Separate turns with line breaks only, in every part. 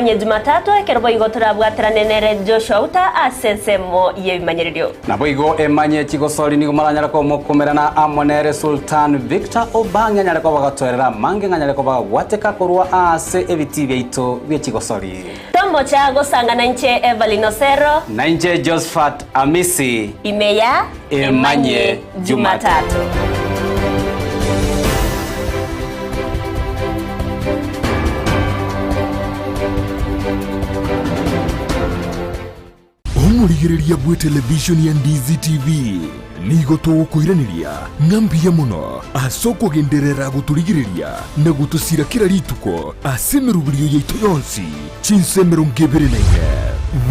Emanye Jumatatu ekero boigo torabwaterane nere Joshua Uta ase ensemo y'ebimanyererio.
Naboigo emanye chigosori nigo maranyare komokumerana amo nere Sultan Victor Obange anyare koba gatoerera amange ng'anyare koba gagwateka korwa ase ebitii biaito bie chigosori.
Tomocha gosangana inche Evelyn Osero.
Na inche Josphat Amisi.
Ime ya
Emanye
Jumatatu.
Omorigereria bw'etelevishoni ya Ndizi TV nigo togokoiraneria ng'a mbuya mono ase okogenderera gotorigereria na gotosira kera rituko ase emeroberio yaito yonsi chinsa 24.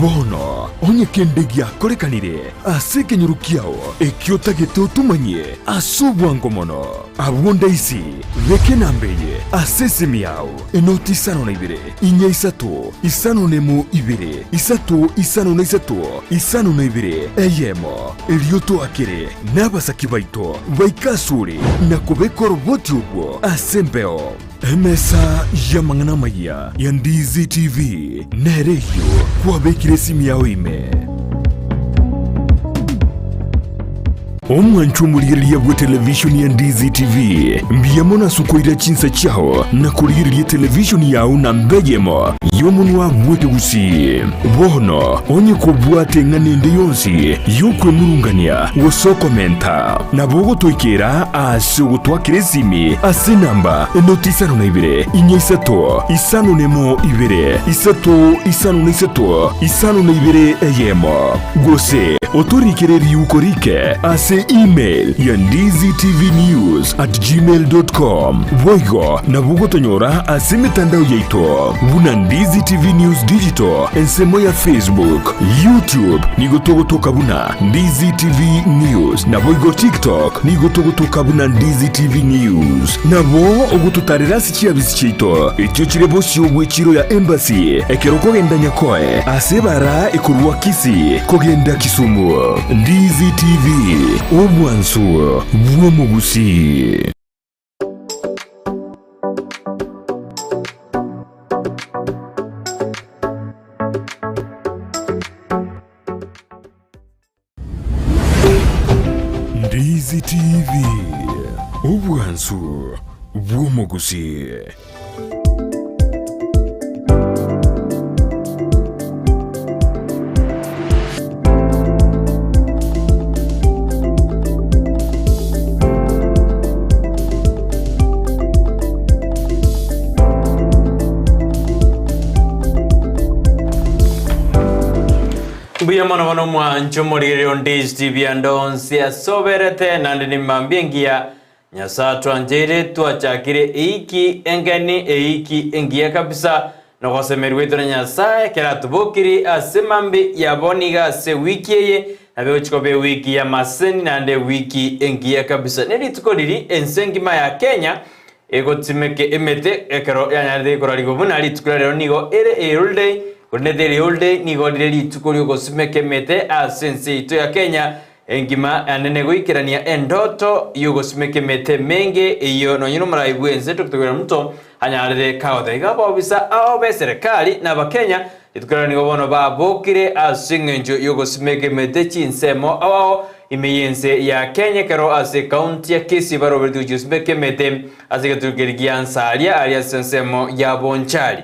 Bono onye kende giakorekanire ase ekenyoro kiao ekio otagete otomanyie ase obwango mono, abwo ndaisi beka enamba eye ase esimi yao, enoti isano na ibere, inya isato, isano nemo ibere, isato isano na isato, isano na ibere, eyemo. Erio toakere nabasaki baito baike asore na kobeka oroboti orwo ase embeo. Emesa y'amang'ana amayia ya Ndizi TV nere eyio kwabekire esimi yao ime. Omwanchwa omorigereria bw'etelevishoni ya Ndizi TV, mbuya mono ase okoira chinsa chiao na korigereria etelevishoni yao namba eyemo y'omonwa bw'ekegusii. Bono onye kobwate eng'ana ende yonsi y'okwemurungania gose okomenta, nabo ogotoikera ase ogotwakera esimi ase enamba enoti isano na ibere, inya isato, isano nemo ibere, isato isano na isato, isano na ibere eyemo. Gose otorikere riuko rike ase email ya ndizitvnews at gmail dot com. Boigo nabo ogotonyora ase emetandao yaito buna Ndizi TV News Digital ensemo ya Facebook, YouTube nigo togotoka buna Ndizi TV News naboigo TikTok nigo togotoka buna Ndizi TV News. Nabo ogototarera ase chiabisi chiaito echio chire bosio bw'echiro ya Embassy ekero okogenda Nyakoe ase ebara ekorwa Kisii kogenda Kisumu. Ndizi TV, obwansu bw'omogusii. Ndizi TV, obwansu bw'omogusii.
Mbuya mono bono omwancho omorigereria onde TV ande onsi ase oberete naende nimambia engiya Nyasae atwancheire twachakire eiki engeni eiki engiya kabisa nogosemeria gwaito na Nyasae ekero atobokiri ase mambi yabo nigo ase ewiki eye nabo egochi koba ewiki y'amaseni naende ewiki engiya kabisa ne rituko riri ense engima ya Kenya Egotimeka emete ekero yanyarete korarigwa buna rituko ria rero nigo ere eholiday, korende teri holiday nigo rire rituko riogosimeka emete ase ense yaito ya Kenya engima naende negoikerania endoto yogosimeka emete emenge eyio nonye nomorai bwense Doctor William Ruto anyarire kagoteba iga abaobisa ao beserekari na abakenya Rituko riria nigo bono babokire ase engencho y'ogosimeka emete chinsemo ao ao ime y'ense ya Kenya ekero ase ekaunti ya Kisii baroberetie gochia gosimeka emete ase egetuko keria gia Nsaria aria ase ensemo ya Bonchari.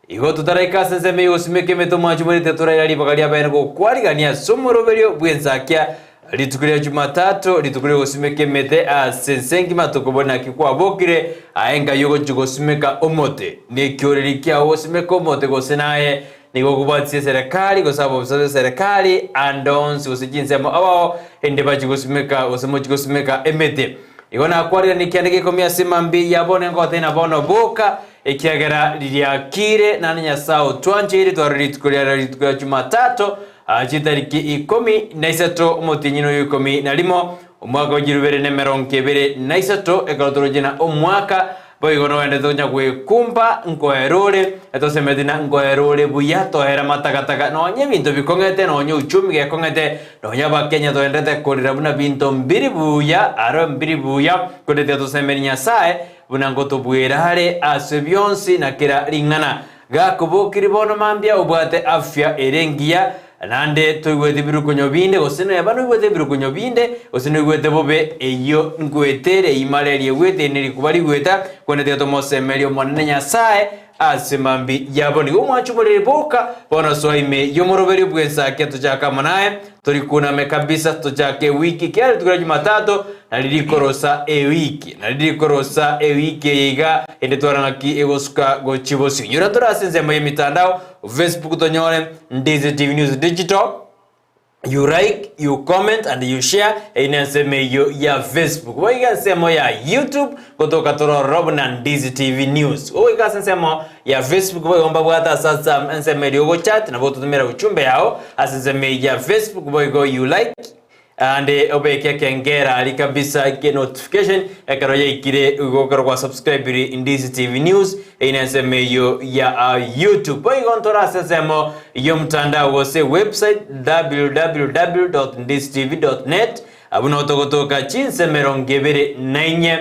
Igo totaraika ase ensemo y'ogosimeka emete omwanchi omorete toraira ribaga riabeene gokwarigania ase omoroberio bw'ensakia Rituko ria Jumatatu, rituko ri'ogosimeka emete ase ense engima, tokobua naki kwabokire, aye enka y'ogochia gosimeka omote. Nekioreri kiao gosimeka omote gose naye nigo okobwatisia eserekari gose abobisa b'eserekari ande onsi gose chinsemo abao ende bachie gosimeka gose mochie gosimeka emete. Igo nakwarire kianda gekomi ase mambia ya bono engotee na bono boka, ekiagera ririakire, naende Nyasae otwancheire twarore rituko riarero rituko ria Jumatatu, Aa chitariki ikomi na isato omotienyi noyo ikomi na rimo, omwaka o chirubere na emerongo ebere na isato, ekero toroche na omwaka, boigo noendete konya gwekumba nkoera ore, etosemeti na nkoera ore buya, toera matakataka, nonya ebinto bikong'ete, nonya uchumi gekong'ete, nonya abakenya toendete korera buna binto mbiri buya, aro mbiri buya, korende tiga tosemeri Nyasae, buna ngotobuera are ase bionsi na kera ring'ana. Gakobokiri bono mambia obwate afya ere engiya, naende toigweti ebirukonyo binde, gose neba noigwete ebirukonyo binde, gose noigwete bobe, eyio ngwetere imara eria egwete eri nerikuba rigweta, korende tiga tomosemerie Omonene Nyasae ase mambia yabo. Nigo omwanche omorere boka, bono soa ime y'omoroberio bw'ensake tochake amo naye, Torikuname kabisa tochake ewiki ekiagera rituko ria Jumatatu nari rikorosa ewiki nari rikorosa ewiki eye iga ende twara ng'aki egosuka gochia bosio. Inyora tore ase ensemo y'emitandao Facebook tonyore Ndizi TV News Digital you like, you comment and you share eyio nensemo eyio ya Facebook. Boigo ensemo ya YouTube gotoka tore ororo buna Ndizi TV News. Ogoika ase ensemo ya Facebook boigo mbabwate ase ase ensemo eria ogochat nabo ototomera ujumbe yao ase ensemo eyio ya Facebook boigo you like and obeke ekengera aria kabisa ke notification ekero yaikire igo ekero gwa subscribire Ndizi TV News eyio ne ensemo eyio ya YouTube. Boigo ntore ase ensemo y'omtandao gose website www.ndizitv.net Abwo nao togotoka chinsa emerongo ebere na inye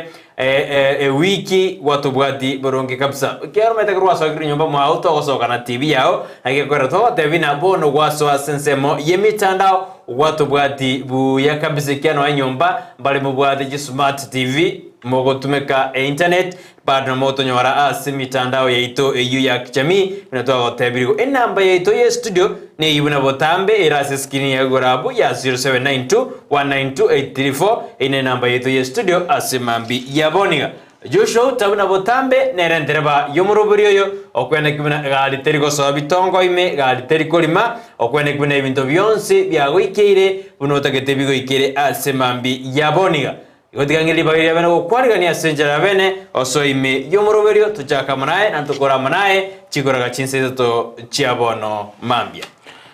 ewiki gwatobwati boronge kabisa. Ekiagera omanyete ekero gwasokire nyomba mwao togosoka na TV yao, naki ekorera togotebia ng'a bono gwasoa ase ensemo y'emitandao gwatobwati buya kabisa ekiagera nonya nyomba mbare mobwate chismart TV mogotumeka einternet bado nabo mogotonyora ase emitandao yaito eyio ya kijamii buna twagotebirigwe. Enamba yaito ye studio neyio buna botambe ere ase escreen ya igoro abwo ya 0792 192 834 eyio nenamba yaito ye studio ase mambi ya boniga. Joshua Outa buna botambe nere entereba y'omorobori oyo okweneki buna egari teri gosoa bitongo ime egari teri korima okweneki buna ebinto bionsi biagoikeire buna otagete bigoikere ase mambi ya boniga. Igo tiga ng'e ribaga riria bene gokwarigania ase enchera ya bene, osoe ime y'omoroberio, tochake amo naye, na ntokore amo naye chikoraga chinsa isato chia bono mambia.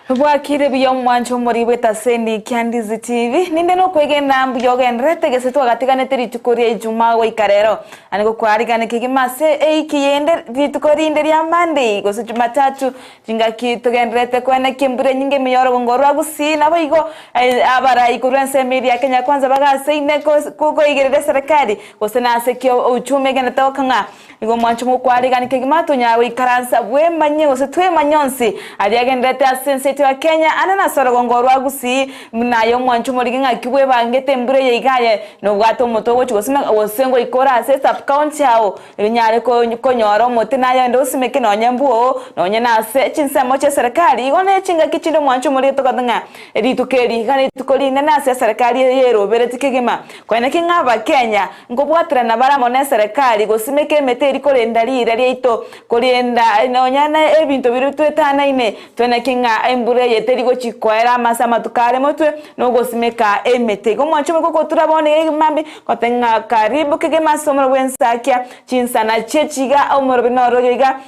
Bwakire buya omwancho omoriri bw'etaseni kia Ndizi TV. Ninde nokwegena mbuya ogendererete gese twagatiganete rituko ria Ijumaa goika rero. Na nigo kwarigane kegima ase eiki yende rituko rinde ria Monday gose Jumatatu Chingaki togendererete koenekia embura enyinge ime y'orogongo rwa Gusii, naboigo abarai korwa ensemo eria ya Kenya Kwanza bagaseine koigerera eserekari gose nase ki uchumi egendererete gokong'a. Nigo omwancho mokwarigani kegima tonyara goikaransa bwemanye gose twemanye onsi aria agendererete ase ense yaito ya Kenya ande nase orogongo rwa Gusii buna aye omwancho omorigi ng'aki bwebangete embura eye iga aye nobwate omote ogochi gosimeka gose ngoika ore ase esub county ao Rinyare konyora omote naye onde osimeke nonya mbuo, nonya nase chinsemo chi'eserekari. Igo ne chingaki chinde omwancho omorito togote ng'a rituko eri iga nerituko rinene ase eserekari eye erobereti kegima. Koeneki ng'a Abakenya nkobwaterana bare amo neserekari gosimeka emete eri korenda riira riaito, korenda nonya na ebinto biria twetanaine. Toeneki ng'a embura eye teri gochi koera ase amatuko are motwe nogosimeka emete. Igo omwancho omorito gokotura bono iga mambia Gote ng'a karibu kegima ase omorero bw'ensakia, chinsana chie chiga omorero noro oyo iga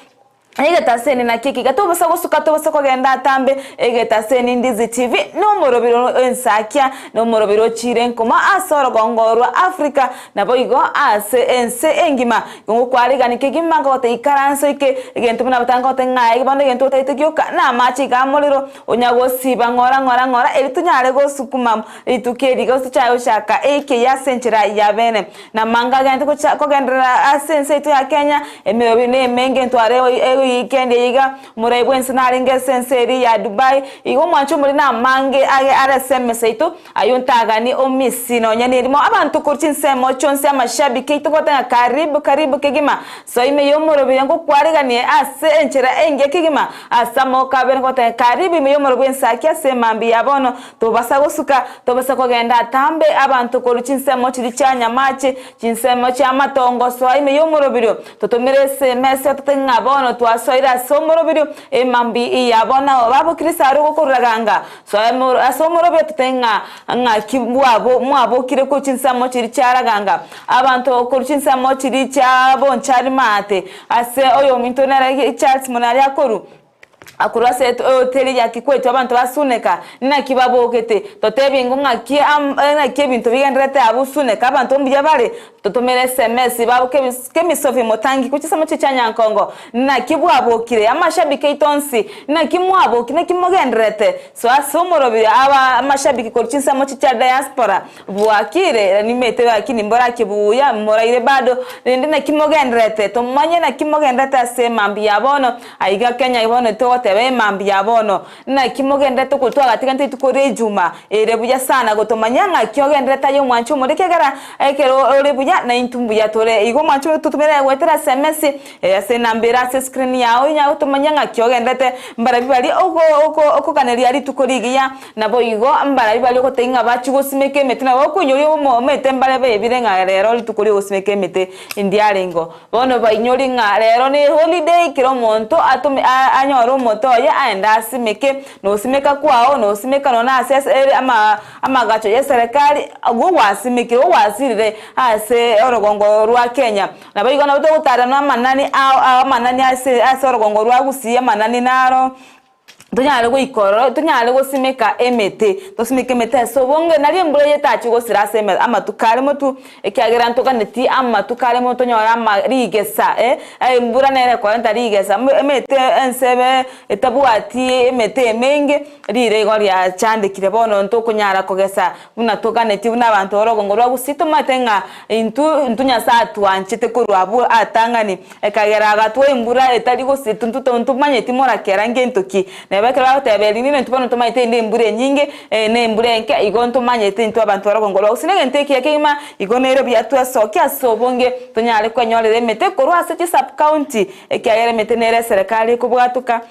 egetaseni nakio ekiga tobosa gosuka tobosa kogenda atambe egetaseni Ndizi TV nomorobiro ensakia nomorobiro ochiire nkoma ase orogongo rwa Africa naboigo ase ense engima igo ngokwarigani kegima ngogote ikaranso ike egento buna batangote ng'a bono egento otagete gioka namache iga amorero onya gosiba ng'ora ng'ora ng'ora eri tonyare gosukuma Rituko eri gose tochake gochaka eike ase enchera ya bene. Na amanga agente gocha kogenderera ase ense yaito ya Kenya, emerobio nemenge ntware ewikendi eye iga, omorai bwense narenge ase ense eria ya Dubai, igo omwancho omori namange age are ase emesa yaito, ayio ntagani omisi nonya nerimo abanto korwa chinsemo chionsi amashabiki aito gote ng'a karibu karibu kegima, soa ime yomorobio ngokwariganie ase enchera engiya kegima ase amagoko abere ngote karibu ime yomorobio bw'ensaki ase emambia ya bono. Tobasa gosuka, tobasa kogenda atambe abanto korwa chinsemo chiria chia nyamache, chinsemo chi'amatongo, soa ime y'omoroberio, totomere esemesa tote ng'a bono twasoire ase omoroberio, emambi ya bono abo babokire isaro gokoruraganga, soa ase omoroberio tote ng'a ng'aki bwabo mwabokire korwa chinsemo chiria chiaraganga, abanto korwa chinsemo chiria chia bonchari maate, ase oyominto nere Charles Munari akorwa. Korwa ase ehoteli ya Kikwete abanto ba Suneka naki babogete? Totebie ingo ng'aki ng'aki ebinto bigendererete abwo Suneka abanto mbuya bare? Totomere sms babo Kemisofi Motangi gochia ase amache chia Nyankongo naki bwabokire? Amashabiki aito onsi naki mwabokire naki mogendererete? Soa ase omorobio aba amashabiki korwa chinsemo chia diaspora Bwakire, nimete lakini mborake buya, moraire bado, rende naki mogendererete? Tomanye naki mogendererete ase emambia ya bono, aiga Kenya bono togoteba emambia ya bono. Naki mogendererete okwo twagatiganete rituko ria ijuma ere buya sana gotomanya ng'aki ogendererete aye omwanchi omore ekiagera ekero ore buya naintwe mbuya tore. Igo omwanchi omore totomere goetera sms ase enamba ere ase escreen yao onyare gotomanya ng'aki ogendererete mbarabwo baria okoganeria rituko rigiya Naboigo mbarabwo baria ogotebia ng'a bachie gosimeka emete, nabo okoinyoria obomo omete mbare baebire ng'a rero rituko ri'ogosimeka emete ndiarengeo. Bono bainyori ng'a rero ne holiday kera omonto atome anyore omote oye aende asimeke, na osimeka kwao na osimeka nonya na ase ere ama amagacho y'eserekari agwo gwasimekire ogwasirire ase orogongo rwa Kenya. Naboigo nabo togotara na amanani ao ao amanani ase ase orogongo rwa Gusii amanani naro. Tonyare goika ororo, tonyare gosimeka emete, tosimeke emete ase obonge, nario embura eye etachie gosira ase eme amatuko are motwe, ekiagera ntoganeti amatuko are motwe tonyore ama rigesa eh, embura nere ekorenta rigesa, emete ense ebe etabwati emete emenge, rire igo riachandekire bono ntokonyara kogesa buna toganetie buna abanto orogongo rwa gusii tomanyete ng'a intwe intwe Nyasaye atwanchete korwa abwo atang'ani. Ekagera agatwa embura etari gose ntomanyeti morakera ngento ki. Neba ekero bagoteba eri nino intwe bono ntomanyete ende embura enyinge na embura enke igo ntomanyete intwe abanto barogongo rwa gose negento ekiya kegima igo nere buya twesokie ase obonge tonyare kwenyorera emete korwa ase chi sub county ekiagera emete nere eserekari ekobwatoka.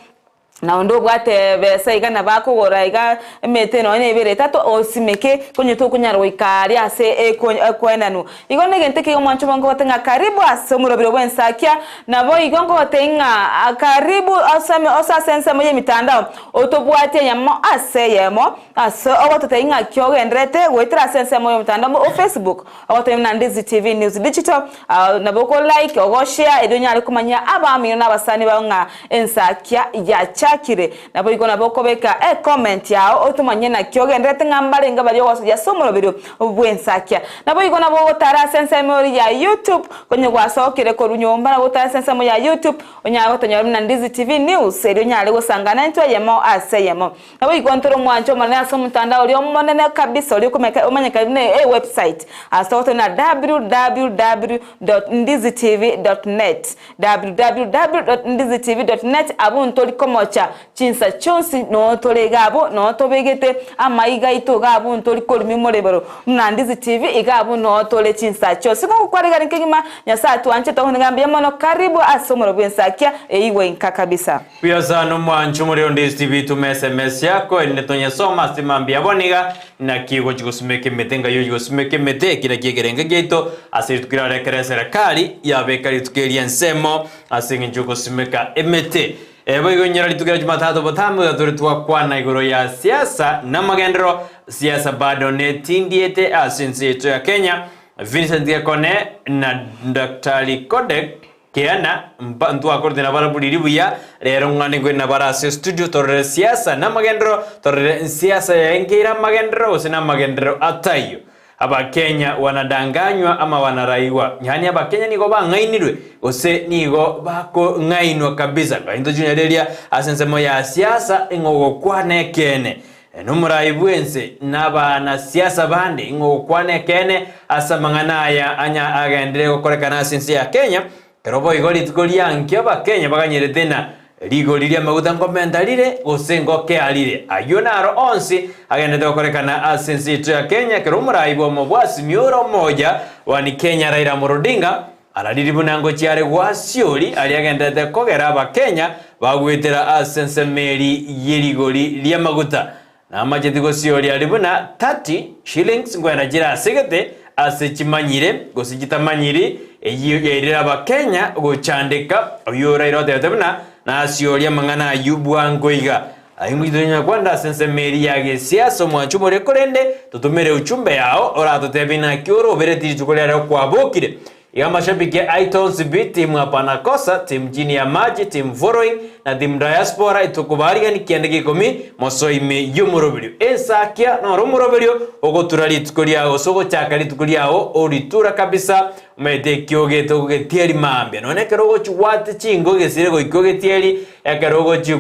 Na onde obwate besa iga nabo akogora iga emete nonya na ebere etato osimeke konye tokonyara goika aria ase ekoenanwa. Igo negento ekeigo mwanche obo nkogotebi ng'a karibu ase omorobero bw'ensakia, nabo igo nkogotebi ng'a karibu osome ose ase ensemo y'emitandao otobwatie eyemo ase eyemo ase ogototebi ng'aki ogendererete goetera ase ensemo y'omotandao o Facebook ogotebi buna Ndizi TV News Digital Nabo oko like, ogo share erio onyare komanya abamino na abasani bao ng'a ensakia yachakire. Naboigo nabo okobeka e comment yao otomanye naki ogendererete ng'a mbarenge baria ogosoria ase omoroberio bw'ensakia. Naboigo nabo ogotara ase ensemo eria ya YouTube konye gwasokire korwa nyomba nabo ogotara ase ensemo ya YouTube onyare gotonyora buna Ndizi TV News erio onyare gosangana intwe eyemo ase eyemo. Naboigo ntore omwancho omonene ase omotandao oria omonene kabisa oria okomeka omanyekane buna e website ase ogoteba na www.ndizitv.net www.ndizitv.net abwo ntori komocha chinsa chionsi noo tore iga abwo noo tobegete amaiga aito iga abwo ntori korumia omoremero buna Ndizi TV iga abwo noo tore chinsa chionsi. Igo ngokwarigani kegima Nyasaye atwanchete ogonega mbuya mono karibu ase omorero bw'ensakia eigwe inka kabisa.
Buya sana omwancho omorero Ndizi TV tuma sms yako erinde tonyesome ase mambia bono iga naki ogochi gosimeka emete ngai ochi gosimeka emete eki nakio ekerengo giaito ase rituko riarekere eserekari yabeka rituko eri ensemo ase eng'encho yogosimeka emete Eh, boigo inyora rituko ria jumatatu botambe iga tore twakwana igoro ya siasa na amagenderero siasa bado netindiete ase ense yaito ya Kenya Vincent Gekone na Daktari Kodek Kiana, mba ntwakorete nabarabwo riria buya, rero ng'ane nkwe nabare ase estudio torore siasa namagenderero, torore nsiasa yaengeire amagenderero gose namagenderero ataiyo. Abakenya wanadanganywa ama wanaraiwa, yaani abakenya nigo bang'ainirwe gose nigo bakong'ainwa kabisa. Ngai ntochunyareria ase ensemo ya siasa ng'a ogokwana ekeene Nomorai bw'ense na abanasiasa bande ing'o ogokwana ekeene ase amang'ana aya anya agenderere gokorekana ase ense ya Kenya, ekero boigo rituko ria nkio abakenya baganyerete na rigori ri'amaguta nkomenta rire gose ngokea rire. Ayio naro onsi agenderete gokorekana ase ense yaito ya Kenya ekero omorai bw'omobwasimi ore omoya one Kenya Raila Amolo Odinga Arariri buna ngochia are gwasiori aria agenderete kogera Abakenya bagwetera ase ensemo eri ye rigori ri'amaguta. Namacheti gosioria aria buna 30 shillings nkwenda chire ase gete ase chimanyire gose chitamanyiri eyio yairire Abakenya gochandeka oyio oraire otebete buna nasioria amang'ana ayio bwango iga. Aye ngochia nyakwanda ase ensemo eri ya gesiasa omwancho omoria korende totomere uchumbe yao oratotebie naki orobereti rituko riarero kwabokire. Iga amashabiki aito onsi pi, team Hapana Kosa, team Chini ya Maji, team Following na team Diaspora itokobaarigani kianda gia ikomi mosoe ime y'omoroberio. Ensakia noro omoroberio ogotura rituko riao gose ogochaka rituko riao oritura kabisa omanyete ekio ogete ogetieri mambia. Nonya ekero ogochi gwate chingo egesire goika ogetieri, ekero ogochi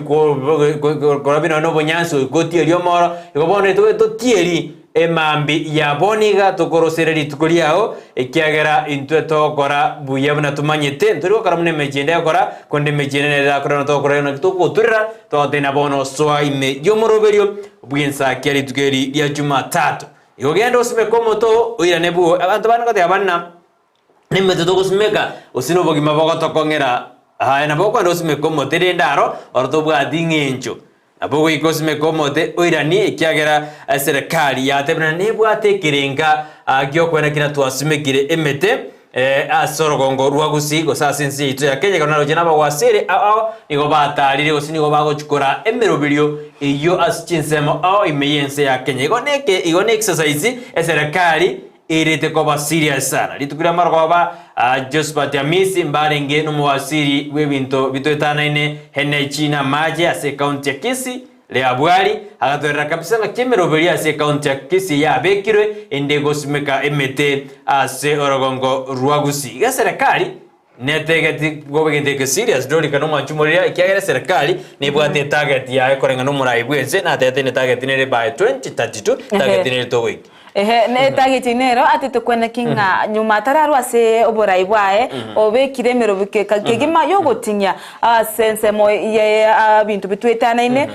korabia nonya na obonyansi goika otieri omoro, igo bono etoge totieri Emambia ya bono iga tokorosere rituko riao, ekiagera intwe togokora buya buna tomanyete, ntori gokora buna emechie ende egokora, korende emechie ende nere erakore buna togokora naki togogoturera, togotebia bono soa ime y'omoroberio bw'ensakia rituko eri ria Jumatatu. Igo genda osimeke omote oo, oirane bwoo. Abanto bande ngoteba bare ng'a nemete togosimeka, gose nobogima bogotokong'era, aye nabo okogenda osimeke omote rende aro, oro tobwati ng'encho. Nabo goika osimeke omote oiranie, ekiagera eserekari yatebire ng'a nebwate ekerenga gi'okoena kina twasimekire emete ase orogongo rwa Gusii gose ase ense yaito ya Kenya. Ekero naroche nabagwasere ao ao nigo batarire gose nigo bagochikora emeroberio eyio ase chinsemo ao ime y'ense ya Kenya. Igo neke igo ne exercise eserekari erete koba serious sana. Rituko ria marogoba Josphat Amisi mbarenge nomowasiri bw'ebinto bitoetanaine Henechi na amache ase ecounty ya Kisii Leabwari agatoerera kabisa ng'a kemeroberio ase ecounty ya Kisii yabekirwe ende gosimeka emete ase orogongo rwa Gusii. Iga eserekari netegeti koba egento eke serious dorika nomwanchi omoriri ekiagera eserekari nebwate etarget yaye koreng'ana nomorai bwense natebete ne target nere by 2032 target nere togoika.
Ehe, ne target nero atete kweneki ng'a nyuma atararwa ase oborai bwaye, obekire emerobi keka kegima yogotinyia ase ensemo ye ebinto bitwetanaine,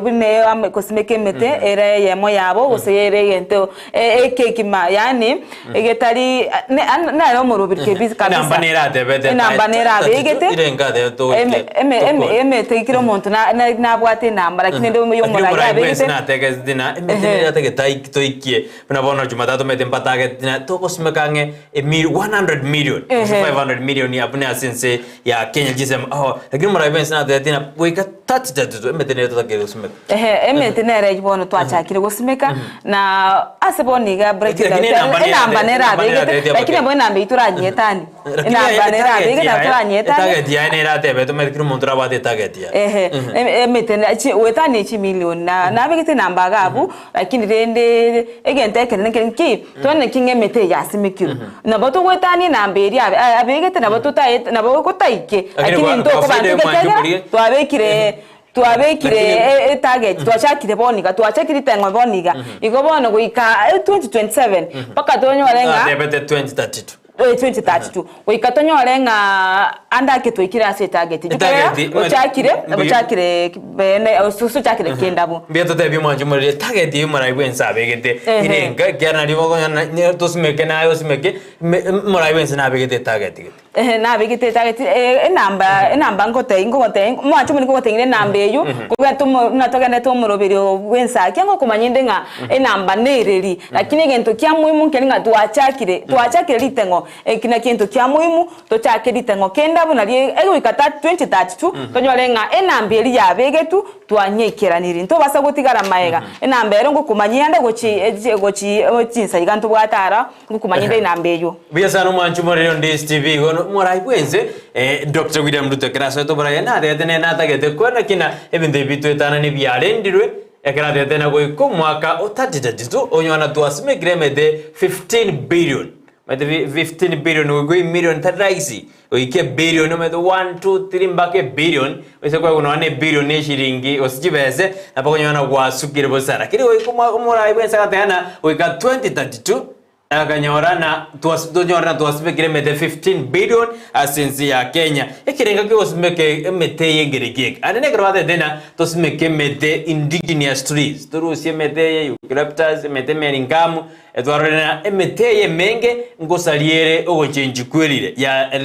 buna gosimeka emete ere eyemo yabo gose ere egento ekegima yaani egetari nere omoroberi kabisa
Enamba nere atebete
enamba nere abegete
irenga atebete togoikia
eme emete kera omonto nabwate enamba lakini ende
Lakini
omorai
omorai bwensi
abegete
nategete ng'a emete nere atagete toikie buna bono Jumatatu omanyete mpatagete ng'a togosimeka ang'e emi 100 million gose 500 million abwo ase ense ya Kenya chisemo oo lakini omorai bwensi natebete ng'a goika 3032 emete nere totakeire gosimeka.
Ehe, emete nere eyio bono twachakire gosimeka, na ase bono iga break
Lakini enamba nere
enamba nere
enamba nere
abegete,
atebetie
lakini
abakenya.
bo enamba eyio toranyetanie,
Lakini
enamba nere abegete nabo toranyetanie.
Etarget yaye nere atebete omanyete kera omonto orabwate etarget yaye.
Ehe, emete na chi goetania chimilion na nabegete enamba iga abwo, lakini rende egento ekenene nkeri nki, twane ki ng'a emete eye yasimekirwe. Nabo togoetania enamba eria abe abegete nabo totaete nabo gotaike,
Lakini
lakini
kwa-
intwe
kwa faida
okobanto
y'omwancho
ekiagera
omoria-
twabekire Twabekire
Lakini-
etarget, twachakire bono iga, twachakire riteng'o bono iga. Igo bono goika 2027 mpaka tonyore ng'a
Natebete 2032.
2032 goika tonyore ng'a ande ake twaikire ase etarget. Ekiagera
Etarget,
ochakire,
mbuya.
ochakire bene ase ochakire kende abwo.
Mbuya totebie omwanchi omoriri etarget eywo omorai bwense abegete
Ehe.
ere enka ekiagera nario okonyora tosimeke naye osimeke omorai bwense nabegete etarget gete.
Ehe, nabegete etageti enamba enamba ngotebia ngogotebia omwancho omone ngogotebia ng'a enamba eywo, kobua tomo buna togenderete omoroberio bw'ensa ekiagera ngokomanya inde ng'a enamba nereri, lakini egento kia muhimu nkeri ng'a twachakire twachakire riteng'o, eki nakio egento kia muhimu, tochake riteng'o kende abwo nario egoika ta 2032, tonyore ng'a enamba eria yabegetwe, Twanyeikeranirie, ntobasa gotigara magega. Enamba ero ngokomanyia ande gochi gochi chinsa iga ntobwate ara, ngokomanyia inde enamba eywo.
Mbuya sana omwanchi omoreri onde STV igo morai bwense eh, Dr. William Ruto ekero asoete oboraia natebete nere natagete kwana kina ebinto ebi bitwetanani biarendirwe ekero atebete na goika omwaka o 3032 onyora twasimekire emete 15 billion Omanyete 15 billion goika emillion tari rahisi goika ebillion omanyete 1 2 3 mpaka ebillion oise koegwa nonya na ebillion na eshiringi gose chibese nabo okonyora ng'a gwasukire bosa lakini goika omwa omorai bwensi agateba ng'a goika 2032 akanyora ng'a twas tonyore ng'a twasimekire emete 15 billion ase ense ya Kenya. Ekerengo kiogosimeka emete eye nkereki eke? Aye nekero batebete ng'a tosimeke emete indigenous trees, torusie emete eye eucalyptus, emete emeringamu, Etwarorire ng'a emete eye emenge ngosaria ere ogochenchia kwerire,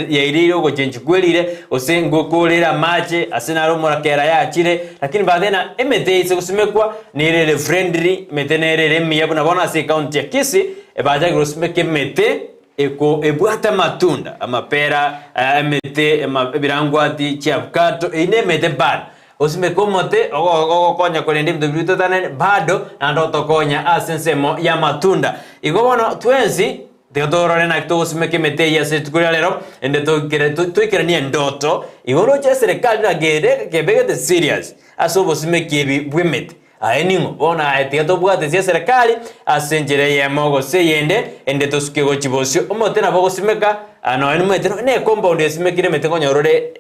yaireire ogochenchia kwerire, gose ngokoorere amache ase naro omorakera yachire, lakini baate ng'a emete eye ase gosimekwa nere ere friendly, emete nere ere emiya buna bono ase ecounty ya Kisii, ebachakire gosimeka emete eko ebwate amatunda, amapera, emete, ebirangwati, chiavocado, eyio nemete bado. Osimeke omote ogokonya korenda ebinto biria bitotanene, bado naende otokonya ase ensemo y'amatunda. Igo bono twensi Tiga torore naki togosimeka emete eyio ase rituko ria rero, ende toikere toikeranie endoto igoro roche eserekari naki ere kebegete serious ase obosimeki ebi bw'emete. Aye ning'o bono aye tiga tobwate ase eserekari ase enchera eyemo gose eyende ende tosuke gochia bosio. Omote nabo ogosimeka nonya nomanyete nonya ne ecompound esimekire emete nkonyora ore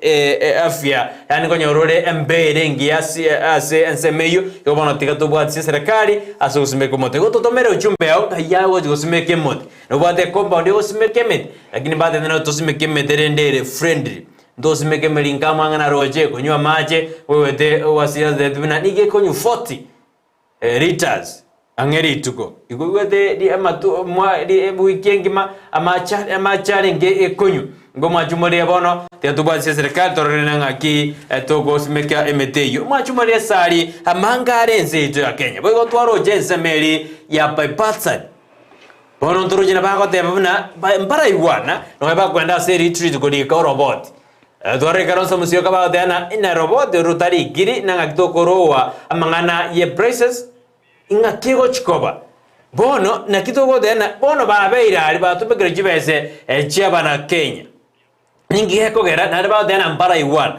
afya yaani nkonyora ore embera engiya ase ase ensemo eyio, igo bono tiga tobwate ase eserekari ase ogosimeka omote. Igo totomere ujumbe yao ng'ai aye ogochi gosimeka emote, nobwate ecompound egosimeka emete, lakini mbatebete nabo tosimeke emete rende ere friendly. Ntosimeke emerinka amang'ana aroche, konywa amache, oigwete gwasiasete buna nigo ekonywa 40 litres ang'e rituko. Igo oigwete ri amatu mwa ri ewiki engima amache amache arenge ekonywa. Igo omwanchi omoria bono, tiga tobwate eserekari torore na ng'aki togosimeka emete eyio. Omwanchi omoria esari amange are ense yaito ya Kenya. Boigo twaroche ensemo eria ya Bipartisan. Bono ntoroche na bagoteba buna mbaraigwana, nonya bakwenda ase eretreat korika oroboti. Twarora ikaronsa omosioka bagoteba ng'a ina roboti oro rotarikiri na ng'aki tokoroa amang'ana ye prices ng'aki egochi koba. Bono naki togoteba ng'a bono babeire aria batumekire chibese chiabana Kenya. Ninki gekogera naende bagoteba ng'a mbaraigwana?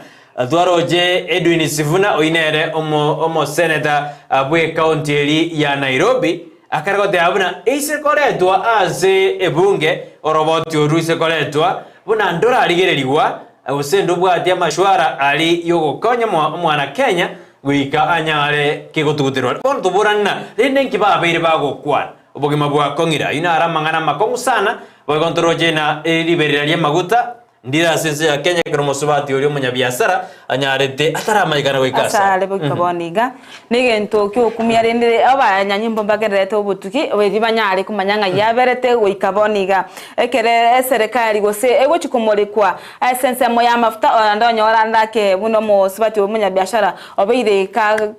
Twaroche Edwin Sifuna oyio nere omo omoseneta bw'ecounty eri ya Nairobi akare goteba buna ise koretwa ase ebunge oroboti orwo ise koretwa buna ndorarigererigwa gose ndobwati amashwara ari yogokonya omwana Kenya goika anyare kegotuguterwa. Bono toborane ng'a rende nki babeire bagokwana? Obogima bwakong'ire. Ayio naro amang'ana amakong'u sana, boigo ntoroche ng'a riberera ri'amaguta ndire ase ense ya Kenya ekero omosubati oria omonyabiasara anyarete ataramanyekana goika
Ase
ase
are goika bono iga, negento ki'okumia rende abanyanyimbo mbagendererete obotuki erio banyare komanya ng'a yaberete goika bono iga. Ekero eserekari gose egochia komorekwa Ase ensemo y'amafuta orande onyore ande ake buna omosubati omonyabiashara obeire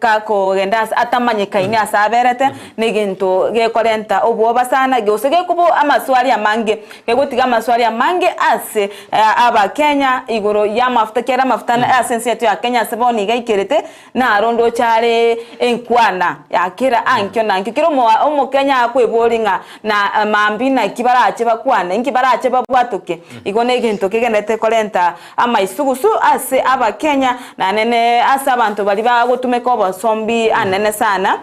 gakogenda ase atamanyekaini ase aberete, negento gekorenta obwoba sana gose gekoba amaswali amange, gegotiga amaswali amange ase Abakenya igoro y'amafuta ekiagera amafuta ase ense yaito ya Kenya ase bono iga aikerete Naro ndoche are enkwana ya kera ankio na ankio, kera Omokenya akweboria ng'a na mambia naki barache bakwane, inki barache babwatoke. Igo negento kegenderete korenta amaisugusu ase Abakenya naende ne ase abanto baria bagotumeka obosombi anene sana,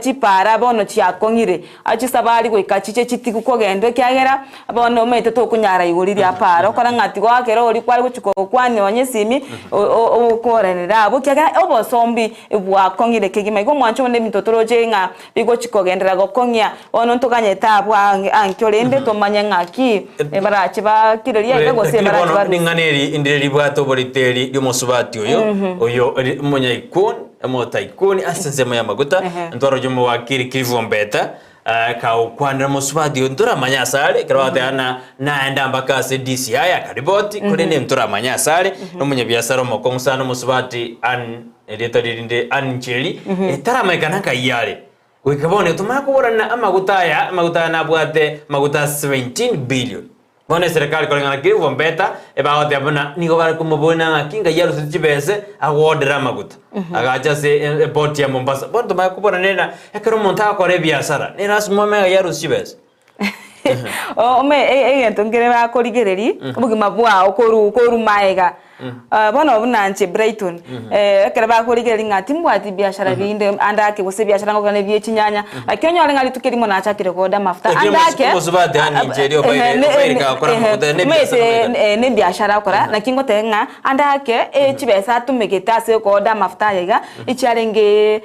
chipara bono chiakong'ire, chisabari goika chiche chitigu kogendwa ekiagera Bono omanyete tokonyara igoro riria apare okora ng'a tigoakera oria kware gochia gokwania onye esimi okorenera abwo ekiagera obosombi bwakong'ire kegima. Igo omwancho one ebinto toroche ng'a bigochi kogenderera gokong'ia bono ntoganyete abwo ankio rende tomanye ng'aki barache bakirerie iga gose
Lakini
barache
bono
barusie.
ring'ana eri ndire ribwate oborito eri ri'omosubati oyo oyo ri omonyaikoni omotaikoni ase ensemo y'amaguta ntwaroche omowakiri Cliff Ombeta Akagokwanera mosubati oyo ntoramanye ase are, ekero bateba na naenda mpaka ase DCI akaripoti, korende ntoramanye ase are, na omonyabiasara omokong'u sana omosubati Ann erieta ririnde Ann Njeri, etaramanyekana nkai are. Goika bono tomanye koborana amaguta aya, amaguta aya nabwate amaguta 17 billion. Bono eserekari koreng'ana Cliff Ombeta ebagoteba buna nigo bare komobuna ng'aki ngai aruseti chibese agoodere amaguta agacha ase eport ya Mombasa. Bono tomanye kobora nere ekero omonto agokora ebiasara nere lasima omanye ng'ai arusia chibesa.
Ome egento nkere bakorigereria obogima bwao korwa korwa maega. Bono buna inche Brighton, ekero bakorigereria ng'a timbwati biashara binde ande ake gose ebiashara ngokora na ebie chinyanya, lakini onyore ng'a rituko erimo nachakire kooda amafuta
Lakini
ande ake,
omosubati yaani inche erio obeire obeire kagokora amafuta ne ebiasara
omanyete
omanyete.
ne ebiashara akora, naki ngoteba ng'a ande ake chibesa atumegete ase okooda amafuta aya iga, echiarenge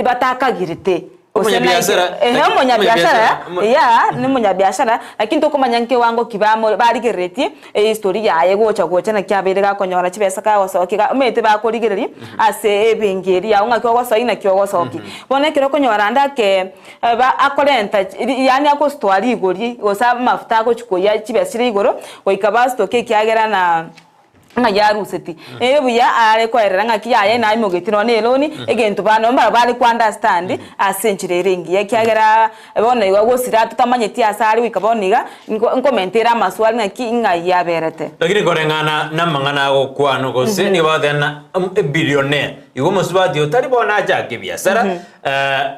batakagirete. Gose naike,
Omonyabiasara,
ehe,
lakini
omonyabiashara,
omonyabiasara,
yeah, nomonyabiashara, lakini tokomanya nkewango ki bamo barigereretie ehistory yaye gocha gocha naki abeire gakonyora chibesa kagosokia iga omanyete bakorigereria ase ebenki eria yago ng'aki ogosoa naki ogosokia. Bono ekero okonyora ande ake ba akorenta ri yaani agostoa rigori gose amafuta agochi koyia chibesa chire igoro, goika bastoke ekiagera na. Ng'a yaruseti. Ere buya are koerera ng'aki yaye naimogetie nonya na eloni, egento bano mbarabwo bare ko understand ase enchera ere engiya ekiagera bono igo gosira totamanyeti ase are goika bono iga, nko nkomentere amaswali ng'aki ng'ai yaberete.
Lakini koreng'ana namang'ana agokwanwa gose nigo bagoteba ng'a ebillionaire, igo omosubati oyo tari bono achake ebiasara.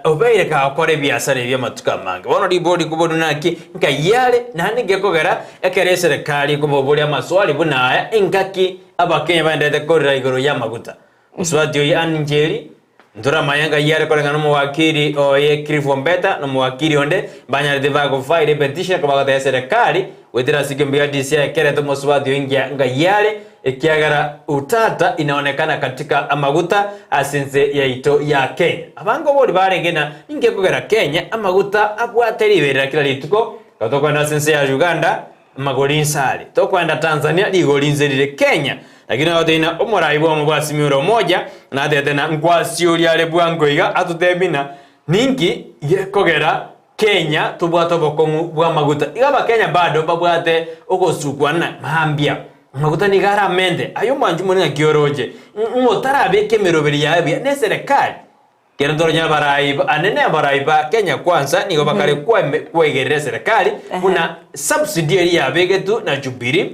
Obeire kagokora ebiasara ebi amatuko amange. Bono ribori rikoboriwa naki, nkai are, naende ngekogera ekero eserekari ekomoboria amaswali buna aya, engaki Abakenya baenderete korera igoro y'amaguta. Mosubati oyio Ann Njeri, ntoramanye nkai are koreng'ana nomowakiri oye Cliff Ombeta na omowakiri onde, mbanyarete bagofaila epetition ekero bagotebia eserekari goetera ase ekeombe gia DCI ekerete omosubati oyio ngia nkai are, Ekiagera utata inaonekana katika amaguta ase ense yaito ya Kenya. Abange obori barenge na ninki ekogera Kenya amaguta abwate riberera kera rituko, ekero tokoenda ase ense ya Uganda amagori inse are, tokoenda Tanzania rigori inse rire Kenya. Lakini agotebia ng'a omorai bwamo bwa Azimio la Umoja natebete na nkwasioria are bwango iga atotebie ng'a ninki gekogera Kenya tobwate obokong'u bw'amaguta. Iga abakenya bado mbabwate ogosukwa ng'a mambia amaguta nigo aramente. Aye omwanchi omone ng'aki oroche ng'a otarabeke emeroberi yaye buya neserekari. Kero ntoronye abarai anene abarai ba Kenya Kwanza nigo bakare kwaigerera eserekari buna subsidy eria yabegetwe na Jubilee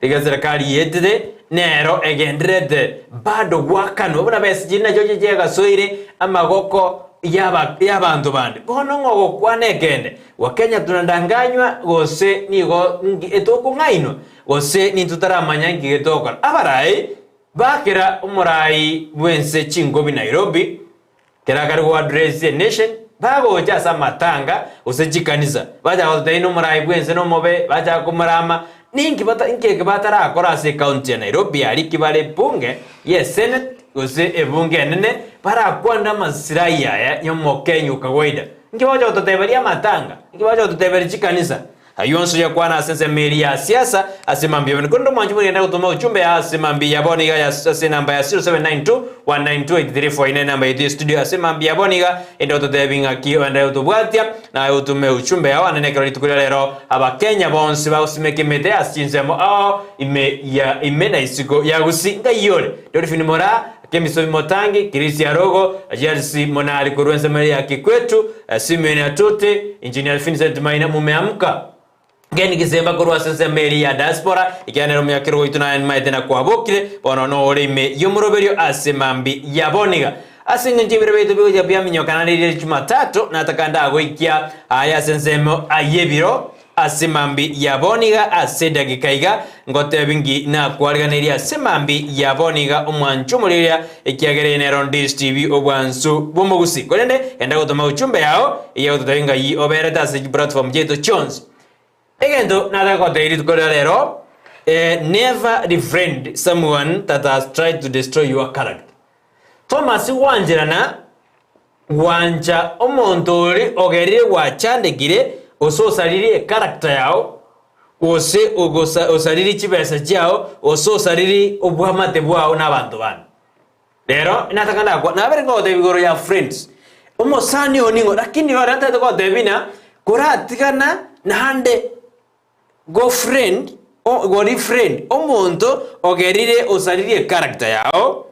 iga eserekari yetire nero egendererete bado gwakanwa buna besa chiria nachio chiagasoire amagoko yaba y'abanto bande. Bono ng'a ogokwana ekende, Wakenya tunadanganywa gose nigo nki etokong'ainwa gose nintwe totaramanya nki getokora. Abarai bakera omorai bw'ense chinkobi Nairobi, Kera akare go address a nation, bagocha ase amatanga gose chikanisa, bachaka gototebia nomorai bwense nomobe, bachaka komorama, ninki bata inki eke batarakora ase ecounty ya Nairobi aria ki bare ebunge ye senate gose ebunge enene barakwane amasirai aya ya omokenya o kawaida. Inki bagocha gototeberia amatanga? Inki bagocha gototeberia chikanisa? Ayio onsi oyakwana ase ensemo eria ya siasa ase mambia bono. Korende omwanchi bw'egento agotoma ochumbe ase mambia bono iga ase enamba ya 0792198349 enamba yaito ya studio ase mambia bono iga ende ototebi ng'aki oenderere gotobwatia naye otome uchumbe yao ande nekero rituko ria rero abakenya bonsi bagosimeka emete ase chinsemo ao ime ya ime na isiko ya gusii ngai ore Dolphin Moraa Kemisobi Motangi, Kirisia Rogo, Jealsi Monari korwa ensemo eria ya Kikwetu, Simeon Atuti, Engineer Vincent Maina Mumeamka, Ken Gisemba korwa ase ensemo eria ya Diaspora, ekiagera nere omonyakerogo oito naye nimaete na kwabokire, bono nore ime y'omoroberio ase mambi ya boniga. Ase engencho ebiro biaito bigochia biaminyokana riria Jumatatu, nataka ndagoikia aya ase ensemo y'ebiro, Ase mambi ya bono iga ase edagika iga, ngotebi nki nakwariganirie ase mambi ya bono iga omwancho omoriria, ekiagera eye nero Ndis TV obwansu bw'omogusi. Korende genda gotoma uchumbe yao eye gototebia ng'ai oberete ase chiplatform chiaito chionsi. Egento nataka gotebia rituko ria rero, eh, never refriend someone that has tried to destroy your character. Thomas gwancherana Gwancha omonto ore ogerire gwachandekire, gose osaririe echaracter yao, gose osaririe chibesa chiao, gose osaririe obwamate bwao na abanto bande. Rero nataka ndakwa nabere ngogotebia igoro ya friends, omosani oyo ning'o lakini rora ntagete gotebia buna koratigana naende Go friend, gori friend omonto ogerire osaririe echaracter yao,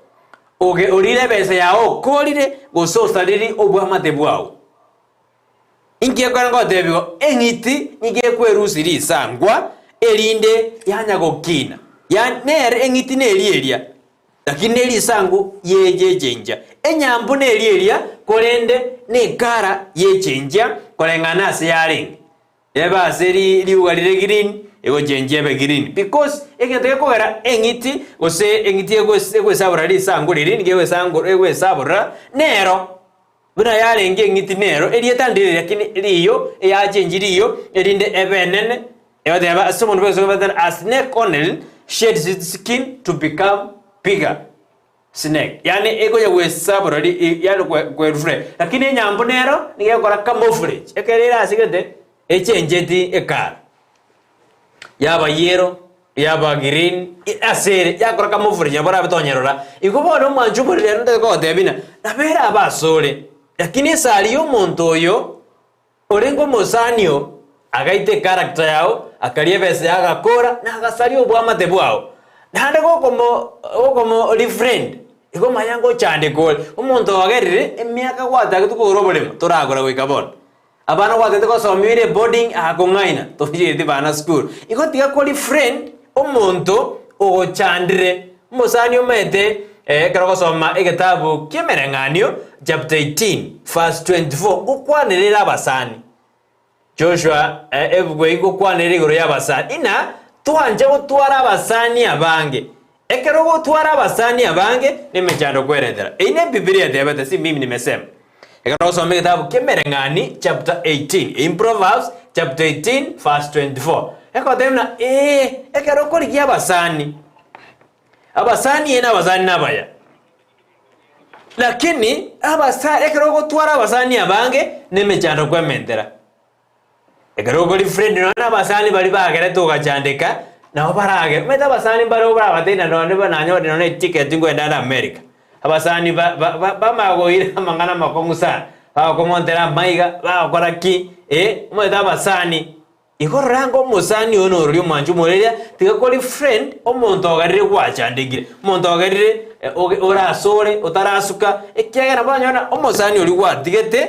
oge orire ebesa yao okorire gose osariri obwamate bwao. Inki ekero ngotebiwa eng'iti nigo ekwerusia risangwa erinde yanya gokina, yaani nere eng'iti neria eria lakini ne risangu yechenchia. Enyambu neria eria korende ne ekara yechenchia koreng'ana ase yarenge. Ebe ase riuga rire green, egochenchia ebe green because egento gekogera eng'iti gose eng'iti egwesabora risangu riria nigo egwesabora nero buna yarenge eng'iti nero erieta ndire lakini riyo eyachenchi riyo erinde ebe enene egoteba ase omonto bwa a snake only sheds its skin to become bigger. Snake, yaani egocha gwesabora ri yaani kwerufre, lakini enyambu nero nigo egokora camouflage, ekero ere ase gete echencheti ekara, yaba yellow, yaba green, ase ere yakora camouflage nabo orabe tonyerora. Igo bono omwancho omoriri ere ntari kogotebia buna nabo erabe asore, lakini esari ya omonto oyo Orenge omosani oo, agaita echaracter yao, akaria ebesa yao agakora, na agasaria obwamate bwao. Naende gokomo gokomo refriend, igo manya ngochandeka ore. Omonto ogerire emiaka gwatagete kogora oboremo, toragora goika bono. Abana gwatagete gosomia oire eboarding, agakong'aina, tochieti bana school. Igo tiga ko refriend omonto ogochandire. Omosani omanyete. Ekero ogosoma egetabu ki'Emereng'anio chapter 18 verse 24 ngokwanerere abasani. Joshua ebuku eyio ngokwanerere igoro y'abasani. Ina twanche gotwara abasani abange. Ekero ogotwara abasani abange nemechando okweretera. Eyio ne Bibilia etebete si mimi nimesema. Ekero ogosoma egetabu ki'Emereng'ani chapter 18 in Proverbs chapter 18 verse 24 egoteba buna ee ekero okorigia abasani Abasani ee nabasani nabaya, lakini abasa ekero ogotwara abasani abange nemechando kwementera. Ekero okori friend nonya na abasani baria bagerete ogachandeka, nabo baragere omanyete abasani mbare orabatebie na nonye nanyore nonye eticket nkoenda ande America. Abasani ba ba ba bamanya koira amang'ana amakong'u sana, bagokong'ontera amaiga, bagokora ki, eh, omanyete abasani. Igo rora ng'a omosani oyo norori omwanchi omoreria, tiga kori friend omonto ogerire gwachandekire, omonto ogerire ore asore otarasuka, ekiagera banyora ng'a omosani oria gwatigete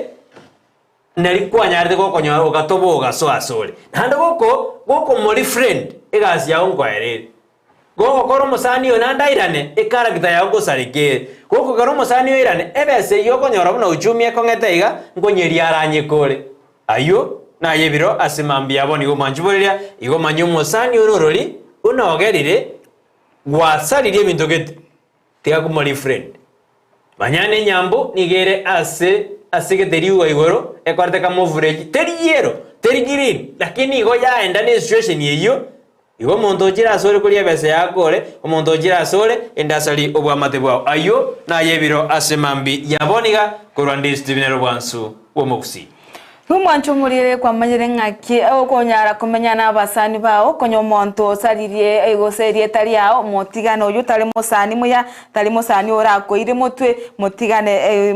nari kwanyarete gokonyora ogatoba ogasoa asore. Naende goko gokomori friend egasi yago nkoera ere. Gogokora omosani oyo naende airane, echaracter yago ngosareka ere. Gokogera omosani oyo airane, ebesa eyio okonyora buna uchumi ekong'ete iga, nkonyeria aranyeke ore. Ayio naye ebiro ase mambia abo nigo mwanchiboreria, igo manya omosani one orori, buna ogerire gwasaririe ebinto gete, tiga komori friend. Manya nenyambu nigo ere ase ase gete riuga igoro ekorete camouflage, teri yellow, teri green, lakini nigo yaenda ne situation eyio, igo omonto ochire asore koria ebesa yako ore, omonto ochire asore endasari obwamate bwao. Ayio naye ebiro ase mambi yabo niga korwa Ndisi TV nere obwansu bw'omogusii.
Nomwancha omorere kwamanyire ng'aki okonyara komenya nabasani bao, konya omonto osaririe gose erieta riao, motigane oyio tari mosani muya, tari mosani orakoire motwe, motigane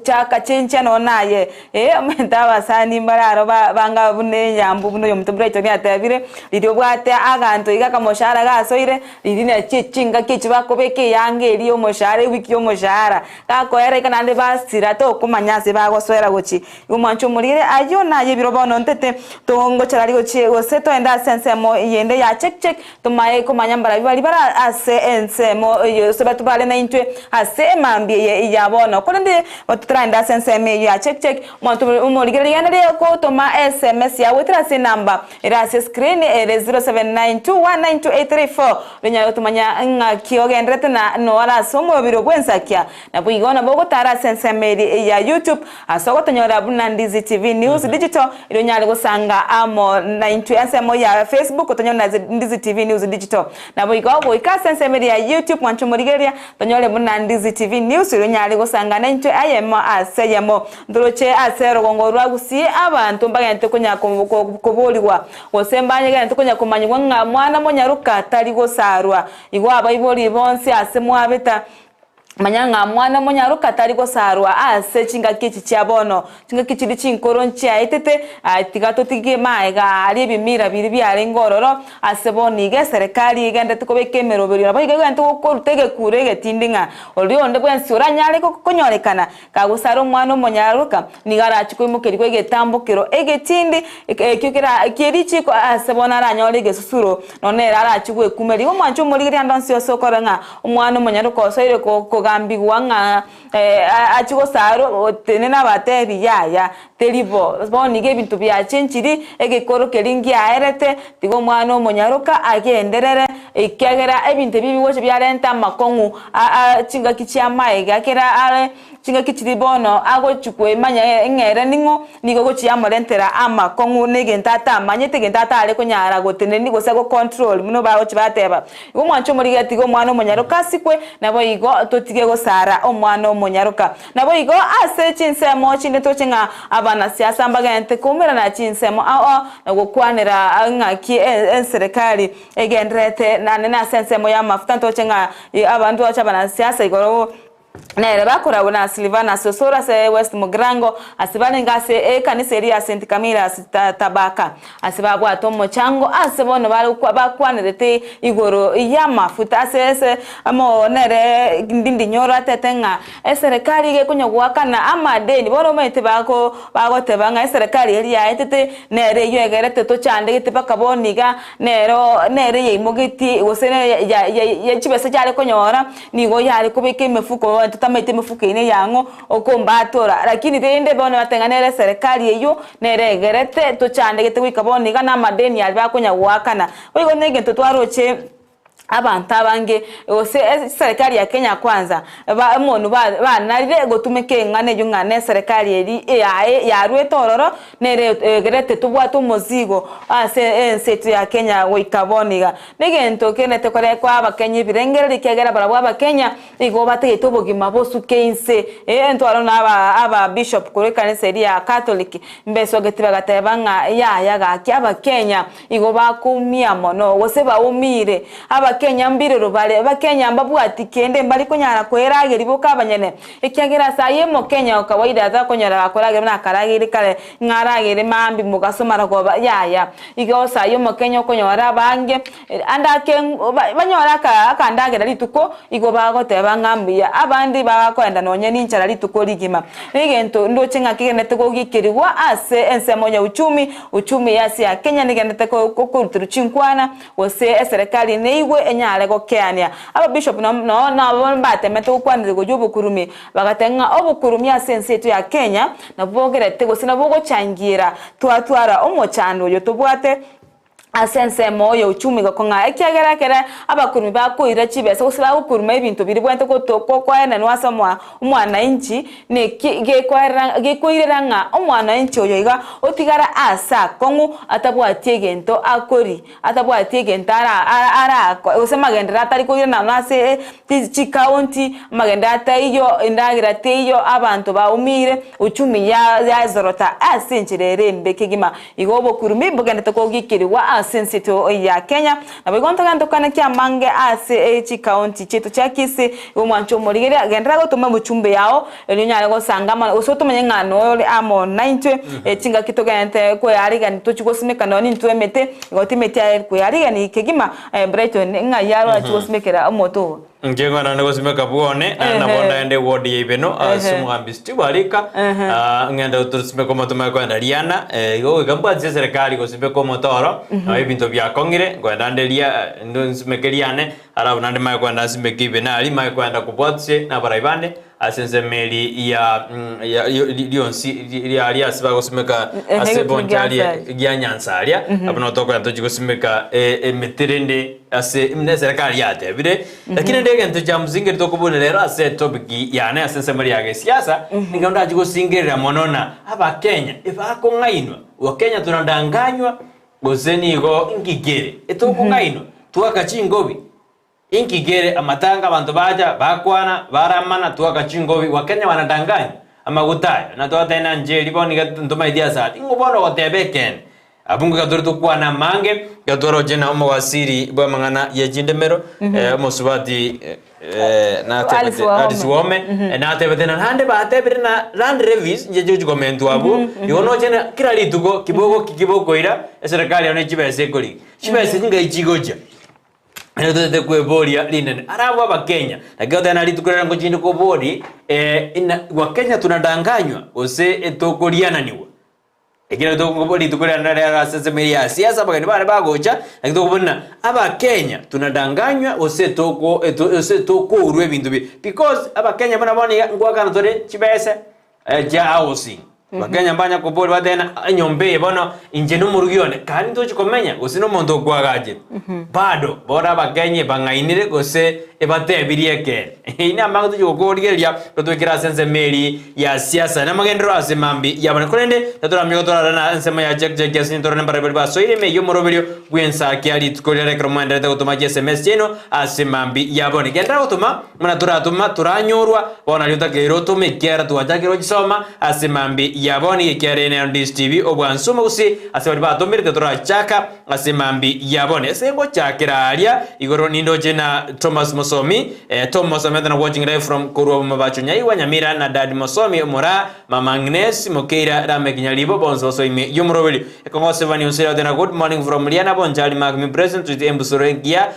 chaka chenchia nonya naye. Ee, omanyete abasani mbare aro banga buna enyambu buna oyomonto Brighton atebire, riria obwate aganto iga akamoshahara gasoire, riria nachio chingaki echio bakobeka eyanga eria ya omoshahara ewiki ya omoshahara, gakoera iga naende basira tokomanya ase bagosoera gochia. Igo mwanche omorire ayio naye ebiro bono ntete tongochararia gochia gose toende ase ensemo yende ya check check tomaye komanya mbarabwo baria bare ase ensemo eye gose batubare naintwe ase emambia eye ya bono. Korende totaraenda ase ensemo eyio ya check check omonto omorigereria gendereria gotoma sms yao goetera ase enamba ere ase screen ere 0792192834 onyare gotomanya ng'aki ogendererete na noare ase omobere bw'ensakia. Naboigo nabo ogotara ase ensemo eria ya YouTube ase ogotonyora buna Ndizi TV News Digital erio onyare gosanga amo naintwe ensemo ya Facebook otonyore na Ndizi TV News Digital. Naboigo goika ase ensemo eria ya YouTube mwanche omorigereria tonyore buna Ndizi TV News erio onyare gosanga naintwe ayemo ase eyemo. Ntoroche ase orogongo rwa Gusii abanto mbagente konya koborigwa gose mbagente konya komanyigwa ng'a mwana monyaroka tari gosarwa. Igo abaibori bonsi ase mwabeta Manya ng'a mwana monyaroka tari gosarwa ase chingaki echi chia bono. Chingaki chiria chinkoro nchiaetete, tiga totige maega aria ebimira biria biarenge ororo. Ase bono iga eserekari egenderete kobeka emeroberio nabo iga egenderete gokoruta egekuro egetindi ng'a oria onde bwensi oranyare konyorekana kagosara omwana omonyaroka nigo arache koimokerigwa egetambokero egetindi ekio kera kie richiko ase bono aranyore egesusuro nonya nere arache gwekumeria. Igo omwanche omorigereria ande onsi ase okore ng'a Omwana omonyaroka osoire kogambigwa ng'a achie gosarwa, otenene abatebi, Yaya, teri bo. Bono iga ebinto biachenchiri, egekoro keria ngiaerete, tiga omwana omonyaroka agenderere, ekiagera ebinto ebi bigocha biarenta amakong'u chingaki chi'amaega kera are Chingaki chiria bono agochia kwemanya ng'a ere ning'o, nigo agochia amorentera amakong'u na egento atamanyete, egento atare konyara gotenenia gose gocontrol buna bagochia bateba. Igo omwancha omorigia tiga omwana omonyaroka asikwe, naboigo totige gosara omwana omonyaroka. Naboigo ase chinsemo chinde toche ng'a abanasiasa mbagente koumerana chinsemo ao ao na gokwanera ng'aki enserekari egendererete naende nase ensemo y'amafuta ntoche ng'a abanto bache abanasiasa igoro. Nere bakoragwa na Silvanus Osoro ase West Mugirango, ase barenge ase ekanisa eria ya St. Camillus Tabaka, ase babwate omochango ase bono bare bakwanerete igoro y'amafuta ase ase amo nere Ndindi Nyoro atete ng'a eserekari iga ekonya goakana amadeni bono omanyete bako bagoteba ng'a eserekari eria yaetete nere eyio egerete tochandegete mpaka bono iga nero nere yaimogetie gose nere ya ya chibesa chiare konyora Nigo yare kobeka emefuko bono totamaete emefuko eye neyang'o okombatora lakini rende bono bateba ng'a nere eserekari eyio nere egerete tochandegete goika bono iga na amadeni aria bakonya goakana. Boigo negento twaroche abanto abange gose eserekari ya Kenya kwanza ba omonwe ba banarire gotumeka eng'ana eyio ng'a neserekari eri eyaye yarwete ororo nere egerete tobwate omozigo ase ense yaito ya Kenya goika bono iga. Negento kenete korekwa Abakenya ebirengererio ekiagera barabwo Abakenya igo bategete obogima bosuke inse. Ee ntwaro na aba aba bishop korwa ekanisa eria ya Catholic mbesogeti bagateba ng'a yaya gaki Abakenya igo bakoumia mono gose baumire. Abakenya mbirero bare, Abakenya mbabwati kende mbari konyara kwerageria boka abanyene ekiagera ase ayio omokenya o kawaida atakonyora gakorageria buna akarageire kare ng'a aragere maambia mogaso marogoba yaya. Igo ase ayio omokenya okonyora abange ande ake banyore akandagera rituko, igo bagoteba ng'a mbuya, abande bakoenda nonye ninchara rituko rigima. Negento ndoche ng'a kegenderete gogikerigwa ase ensemo ya uchumi, uchumi ase ya Kenya negenderete koruterwa chinkwana, gose eserekari neigwe enyare gokeania. Ababishop noo nabo mbatemete gokwanera igoro y'obokurumi, bagateba ng'a obokurumi ase ense yaito ya Kenya nabwo bogerete gose nabwo bogochangiera twatwara omochando oyo tobwate ase ensemo ya uchumi gokong'a ekiagera ekere abakurumi bakoira chibesa gose bagokuruma ebinto biria bwenerete goto koenanwa ase omwananchi neki gekoerera gekoirera ng'a omwananchi oyo iga otigara ase akong'u atabwati egento akori atabwati egento ara ara ara gose amagenderero atari koirana nonya ase chikaunti, amagenderero ataiyo, endagera teiyo, abanto baumire, uchumi ya yazorota ase enchera ere embe kegima. Igo obokurumi mbogenderete kogikerigwa ase ense yaito ya Kenya. Naboigo ntogende tokane amange ase chikaunti chiaito chia Kisii, igo omwancho omorigereria genderera gotoma obochumbe yao erio onyare gosanga amo gose otomanye ng'a nore amo naintwe chingaki togenderete koyarigani tochie gosimeka nonya nintwe emete, igo timeti aye koyarigani kegima Brighton ng'ai aroachie gosimekera omote obo.
Inche ng'a naende gosimeka bwone, naende nabo ndaende eward ya Ibeno ase omogambi Steve Arika, ng'ende tosimeke omote omanye koenda riana, igo goika mbwatise eserekari gosimeka omote oro, nabo ebinto biakong'ire, nkoenda nde ria nsimeke riane, alafu naende manye koenda nsimeke Ibeno aria, manye koenda kobwatisia na abarai bande. Ase ensemo eri ya ya rionsi riaria ase bagosimeka ase boncha aria gia nyansa aria abwo nabo tokogenda tochie gosimeka emete rende ase buna eserekari yatebire. Lakini rende egento kia msingi tokobuna rero ase etopic yane ase ensemo eria ya gesiasa nigo ndachie gosingerera mono na abakenya ebakong'ainwa, wakenya tunadanganywa gose nigo ngigere etokong'ainwa twaka chingobi. Inki kere amatanga abanto bacha, bakwana, baramana, twaka chingobi, Wakenya wanadanganya, amaguta aya, na twateba nanche bono iga ntomaeti ase ati, ing'o bono ogoteba ekeene? Abwo ngoika tore tokwane amange, iga twaroche na omowasiri bw'amang'ana ye chindemero, omosubati
Alice Wahome.
Alice Wahome, natebete na naende batebire na land levies inche chigochi komentwa abwo, igo noche na kera rituko kibogo ki kibokoira, eserekari yao ne chibesa ekorigia, chibesa echi ngai chigochia. Naende totaete kweboria rinene are abwo Abakenya, naki goteba na rituko riria ngochinde kobori ina Wakenya tunadanganywa gose etokoriananiwa? Ekero tokobori rituko riria rero ase ensemo eria ya siasa abageni bare bagocha, naki tokobori ng'a Abakenya tunadanganywa gose toko eto gose tokourwa ebinto bi because Abakenya buna bono iga ngoakana tore chibesa chia housing. Abakenya mbanya koboria batebe ng'a enyomba eye bono inche na omorugi one kare ntochi komenya gose na omonto okoagachire. Bado bono Abakenya ebang'ainire gose ebatebirie ekeene. Eyio namang'ana tochi gokorigereria totwekere ase ensemo eria ya siasa na amagenderero ase mambia yabone. Korende tatoramanye gotorara na ensemo ya check check ase ntorore mbarabwo baria basoire ime y'omoroberio bw'ensakia rituko riria ekero moenderete gotoma chiSMS chiaino ase mambia yabone. Genderera gotoma. Buna toratoma toranyorwa, bono nario otakeire otome, ekiagera twachakire gochisoma ase mambia ya bono, ekiagera eye nero Ndisi TV, obwansu omogusii ase baria batomerete torachaka ase mambia ya bono. Ase ngochakera aria igoro nindoche na Thomas Mosori. Mosomi, Tom Mosomi otena watching live from korwa Bomabacho Nyaiwa Nyamira na Dad Mosomi Moraa Mama Agnes Mokeira Lameck Nyaribo bonsi basoime y'omoroberi Ekong'o Sevani Onseri otena good morning from Liana Bonchari Mark me present with embusuro engiya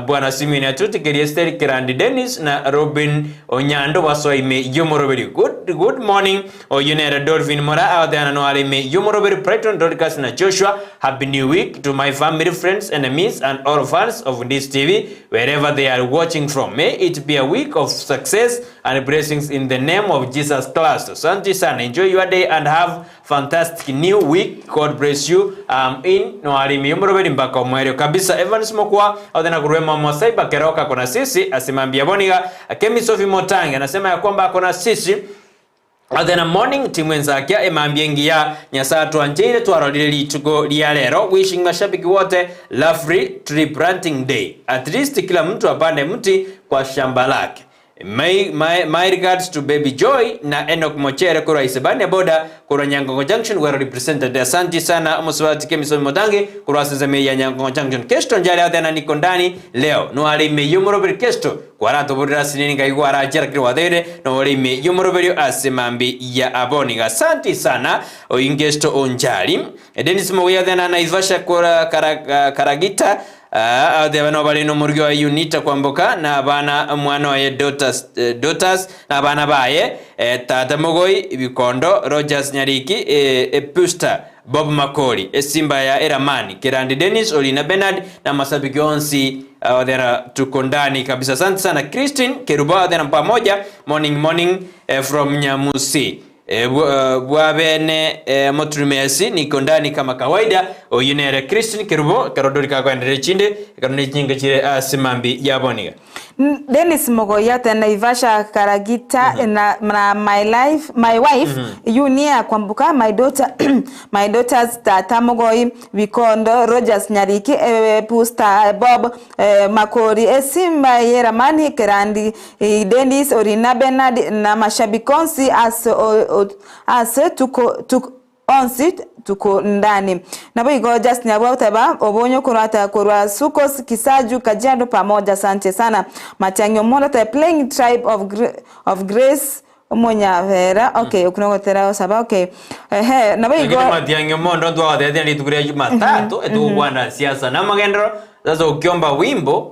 Bwana Simeon Atuti Keria Esther Kerandi Dennis na Robin Onyando basoime y'omoroberi Good good morning Oyio nere Dolphin Moraa agotebana noare ime y'omoroberi Brighton Dorcas na Joshua Happy new week to my family friends enemies and all fans of Ndizi TV wherever they are watching from may it be a week of success and blessings in the name of Jesus Christ Asante sana enjoy your day and have fantastic new week God bless you am in noare ime y'omoroberi mpaka omoerio kabisa Evans Mokwa agotebana korwa Emamwa Cyber Keroka ako na sisi ase mambia boniga Kemi Sophie Motangi anasema ya kwamba ako na sisi Athena morning timu ensakia emambia engiya Nyasae atwancheire twarorire rituko ria rero wishing mashabiki wote lovely tree planting day at least kila mtu apande mti kwa shamba lake My, my, my regards to baby Joy na Enoch Mochere korwa Isebania boda korwa Nyangongo Junction well represented asanti sana omosubati Kemisomi Motangi korwa ase ensemo ya Nyangongo Junction Kesto njare Athena niko ndani leo noare ime yomoroberi Kesto Kwaratoborire ase nini ngai kwarachera kera gwateire nore ime y'omoroberio ase mambi ya aboniga. Asanti sana oingesto onchari. Dennis Muguya thena Naivasha kora kara, Karagita uh, no bari nomorugi oye Unita Kwamboka na abana omwana oye daughters, eh, daughters na abana baye eh, tata Mogoi Bikondo Rogers Nyariki eh, Epusta Bob Makori, Esimba ya Eramani, Kerandi Dennis, Olina Bernard na amasabiki onsi Odhera tuko ndani kabisa. Asante sana Christine Kerubo Odhera pamoja morning morning eh, from Nyamusi eh, bwabene eh, motrumesi niko ndani kama kawaida oyu nere Christine Kerubo karodori kakwenderera chinde karone chinyinga chire ase mambi yaboniga
Dennis Mogoyate Naivasha Karagita na, na my life my wife Yunia Kwambuka my daughter my daughters Tata Mogoi Bikondo Rogers Nyariki eh, Pusta Bob eh, Makori Esimba Yeramani Kerandi eh, Dennis Orina Bernard na mashabikonsi as, o, o, as tuko, tuko onsi tuko ndani nabo igo Justin Abwataba obonyo kurata kurwa Sukos Kisaju Kajiado pamoja asante sana Matiang'i Omondo the playing tribe of, of Grace Omonyavera okay okunogotera osaba okay ehe nabo igo
Lakini Matiang'i Omondo ntwagotebia rituko ria Jumatatu etogokwana siasa na amagenderero sasa ukiomba wimbo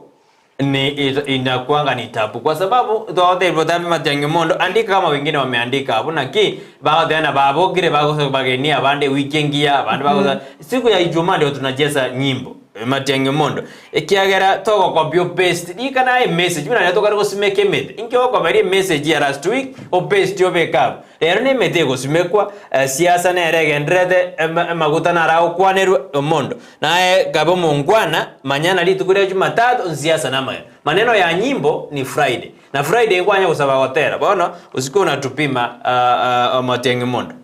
ni inakuanga ni tabu kwa sababu twagotebia botambe Matiang'i Omondo andika kama wengine wameandika abu naki bagotebana babokire bagosa bagenia abande wiki engiya abande bagosa siku ya Ijumaa ndio tunacheza nyimbo Matiang'i Omondo ekiagera togokopia opaste rika naye message buna riria tokare gosimeka emete inki ogokoberia emessage ya last week opaste obeke abwo rero na emete egosimekwa siasa nere egendererete amaguta naro agokwanerwa omondo naye kabe omongwana manya na rituko ria jumatatu nsiasa na amagena maneno ya nyimbo ni Friday na Friday nkwanya gosaba gotera bono osike onatupima Matiang'i Omondo.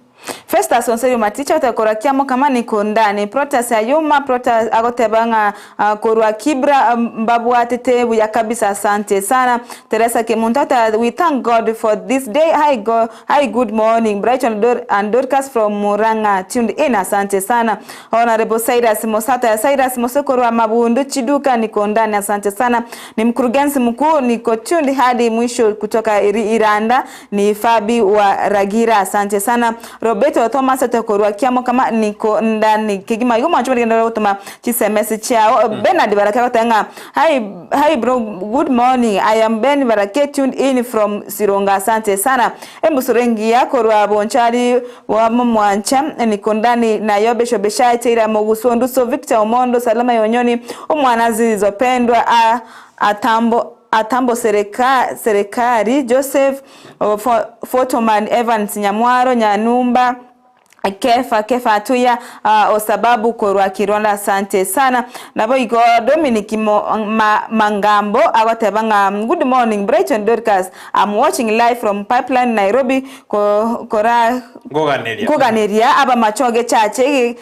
Festus Onseri Maticha otekora kiamo kama niko ndani Protas Ayuma Protas agoteba ng'a uh, korwa Kibra mbabwatete buya kabisa asante sana Teresa Kimuntata we thank God for this day hi go, hi good morning Brighton Dor and Dorcas from Murang'a tuned in asante sana Honorable Cyrus Mosata Cyrus Mosekorwa Mabundu Chiduka niko ndani asante sana ni mkurugenzi mkuu niko tuned hadi mwisho kutoka Iranda ni Fabi wa Ragira asante sana Roberto Thomas otekorwa kiamo kama niko ndani kigima igo mwancho bagenda gutuma chisemesi chao Bernard Baraka gotenga hi hi bro good morning I am Ben Baraka tuned in from Sironga asante sana embusurengi korwa bonchari wa mwancha niko ndani na yobe shobesha teira moguso nduso Victor Omondo Salama Yonyoni omwana zilizopendwa a, atambo atambo sereka, serikali Joseph Photoman Evans Nyamwaro Nyanumba Kefa Kefa atuya uh, osababu korwa Kironda asante sana nabo igo Dominic Mo, ma, Mangambo agoteba nga good morning Brighton Dorcas I'm watching live from Pipeline Nairobi ko, kora
Ngoganeria.
ngoganeria aba machoge chache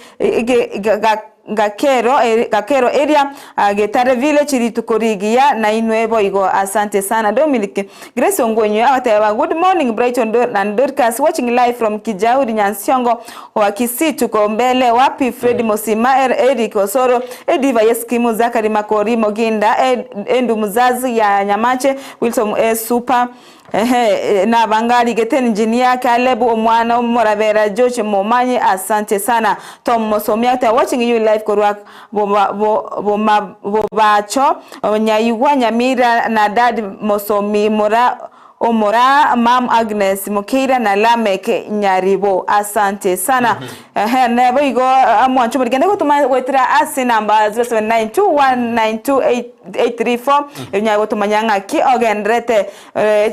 Gakero Gakero eria Getare Village rituko rigiya nainwe boigo asante sana Dominic Grace Ongwenyo agoteba good morning Brighton and Dorcas watching live from Kijauri Nyansiongo wa Kisii tuko mbele wapi Fred Mosima Eric Osoro Ediva Yeskimu Zachary Makori Moginda Endu Muzazi ya Nyamache Wilson E Super Ehe, nabangarigete engineer Caleb omwana omorabera George Momanyi asante sana Tom Mosomi agoteba watching you live korwa Bobacho Nyaigwa Nyamira na Dad Mosomi mora omora Mam Agnes Mokeira na Lameck Nyaribo asante sana Ehe, nabo igo omwancho morigende gotoma goetera ase enamba 0792192834 onyare gotomanya ng'aki ogenderete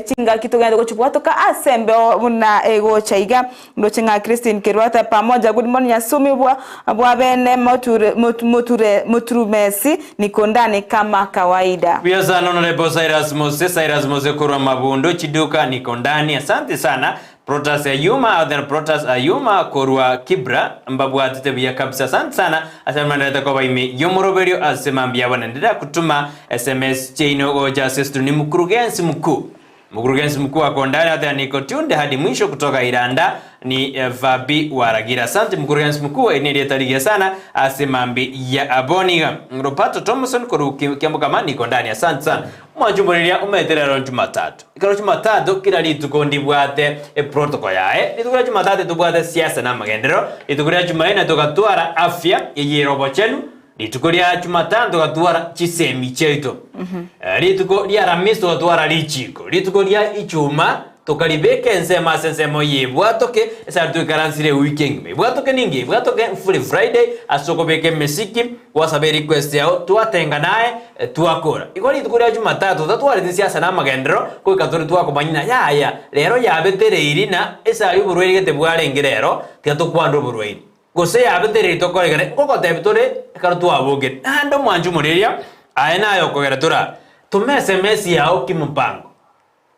Chingaki togende gochibwatoka ase embeo buna egocha iga. Ndoche ng'a Christine Kerwata pamoja good morning Nyasumi bwa bwa bene moture moture moturumesi niko ndani kama kawaida.
Buya sana Honorable Cyrus Mose, Cyrus Mose korwa Mabundo chiduka niko ndani. Asante sana Protas Ayuma, Other Protas Ayuma korwa Kibra mbabwatete buya kabisa. Asante sana ase amanderete koba ime y'omoroberio ase mambia abone. Ndira kutuma Sms chiaino gocha ase studio ni mkurugenzi mkuu. Mkurugenzi mkuu wa Kondani Arthur niko tunde hadi mwisho kutoka Iranda ni Fabi Waragira. Asante mkurugenzi mkuu eri nerieta rigiya sana ase mambi ya aboniga. Roberto Thompson korwa Kiambu niko ndani. Asante sana. Omwanchumoriria omanyete rero Jumatatu. Ekero Jumatatu kera rituko ndibwate eprotocol yaye. Rituko ria Jumatatu tobwate siasa na amagenderero. Rituko ria Jumanne togatwara afya eye ere obochenu. Rituko ria Jumatano togatwara chisemi chiaito. Rituko ria Aramisi togatwara richiko. Rituko ria Ichuma tokaribeka ensemo ase ensemo y'ebwatoke ase aria toikaransire ewiki engima. Ebwatoke ninki? Ebwatoke Free Friday ase okobeka emesiki, gwasaba erequest yao, twatenga naye twakora. Igo rituko ria Jumatatu totatwareti siasa na amagenderero, goika tore twakomanya ng'a yaya rero yabetereiri na ase aria oborwaire gete bwarenge rero, tiga tokwanre oborwaire. Gose yabetereiri tokoregane, ngogotebia tore ekero twabokire. Naende omwanche omoreria, aye naye okogera tora toma sms yao kimopango.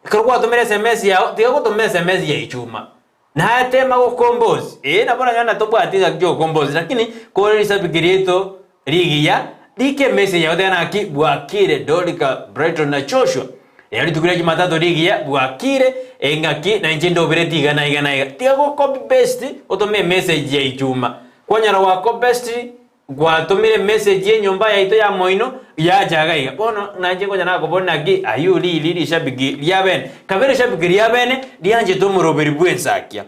Ekero gwatomire sms yao, tiga gotoma sms ya ichuma. Naye tema gokombosi, ee nabo oranyore ng'a tobwati ng'aki chiogokombosi, lakini kore risabiki riaito rigiya, rika emessage yao otebe naki bwakire Dorika, Brighton na Joshua. Riria rituko ria Jumatatu rigiya bwakire, engaki na inche ndobereti iga na iga na iga. Tiga go copy paste otome emessage ya ichuma. Kwanyora gwa copy paste gwatomire emessage ya enyomba yaito ya moino yacha iga iga. Bono nainche ngocha nakobori naki ayio riri rishabiki ria bene. Kabe rishabiki ria bene rianchete omoroberi bw'ensakia.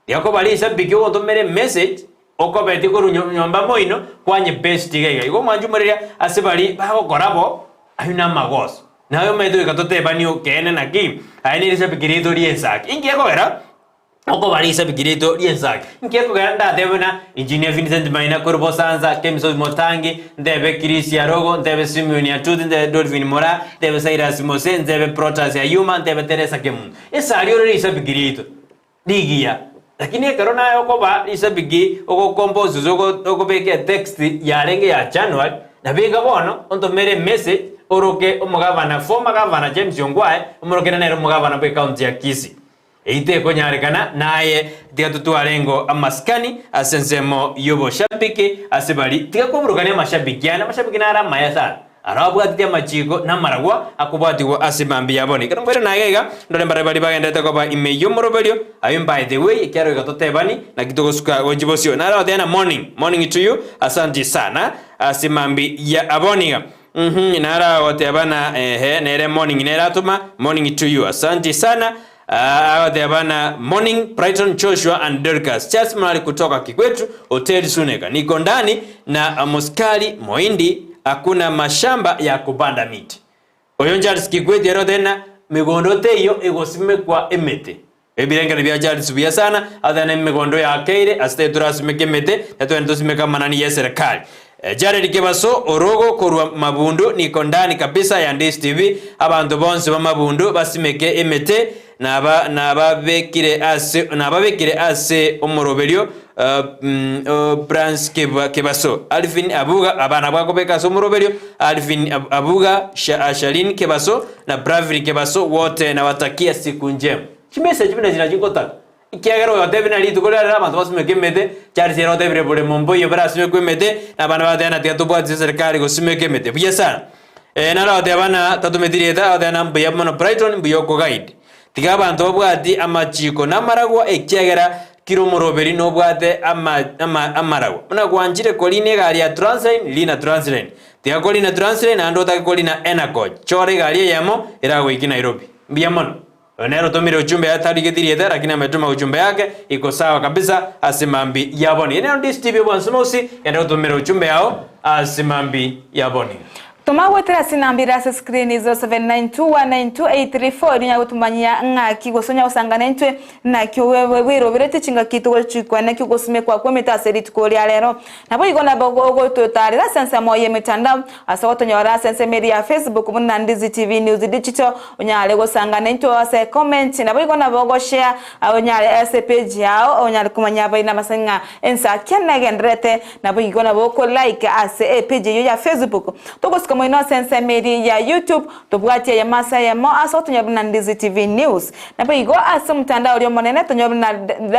Riakoba rishabiki ogotomera emessage Okobetie korwa nyomba moino kwanye best iga iga. Igo omwanchi omoreria ase baria bagokora bo, ayio namagoso. Naye omanyete goika totebanie ekeene naki, aye nerisabiki riaito ri'ensaki. Inki gekogera okoba risabiki riaito ri'ensaki? Inki gekogera ndatebe buna Engineer Vincent Maina korwa Bosansa, Kemisosi Motangi, ntebe Chris Arogo, ntebe Simeon Atuti, ntebe Dolphin Moraa, ntebe Cyrus Mose, ntebe Protas Ayuma, ntebe Teresa Kemunto. Esari ore risabiki riaito. Rigiya. Lakini ekero naye okoba risabiki ogocompose gose okobeka etext yarenge ya January, nabo iga bono ontomere emessage oroke omogavana former governor James Ongwae omorokere nere omogavana bwe county ya Kisii. Eyio tekonyarekana naye tiga totware ngo amasikani ase ensemo yoboshabiki ase baria tiga koburukania amashabiki ane amashabiki naro amaya sana. Aro abwateti amachiiko na amaragwa akobwatigwa ase mambia ya bono. Ekero nkoirana naye iga, ndore mbarabwo baria bagenderete koba ime y'omoroberio, ayio by the way, ekiagera goika totebani, naki togosuka gochia bosio. Naro agoteba morning, morning to you, asanti sana ase mambia ya bono iga. Uhum, naro agoteba na ehe, nere morning nere atoma, morning to you, asanti sana. Agoteba na morning Brighton Joshua and Dorcas Charles Murari kutoka Kikwetu Hotel Suneka niko ndani na Muskari Moindi hakuna mashamba ya kupanda miti. Oyo Charles Kikwete ere oteba na megondo teiyo egosimekwa emete. Ebirengero bia Charles buya sana oteba na emegondo yakeire ase tari torasimeke emete na twende tosimeke amanani ye serikali. Jared Kebaso orogo korwa Mabundu niko ndani kabisa ya Ndizi TV abanto bonsi ba Mabundu basimeke emete naba nababekire ase nababekire ase omoroberio Brans Kebaso Alvin Abuga aba nabwo akobeka ase omoroberio Alvin Abuga Shalin Kebaso na Bravin Kebaso wote nawatakia siku njema. Chimessage buna china chigotaka. Ekiagera oyo otebire na rituko riria rero abanto basimeke emete, Charles ere otebire boremo mboiyo borasimekwe emete, na abande bagateba ng'a tiga tobwatise eserekari gosimeka emete. Buya sana. Eh, naro agoteba ng'a tatometi rieta, agoteba ng'a mbuya mono Brighton, mbuya okoguide. Tiga abanto babwati amachiko na amaragwa ekiagera kira omoroberi nobwate ama ama amaragwa. Buna gwanchire korina egari ya Transline, rina Transline. Tiga korina Transline naende otake korina Enacoch. Chora egari eyemo eragoikie Nairobi. Mbuya mono. Oyo nere otomire uchumbe yaye tarigeti rieta lakini ametuma uchumbe yake iko sawa kabisa ase mambi ya boni. Eye nero Ndizi TV obwansu mosi genda gotomera uchumbe yao ase mambi ya boni.
Toma goetera ase enamba ere ase screen 0792192834 erio onya gotumanyia ng'aki gose onya gosangana intwe naki bwerobereti chingaki togochikwa naki ogosimekwa kw'emete ase rituko ria rero. Naboigo nabo ogototaarera ase ensemo y'emetandao Ase gotonyora ase ensemo eria ya Facebook buna Ndizi TV News Digital, onyare gosangana intwe ase comment, naboigo nabo ogoshare onyare ase page yao onyare komanya abairi na abasani ng'a ensakia negendererete, naboigo nabo oko like ase epage eyio ya Facebook. Togosika moino ase ensemo eria ya YouTube, tobwatie eyemo ase eyemo ase gotonyora buna Ndizi TV News. Naboigo ase omotandao oria omonene tonyore buna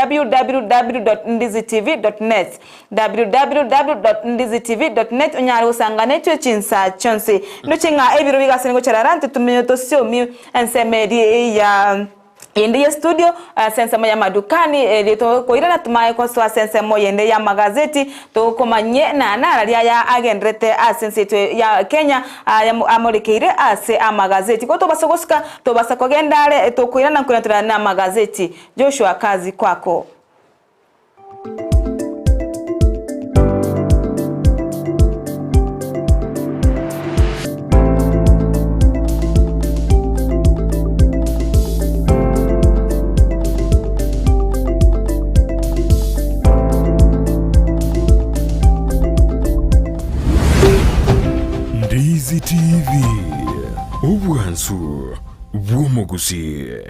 www.ndizitv.net. www.ndizitv.net onyare gosangana echwe chinsa chionsi. Ndoche ng'a ebiro bigasani gocharara intwe tomenye tosiomi ensemo eria ya yende ye studio ase ensemo ya madukani erio tokoirana tomaye gosoa ase ensemo yende ya magazeti tokomanye na nararia aya agenderete ase ense yaito ya Kenya aya amorekeire ase amagazeti. Igo tobasa gosuka tobasa kogenda are tokoirana nkoirana torarane na amagazeti. Joshua kazi kwako.
Ndizi TV, obwansu bw'omogusii.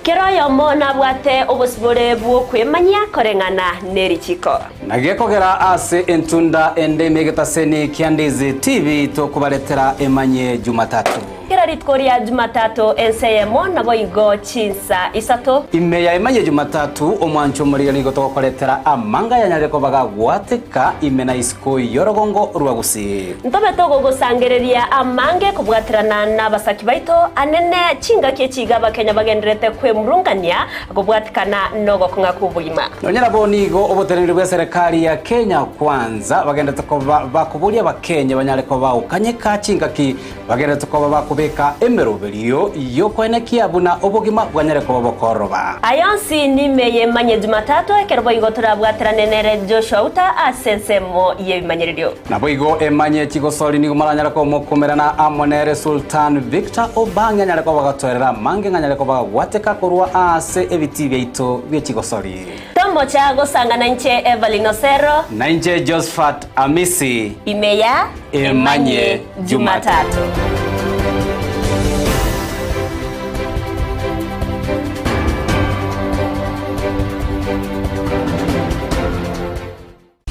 Kera oyomo nabwate obosibore bw'okwemanyia koreng'ana nerichiko.
Na gekogera ase entunda ende ime egetaseni kia Ndizi TV tokobaretera emanye Jumatatu.
Kera rituko ria Jumatatu ense eyemo naboigo chinsa isato.
Ime ya emanye Jumatatu omwancho omorigia nigo togokoretera amanga yanyarire koba gagwateka ime na isiko y'orogongo rwa Gusii.
Ntobe togogosangereria amange kobwaterana nabasaki baito anene chingaki echi iga abakenya bagendererete kwemurungania Kobwatikana nogokong'a kw'obogima.
Nonya nabo nigo oboteneneri bw'eserekari ya Kenya Kwanza bagenderete koba bakoboria abakenya banyare koba bagokanyeka chingaki bagenderete koba bakobeka emeroberio y'okoenekia buna obogima bwanyare koba bokoroba.
Aya onsi nime y'emanye Jumatatu ekero boigo torabwaterane nere Joshua Uta ase ensemo y'ebimanyererio.
Naboigo emanye chigosori nigo moranyare komokumerana amo nere Sultan Victor Obange anyare koba gatoerera amange ng'anyare koba gagwateka korwa aase ebitii biaito bie chigosori.
Tomocha gosangana inche Evelyn Osero.
Na inche Josphat Amisi.
Ime ya
Emanye Jumatatu.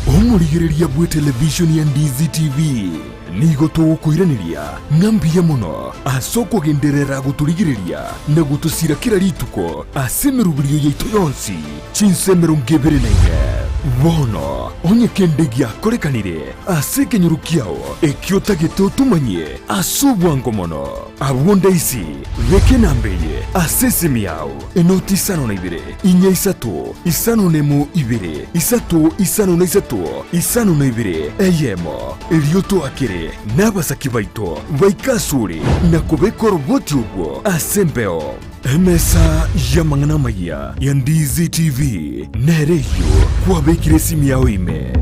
Omorigereria bw'etelevishoni ya Ndizi TV nigo togokoiraneria ng'a mbuya mono ase okogenderera gotorigereria na gotosira kera rituko ase emeroberio yaito yonsi chinsa 24. Bono onye kende giakorekanire ase ekenyoro kiao ekio otagete otomanyie ase obwango mono, abwo ndaisi beka enamba eye ase esimi yao. Enoti isano na ibere, inya isato, isano nemo ibere, isato isano na isato, isano na ibere, eyemo. Erio toakere nabasaki baito baike asore na kobeka oroboti orwo ase embeo. Emesa y'amang'ana amayia ya Ndizi TV nere eyio kwabekire esimi yao ime.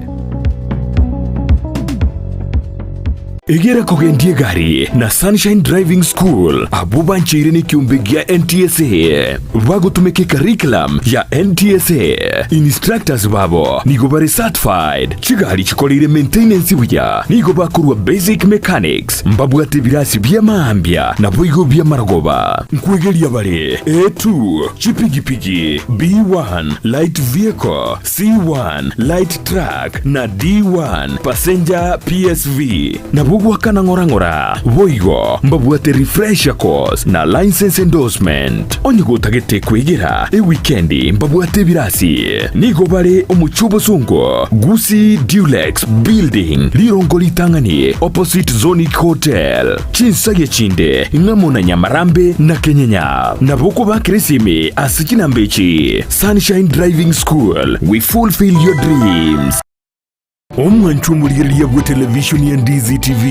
Egera kogendia egari na Sunshine Driving School abwo bancheire nekiombe gia NTSA bagotumeka ecurriculum ya NTSA. Instructors babo nigo bare certified, chigari chikoreire maintenance buya, nigo bakorwa basic mechanics, mbabwate ebirasi bia maambia naboigo bi'amarogoba. Nkwegeria bare A2, chipigipigi, B1, light vehicle, C1, light truck, na D1, passenger PSV. Nabwo goakana ng'ora ng'ora. Boigo mbabwate refresher course na license endorsement. Onye gotagete kwegera ewikendi mbabwate ebirasi. Nigo bare omochie obosongo, Gusii Dulux Building, rirongo ritang'ani opposite Zonic Hotel. Chinsagia chinde ng'amo na Nyamarambe na Kenyenya. Nabo okobakera esimi ase chinamba echi, Sunshine Driving School, we fulfill your dreams. Omwanchwa omorigereria bwe televishoni ya Ndizi TV,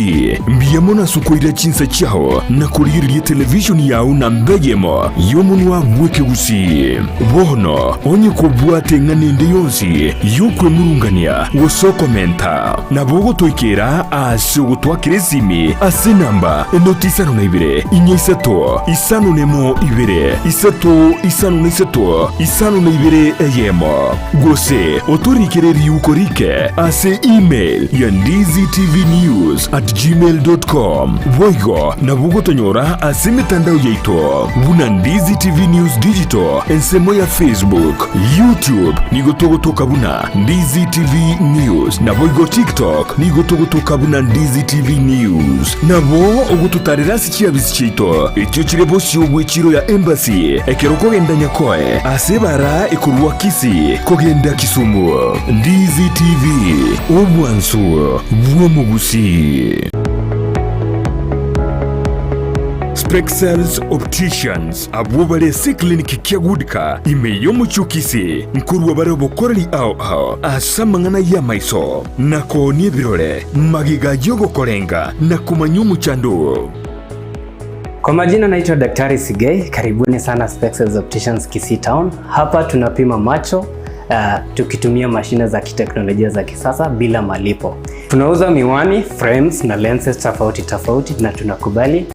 mbuya mono ase okoira chinsa chiao na korigereria televishoni yao namba eyemo y'omonwa bw'ekegusii. Bono onye kobwate eng'ana ende yonsi y'okwemurungania gose okomenta, nabo ogotoikera ase ogotwakera esimi ase enamba enoti isano na ibere, inya isato, isano nemo ibere, isato isano na isato, isano na ibere eyemo. Gose otorikere riuko rike ase email ya ndizitvnews@gmail.com. Boigo nabo ogotonyora ase emetandao yaito buna Ndizi TV News Digital ensemo ya Facebook, YouTube nigo togotoka buna Ndizi TV News naboigo TikTok nigo togotoka buna Ndizi TV News. Nabo ogototarera ase chiabisi chiaito echio chire bosio bw'echiro ya Embassy ekero okogenda Nyakoe ase ebara ekorwa Kisii kogenda Kisumu. Ndizi TV, obwansu bw'omogusii. Spexels Opticians abwo bare ase eclinic kia Goodka ime y'omochie o Kisii nkorwa bare obokoreri ao ao ase amang'ana y'amaiso na koonia ebirore magega y'ogokorenga na komanya omochando oo.
Kwa majina naitwa Daktari Sigei, karibuni sana Spexels Opticians Kisii Town. Hapa tunapima macho tukitumia mashine za kiteknolojia za kisasa bila malipo. Tunauza miwani, frames na lenses tofauti tofauti na tunakubali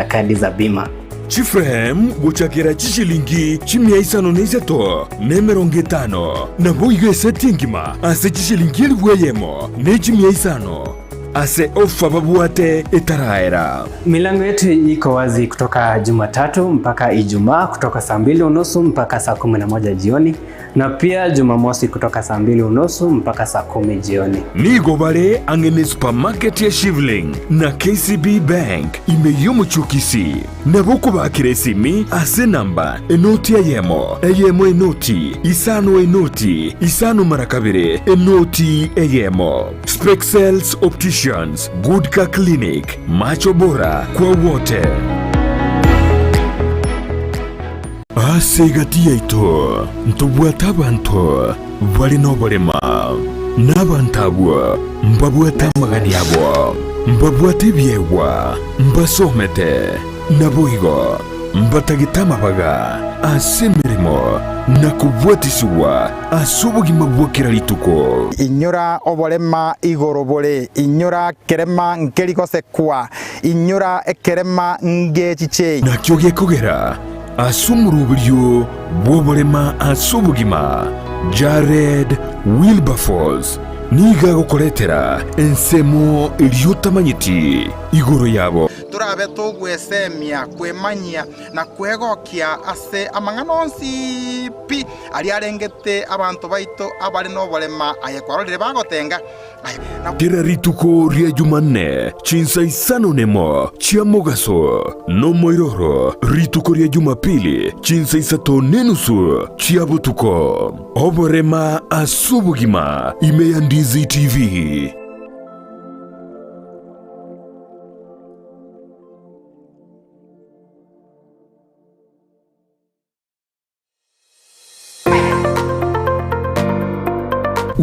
kadi za bima.
Chiframe gochakera chishilingi chimia isano na isato na emerongo etano, naboigo eseti engima ase chishilingi elifu eyemo ne chimia isano ase ofa babwate etaraera.
Milango yetu iko wazi kutoka Jumatatu mpaka Ijumaa kutoka saa mbili unusu mpaka saa 11 jioni na pia Jumamosi kutoka saa mbili unusu mpaka saa 10 jioni.
Nigo bare ang'e ne supermarket ya Shivling na KCB Bank ime y'omochie o Kisii. Nabo okobakera esimi ase enamba enoti eyemo, eyemo enoti, isano enoti, isano mara kabere, enoti eyemo. Spexels Opticians, Good Car Clinic, macho bora kwa wote. Ase egati yaito ntobwate abanto bare noborema, na abanto abwo mbabwate amagani abo, mbabwate ebiegwa, mbasomete, naboigo mbatagete amabaga ase emeremo na kobwatisigwa ase obogima bwa kera rituko.
Inyora oborema igoro bore, inyora kerema nkeri gosekwa, inyora ekerema ngechiche.
Nakio gekogera ase omoroberio bw'oborema ase obogima, Jared Wilberforce nigo agokoretera ensemo eria otamanyeti igoro yabo.
Torabe togwesemia, kwemanyia, na kwegokia ase amang'ana onsi pi aria arengete abanto baito abare noborema, aye kwarorire bagotenga. Aye na.
Kera rituko ria Jumanne chinsa isano nemo chia mogaso, nomoiroro rituko ria Jumapili chinsa isato nenusu chia botuko. Oborema ase obogima ime ya Ndizi TV.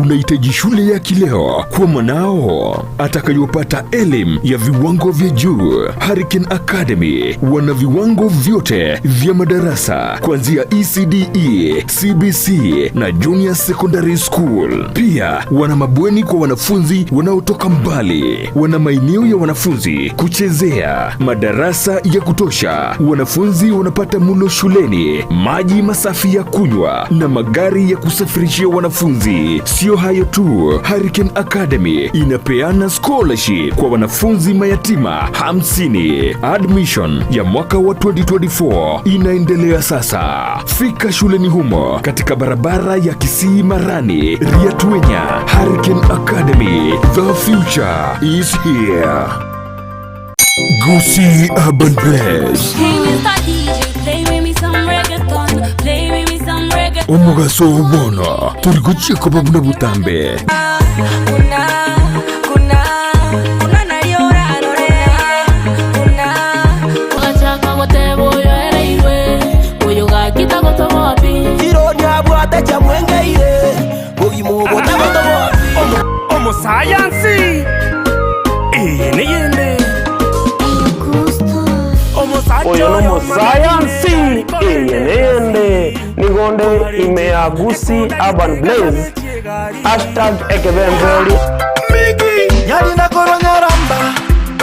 Unahitaji shule ya kileo kwa mwanao atakayopata elimu ya viwango vya juu? Hurricane Academy wana viwango vyote vya madarasa kuanzia ECDE, CBC na Junior Secondary School. Pia wana mabweni kwa wanafunzi wanaotoka mbali, wana maeneo ya wanafunzi kuchezea, madarasa ya kutosha, wanafunzi wanapata mulo shuleni, maji masafi ya kunywa na magari ya kusafirishia wanafunzi. Sio hayo tu, Hurricane Academy inapeana scholarship kwa wanafunzi mayatima 50. Admission ya mwaka wa 2024 inaendelea sasa. Fika shuleni humo katika barabara ya Kisii Marani, Riatuenya. Hurricane Academy, the future is here. Gusii Urban Blaze.
Hey, Mr. DJ, play with me some reggaeton. Play with me some reggaeton.
Omogaso obono tori gochia koba buna botambe.
Omosayansi eye neyende.
Oyo nomosayansi eye neyende nigonde ime ya Gusii Urban Blaze hashtag ekebemberi.
Nyarina koronyaramba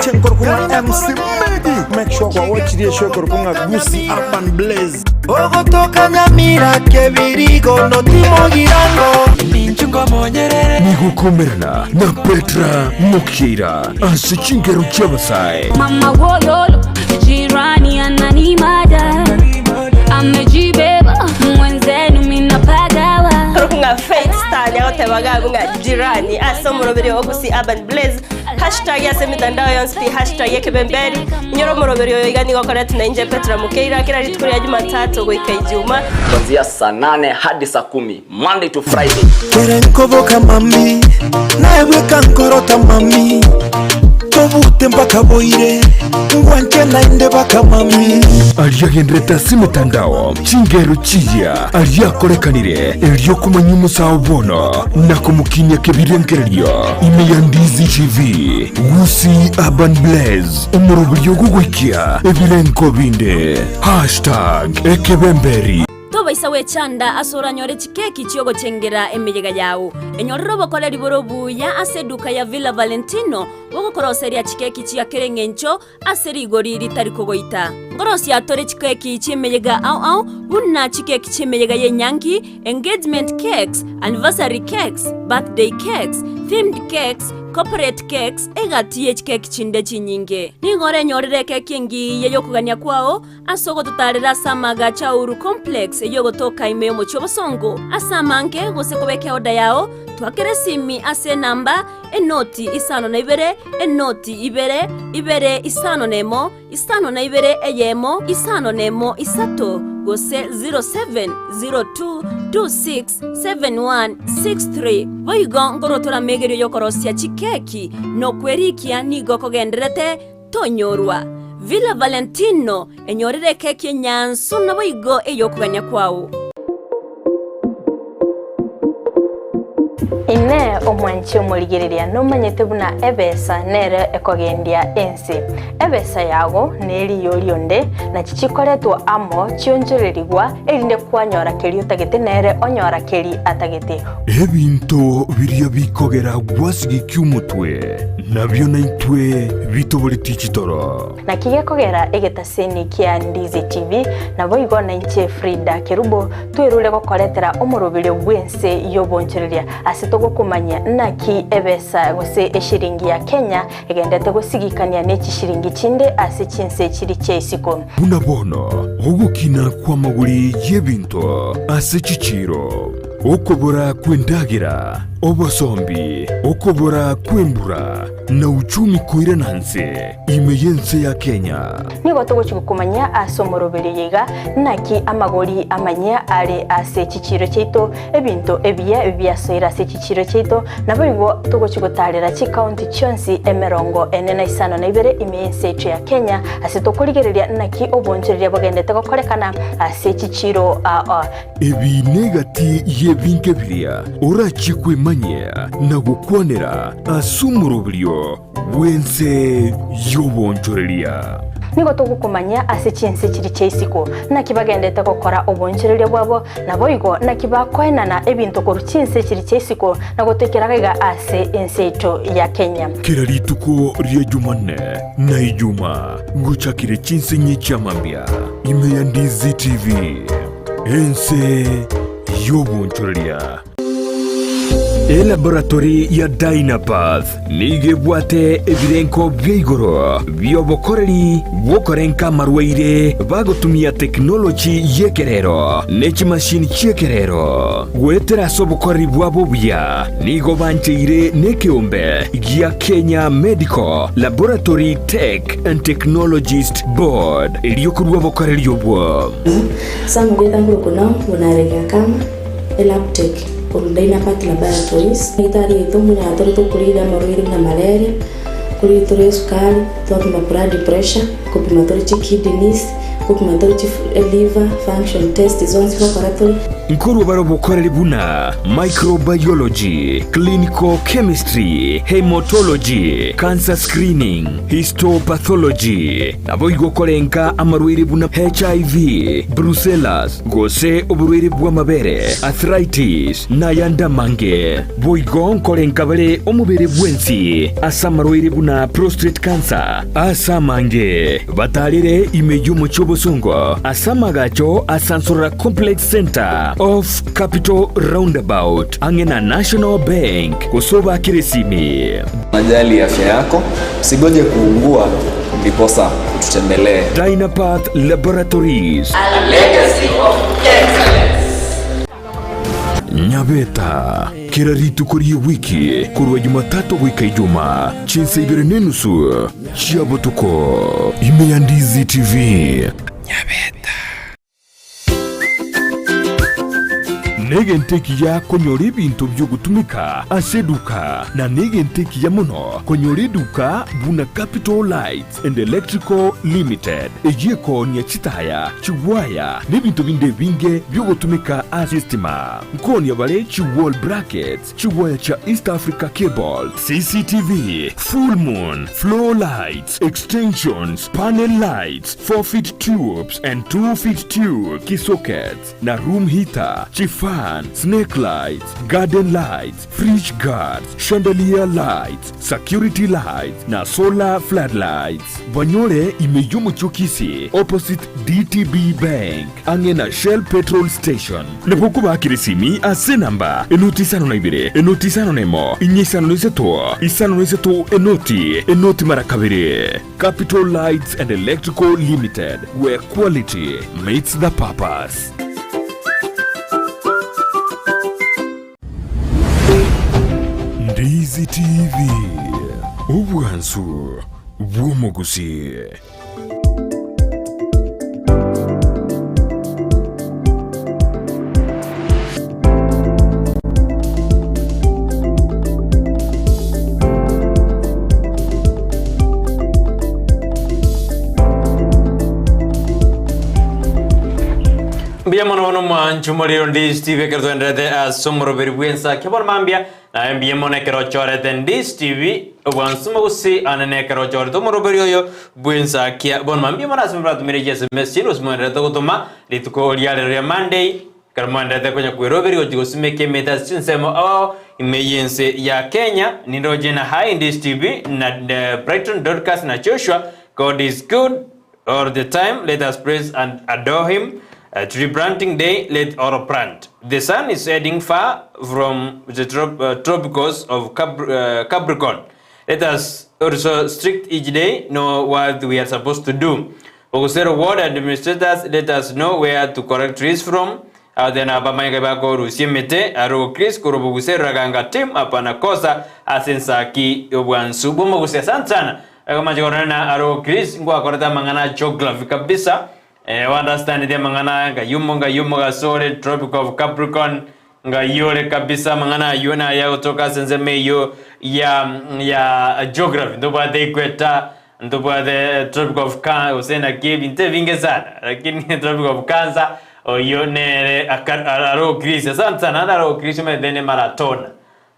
chenkorkunga MC Medi make sure kwa watch the show korkunga Gusii Urban Blaze ogotoka Nyamira kebirigo no timogirango ninchungo monyerere
Nigukomerana na Petra Mukira ase chingero chi'abasae.
Mama wololo, jirani ananimada. Amejibeba, mwenzenu minapagawa.
Nga Faith Star nyagotebaga nga jirani ase omoroberi o Gusii Urban Blaze hashtag ase emitandao yonsi pi hashtag ekebemberi inyore omoroberi oyo iga nigo okoretwe na inche Petra Mukeira kera rituko ria Jumatatu goika Ijuma.
Kuanzia saa 8 hadi saa 10 Monday to Friday.
Kerenkoboka mami naebweka nkorota mami tobute mpaka boire ngwanche nainde baka mami
Ariagenderete ase emetandao chingero chiya ariakorekanire eriokomanya omosaao bono na komokinia kebirengererio ime ya Ndizi TV Gusii Urban Blaze omoroberio ogogoikia ebirenko binde hashtag ekebemberi.
Tobaisa gwechanda ase oranyore chikeki chi'ogochengera emeyega yao. Enyorere obokoreri bore obuya ase eduka ya Villa Valentino bogokoroseria chikeki chia kera eng'encho ase rigori ritari kogoita. Nkorosia tore chikeki chi'emeyega ao ao buna chikeki chi'emeyega y'enyangi, engagement cakes, anniversary cakes, birthday cakes, themed cakes, corporate cakes, egati ye chikeki chinde chinyinge. Nigo orenyorere ekeki engiya y'okogania kwao Ase ogototaarera ase amaagacho a Uhuru Complex eyio ogotoka ime y'omochie obosongo ase amange gose kobeka eoda yao, twakere esimi ase enamba, enoti isano na ibere, enoti ibere, ibere isano na emo, isano na ibere eyemo, isano na emo isato, gose 0702267163. Boigo nkorwa toramegerio y'okorosia chikeki na okwerikia nigo kogendererete Tonyorwa. Villa Valentino, enyorere ekeki enyansu naboigo ey'okogania kwao.
Inee omwanchi omorigereria nomanyete buna ebesa nere ekogendia ense? Ebesa yago neriyo rionde, nachi chikoretwa amo chionchorerigwa, erinde kwanyora keria otagete nere onyora keri atagete.
Ebinto biria bikogera gwasigikia omotwe, nabio naintwe bitoboretie chitoro.
Naki gekogera egetaseni kia Ndizi TV, naboigo nainche Frida Kerubo, twerure gokoretera omoroberio bw'ense y'obonchoreria ase togokomanyia naki ebesa gose eshiringi ya Kenya egendete gosigikania ne chishiringi chinde ase chinse chiri chia isiko.
Buna bono ogokina kw'amagori y'ebinto ase chichiiro, okobora kw'endagera, obosombi, okobora kw'embura, na uchumi koirana nse ime y'ense ya Kenya.
Nigo togochia gokomanyia ase omoroberio oyo iga naki amagori amanyia are ase chichiiro chiaito, ebinto ebiya biasoire ase chichiiro chiaito, naboigo togochia gotaarera chikaunti chionsi emerongo ene na isano na ibere ime y'ense yaito ya Kenya, ase tokorigereria naki obonchoreria bogendete gokorekana ase chichiiro aa.
Ebi negati y'ebinto biria orachie kwemanyia. Kwemanyia na gokwanera ase omoroberio bw'ense y'obonchoreria.
Nigo togokomanyia ase chinse chiria chia isiko, naki bagendete gokora obonchoreria bwabo, naboigo naki bakoenana ebinto korwa chinse chiria chia isiko na gotoikera gaiga ase ense yaito ya Kenya.
Kera rituko ria Jumanne na Ijuma ngochakire chinse inye chi'amambia ime ya Ndizi TV, ense y'obonchoreria. Elaboratory ya Dynapath nigo ebwate ebirenko bia igoro bi'obokoreri bw'okorenka amarwaire bagotumia tekinoloji y'ekerero ne chimashini chi'ekerero. Goetera ase obokoreri bwabo obuya nigo bancheire nekeombe gia Kenya Medical Laboratory Tech and Technologist Board erio korua obokoreri obwo.
Sam Gitanguru Kunao buna arenge akama. Elabtech, korwa Dynapath Laboratories. Egitari yaito muna tore tokorire amarwaire buna malaria, korire tore esukari, twapima blood pressure, kopima tore chikidneys, kopima tore chi liver function test zonsi gokora tore.
Nkorwa bare obokoreri buna microbiology, clinical chemistry, haematology, cancer screening, histopathology, naboigo korenka amarwaire buna HIV, brucellas, Gose oborwaire bw'amabere, arthritis, na ayande amange. Boigo nkorenka bare omobere bwensi ase amarwaire buna prostate cancer ase amange. Batarere ime y'omochie obosongo ase amagacho a Sansorora Complex Centre off Capital Roundabout ang'e na National Bank gose obakere esimi.
Unajali afya yako, usigoje kuugua ndiposa ututembelee.
Dynapath Laboratories.
A legacy of excellence.
Nyabeta, kera rituko ri'ewiki korwa Jumatatu goika Ijumaa, chinsa ibere n'enusu chia botuko, ime ya Ndizi TV. Nyabeta. Negento ekiya konyora ebinto bi'ogotumeka ase eduka, na negento ekiya mono konyora eduka buna Capital Lights and Electrical Limited, eyio ekoonia chitaya, chigwaya, na ebinto binde ebinge bi'ogotumeka ase estima. Nkoonia bare chi wall brackets, Chigwaya chia East Africa Cable, CCTV, Full Moon, Floor Lights, Extensions, Panel Lights, 4 feet tubes and 2 feet tube, Key sockets, na room heater, chifan, snake lights, garden lights, fridge guards, chandelier lights, security lights, na solar floodlights. Banyore ime y'omochie o Kisii opposite DTB Bank ang'e na Shell Petrol Station. Nabo okobakera esimi ase enamba enoti isano na ibere, enoti isano na emo, inye isano na isato, isano na isato, enoti, enoti mara kabere. Capital Lights and Electrical Limited, where quality meets the purpose. Ndizi TV, obwansu bw'omogusii.
Mbuya mono bono mwanchu moriro Ndizi TV ekero twenderete ase omoroberi bw'ensa keboro mambia naye mbuya mono ekero ochorete Ndizi TV obwansu mogusi ane nekero ochorete omoroberi oyo bw'ensakia bono mambia mono ase muratumire chiSMS chiaino gose mwenderete gotoma rituko ria rero ria Monday ekero mwenderete konya kweroberi gochi gosimeka emete ase chinsemo ao ime y'ense ya Kenya nindoche na hi Ndizi TV na Brighton Dorcas na Joshua God is good All the time let us praise and adore him uh, Tree planting day let all plant The sun is heading far from the trop uh, tropicals of Cap uh, Capricorn Let us also strict each day know what we are supposed to do Ogusero ward administrators let us know where to correct trees from Uh, then abamanyeke bakorusia emete aro Chris korwa Bogusero raganga team hapana kosa ase ensaki y'obwansu bw'omogusi asante sana Egomache korora na aro Chris ngwakorete amang'ana a geography kabisa eh, understandete amang'ana aya ngayumo ngayumo gasore Tropic of Capricorn ngayore kabisa amang'ana aywo na aya gotoka ase ensemo eywo ya ya geography ntobwate equator ntobwate Tropic of Cancer gose naki ebinto ebinge sana lakini Tropic of Cancer oyio nere aro Chris asante sana naende aro Chris omanyete ne maratona.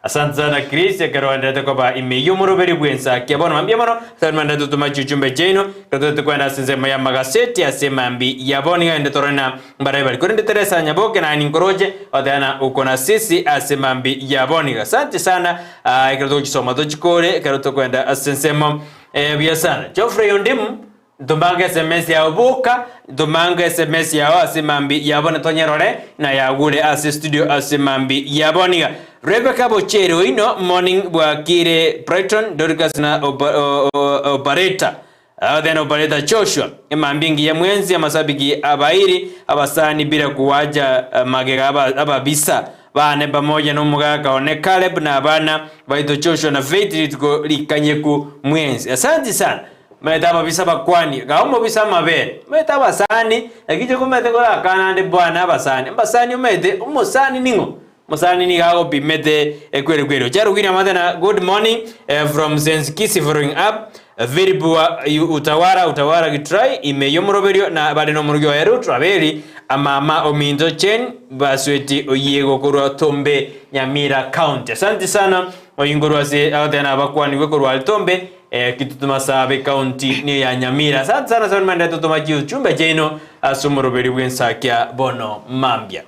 Asante sana Chris, ekero oenderete koba ime y'omoroberi bw'ensakia. Bono mambia mono, ase mande totoma chichumbe chiaino, ekero totete kwenda ase ensemo y'amagaseti ase mambi ya bono iga ende torore na mbarabi bari. Korende Teresa Nyaboke naye ninkoroche, ogoteba na uko na sisi ase mambi ya bono iga. Asante sana, ah, ekero togochisoma tochikore, ekero tokwenda ase ensemo eh, buya sana. Geoffrey Ondimu, Ntomanga SMS yao boka, ntomanga SMS yao ase mambi yabo na tonyerore na yagure ase studio ase mambi yabo niga. Rebecca Bochere oino morning bwakire Brighton Dorcas na opa, o, o, operator. Uh, then operator Joshua emambi engiya mwensi amasabiki abairi abasani bila kuwacha uh, magega aba, ababisa bane pamoja nomogaka one Caleb na abana baito Joshua na Faith rituko rikanyeku mwensi. Asante sana. Omanyete ababisa bakwanie, iga omobisa amabere. Omanyete abasani, naki inche komanyete korakana ande bwana abasani. Abasani omanyete, omosani ning'o? Omosani nigo agopimete ekweri kweri. Ochare William Athena, good morning eh, from Sense Kisii following up very poor utawara utawara gitrai ime y'omoroberio na bare n'omorugi oye Ruth Rabeli amama ominto Jane Basweti oyiego korwa Tombe Nyamira County. Asante sana oyinkorwa ase agoteba abakwanigwe korwa Tombe Kitutu Masabe County ne ya Nyamira. Asante sana sana mende totoma chiuchumbe chiaino ase omoroberi bw'ensakia bono mambia.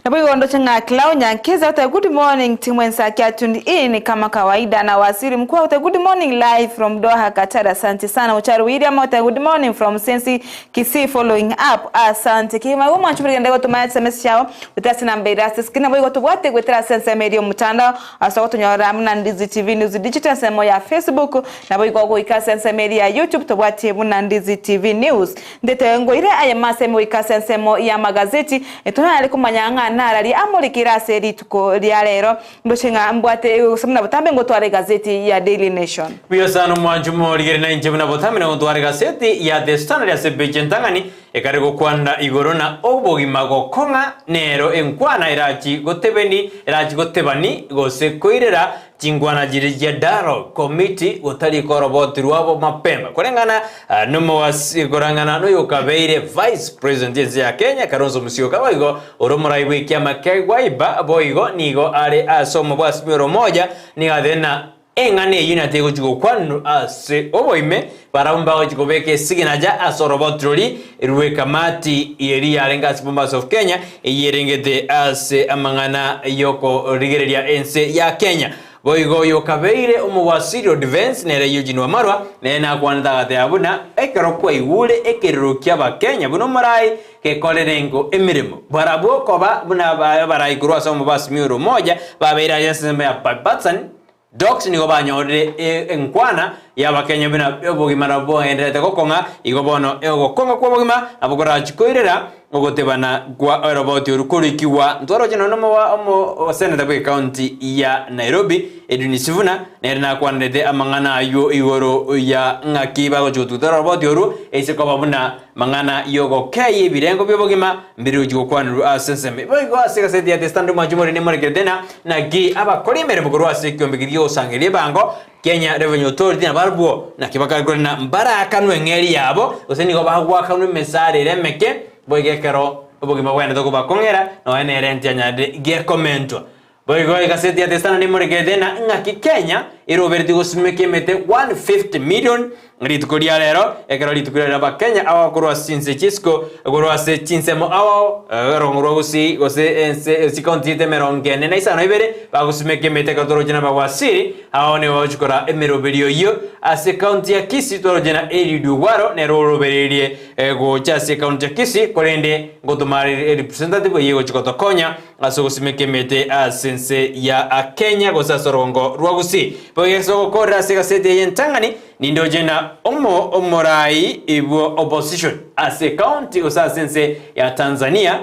Naboigo ndoche ng'a Clau Nyankiza ote good morning team Ensakia tuned in kama kawaida na Waziri Mkuu ote good morning live from Doha Qatar asante sana Ocharo William ote good morning from Sensi Kisii following up asante kegima igo mwancho bori gende gotoma SMS chiao goetera ase enamba ere ase screen naboigo tobwate goetera ase ensemo eria omotandao Ase ogotonyorera buna Ndizi TV News Digital ensemo ya Facebook, naboigo goika ase ensemo eria ya YouTube tobwatie buna Ndizi TV News. Ndete ngoire aye masemi goika ase ensemo y'amagazeti, tonanyare komanya ng'a narari amorikire ase rituko ria rero. Ndoche ng'a mbwate gose buna botambe ngotwara egazeti ya Daily Nation.
Buya sana omwancho morigere nainche buna botambe nagotwara egaseti ya The Standard ase epeji entang'ani Ekare gokwana igoro na obogima gokong'a nero enkwana erachi gotebeni erachi gotebani gose koirera chinkwana chiria chia Dialogue Committee gotari koroboti rwabo mapema koreng'ana nomowasi korang'ana noyokabeire Vice President ense ya Kenya Kalonzo Musyoka boigo ore omorai bw'ekiama kia Wiper boigo nigo are ase omobwasimi ore omoja nigo atebire na Eng'ana eyio nategochia gokwanwa ase oboime, barabwo mbagochia kobeka esiginacha ase oroboti roria rw'ekamati eria yarenge ase Bomas of Kenya, eyio erengete ase amang'ana y'okorigereria ense ya Kenya. Boigo oyo okabeire omowasiri o Defence nere Eugene Wamalwa, nere nakwanete agateba buna ekero kwaigure ekerero ki'Abakenya buna omorai gekorere engo emeremo, barabwo koba buna abarai korwa ase omobasimi ore omoja babeire ase ensemo ya Bypattern, Docs nigo banyorire enkwana y'Abakenya buna obogima nabo bogendererete gokong'a, igo bono ogokong'a kw'obogima nabo korachie koirera ogotebana kwa oroboti oru korikigwa. Ntwaroche nonya omoseneta bw'ecounty ya Nairobi Edwin Sifuna nere nakwanerete amang'ana aywo igoro ya ng'aki bagochia gotuguta oroboti oru ase koba buna Mang'ana y'ogokeeyia ebirengo bi'obogima mbirochie gokwanerwa ase ensemo. Boigo ase egaseti ya The Standard omwancho more nemorekerete ng'a naki abakori emeremo korwa ase ekiombe keria gi'ogosangereria ebango, Kenya Revenue Authority, nabarabwo naki bakare korenda mbaraakanwe eng'eria yabo, gose nigo bagoakanwa emesara ere emeke, boigo ekero obogima bwaendete kobakong'era, nonya nere ntianyarire gekomentwa. Boigo egaseti ya The Standard nemorekerete ng'a ng'aki Kenya eroberetie gosimeka emete 150 million rituko ria rero, ekero rituko ria rero abakenya ao korwa ase chinse chi'isiko, korwa ase chinsemo ao ao, erongo rwa Gusii gose ense chikaunti chiaito emerongo ene na isano ibere bagosimeka emete ekero toroche nabagwasiri ao nigo bagochikora emeroberio eyio ase ekaunti ya Kisii toroche na Eliud Ogwaro nere orobereirie gocha ase ekaunti ya Kisii korende ngotoma are representative oyio egochi gotokonya Ase ogosimeka emete ase ense ya Kenya gose ase orogongo rwa Gusii. Boigo ase ogokorera ase egaseti eye entang'ani nindoche na omo omorai bwo opposition ase ecounty gose ase ense ya Tanzania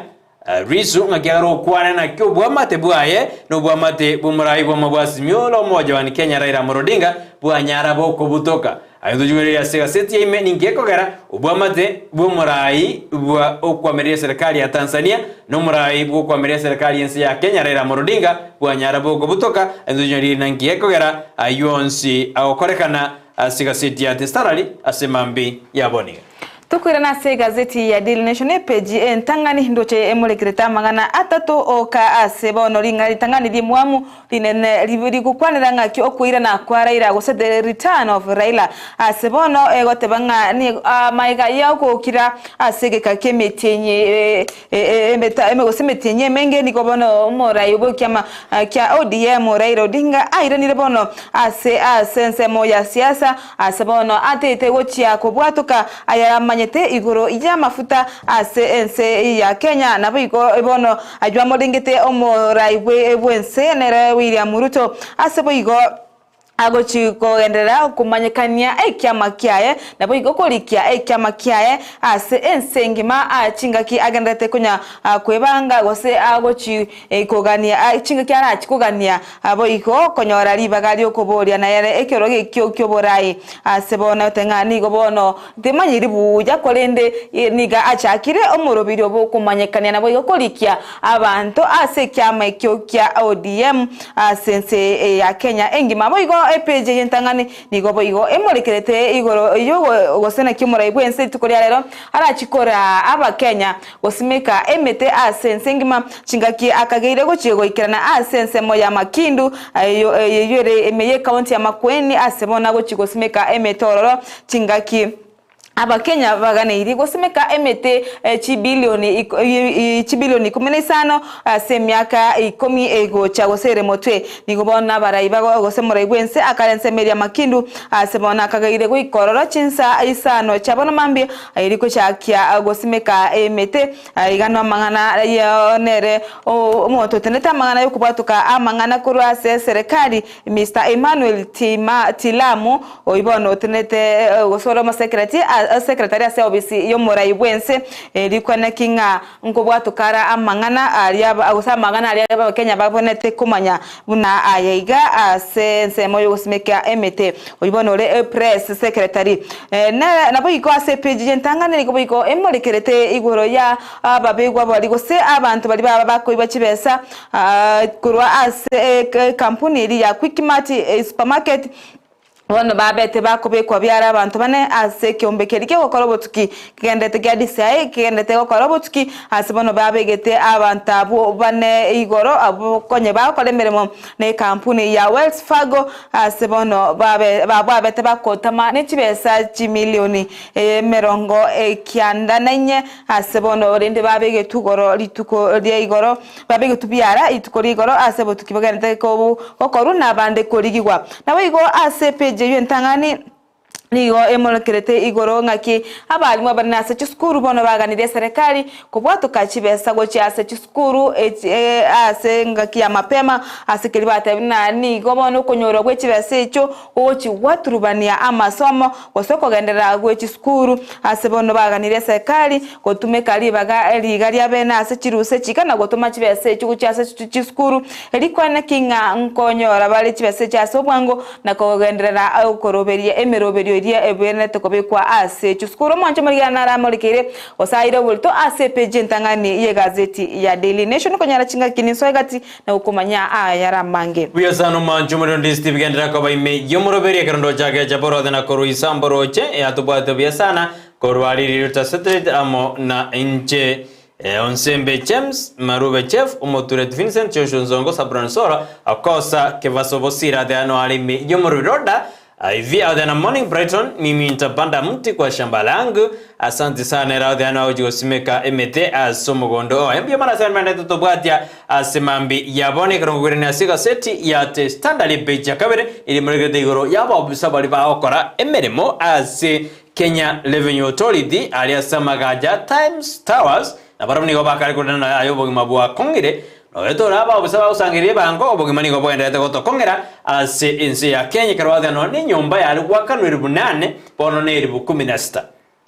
Lissu ng'aki agare gokwana naki obwamate bwaye na obwamate bw'omorai bw'amabwasi Mula omoja one Kenya Raila Amolo Odinga bwanyara bokobutoka. Aye tochigwererie ase egaseti ya ime ninki ekogera obwamate bw'omorai bwa okwamereria eserekari ya Tanzania na omorai bw'okwamereria eserekari y'ense ya Kenya Raila Amolo Odinga bwanyara bokobutoka. Aye tochigwererie na nki ekogera ayio onsi agokorekana ase egaseti ya The Standard ase mambi ya boniga.
Tokoirana ase egazeti ya Daily Nation epeji entang'ani ndoche emorekerete amang'ana atato oka ase bono ring'ana ritang'ani rimwamu rinene rigokwanera ng'aki okoirana kwa Raila gose the return of Raila ase bono egoteba ng'a nigo amaiga yogokira ase egeka ki'emetienyi gose emetienyi emenge nigo bono omorai bw'ekiama kia ODM Raila Odinga airanire bono ase ase ensemo ya siasa Ase bono ateete gochia kobwatoka ayaramanyete igoro y'amafuta ase ense ya Kenya, naboigo bono ayio amorengete omorai bw'ense nere William Ruto. Ase boigo agochi kogenderera komanyekania ekiama kiaye, naboigo korikia ekiama kiaye ase ense engima chingaki agendererete konya kwebanga gose agochi kogania chingaki arachi kogania Boigo konyora ribaga ri'okoboria nayere ekero gekio ki'oborai ase bono ng'a nigo bono timanyiri buya, korende nigo achakire omoroberio bw'okomanyekania naboigo korikia abanto ase ekiama ekio kia ODM ase ense ya Kenya engima. Boigo epeji eye entang'ani nigo boigo emorekerete igoro y'ogose naki omorai bw'ense rituko ria rero arachie koraa abakenya Gosimeka emete ase ense engima, chingaki akageire gochia goikerana ase ensemo ya Makindu, eyio ere ime y'ecounty ya Makueni ase bono agochia gosimeka emete ororo chingaki Abakenya baganeirie gosimeka emete chibilioni chibilioni ikomi na isano ase emiaka ikomi egocha gose ere motwe. Nigo bono abarai bago gose omorai bw'ense akare ensemo eria Makindu ase bono akageire goika ororo chinsa isano chia bono mambia Erio gochakia gosimeka emete, iga namang'ana ayio nere omonto otenete amang'ana y'okobwatoka amang'ana korwa ase eserekari, Mister Emmanuel Tilamu, oyio bono otenete gose ore omosekereti secretary ase obisi y'omorai bw'ense, erio kwanaki ng'a nkobwatoka are amang'ana aria gose amang'ana aria abakenya babwenerete komanya buna aya iga ase ensemo y'ogosimeka emete. Oyio bono ore press secretary. Naboigo ase epeji y'entang'ani nigo boigo emorekerete igoro ya ababegwa baria gose abanto baria baba bakoiba chibesa korwa ase ekampuni eria ya Quickmart supermarket. Bono babete bakobekwa biara abanto bane ase ekeombe keria ki'ogokora obotuki, kegenderete kia DCI, kegenderete gokora obotuki, ase bono babegete abanto abwo bane igoro, abwo konye bagokora emeremo ne ekampuni ya Wells Fargo, ase bono babe babwabete bagotama ne chibesa chimilioni emerongo ekianda na inye, ase bono rende babegetwe igoro rituko ria igoro. Babegetwe biara rituko rigoro ase obotuki bogenderete gokorwa nabande korigigwa. Naboigo ase epeji eyio entang'ani nigo emorokerete igoro ng'aki abalimu abanene ase chisukuru bono baganirie eserekari kobwatoka chibesa gochia ase chisukuru ase engaki ya mapema ase keria batebire ng'a nigo bono okonyorwa gwe chibesa echio gogochia gwaturubania amasomo gose okogenderera gwe chisukuru ase bono baganirie eserekari Gotumeka ribaga riga riabene ase chirusa echi na gotoma chibesa echi gochia ase chisukuru, rikwane ki ng'a nkonyora bare chibesa echi ase obwango na kogenderera okoroberia emeroberio eria ebwenerete kobekwa ase chisukuru. Omwancho omorigana naramorekeire gose aire oborito ase epeji entang'ani y'egazeti ya Daily Nation konyora chingaki ninsoe egati na gokomanya ayare amange.
Buya sana omwancho omorero ndisiti bigenderera koba ime y'omoroberio ekero ndoche agecha borothe na korwa isambo roche eyatobwate buya sana Korwa riria Ritasete amo na inche, Onsembe James, Marube Jeff, Omotureti Vincent, Joshua Nzongo, Sabron Soro, Okosa, Kebaso Bosira, Atheano Arimi, Yomorwi Roda, Ivy Atheana Morning Brighton, Mimi Nitapanda Mti kwa Shamba Langu, Asante sana era Atheano agochi gosimeka emete ase omogondo oye. Mbuya mono ase abande tobwatia ase mambi ya bono ekero ngokoirania ase egaseti ya The Standard epeji ya kabere eri emorekerete igoro y'abaofisa baria bagokora emeremo ase Kenya Revenue Authority aria ase amagacho a Times Towers, na barabwo nigo bakare korendana aye obogima bwakong'ire, nonya tore abaofisa bagosangereria ebango, obogima nigo bogendererete gotokong'era ase ense ya Kenya ekero bagoteeba nonya nenyomba yare goakanwa elifu nane, bono ne elifu kumi na sita.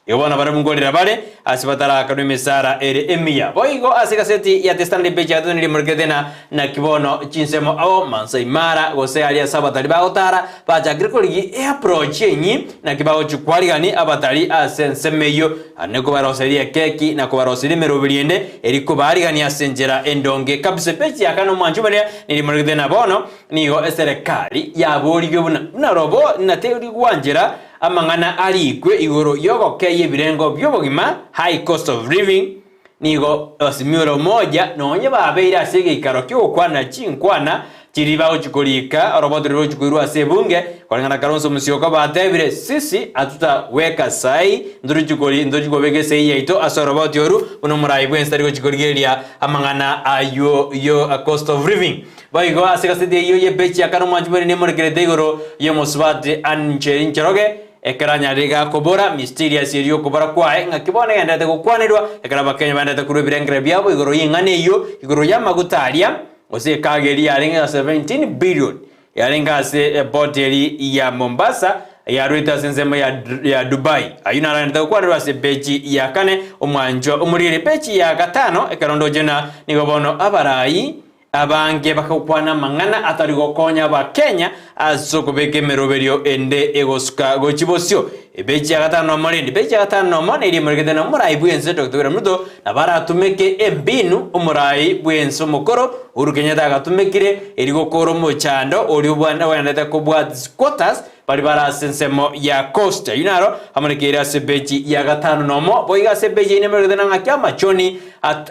Igo bono barabwo nkorera bare ase batarakanwa emesara ere emiya. Boigo ase egaseti ya The Standard page ya gatato nigo emorekerete ng'a naki bono chinsemo ao Maasai Mara gose aria ase abatari bagotara Bachakire korigia eapproach enyi, naki bagochia kwarigani abatari ase ensemo eyio, naende kobaroseria ekeki na kobaroseria emeroberi ende eri kobaarigania ase enchera endonge kabisa. Epeji ya kane omwancho baria nerimorigete na bono nigo eserekari yaborigwe buna buna robo na teri gwanchera. amang'ana arikwe igoro y'ogokeyia ebirengo bi'obogima, high cost of living, Nigo Azimio la Umoja nonye babeire ase egeikaro ki'ogokwana chinkwana chiria bagochia korika oroboti roria rogochia koirwa ase ebunge, koreng'ana Kalonzo Musyoka batebire sisi hatutaweka sahi ntorichi kori ntorichi kobeka esegi yaito ase oroboti oru buna omorai bwensi tari gochia korigereria amang'ana aywo yo cost of living. Boigo ase egaseti eyio y'epeji ya kane omwanchi bw'enene emorekerete igoro y'omosubati Ann Njeri Njoroge, Ekero anyarire gakobora, mysterious eria okobora kwaye, ng'aki bono egendererete gokwanerwa, ekero Abakenya baendererete korwa ebirengererio biabo igoro y'eng'ana eyio, igoro y'amaguta aria, gose ekago eria yarenge ng'a 17 billion yarenge ase eport eria ya Mombasa, yarwete ase ensemo ya ya Dubai. Ayio naro agendererete gokwanerwa ase epeji ya kane, omwanchwa omorigereria epeji ya gatano, ekero ndoche ng'a nigo bono abarai Abange bagokwana amang'ana atari gokonya Abakenya ase okobeka emeroberio ende egosuka gochia bosio. Epeji ya gatano nomo rende epeji ya gatano nomo neria emoregete na omorai bw'ense Doctor William Ruto nabo aratumeke embinu omorai bw'ense omokoro Uhuru Kenyatta agatumekire eri gokora omochando oria obwenerete kobwati squatters baria bare ase ensemo ya Coast. Ayio naro amorekeire ase epeji ya gatano nomo. Boigo ase epeji eye nemoregete na ng'aki amachoni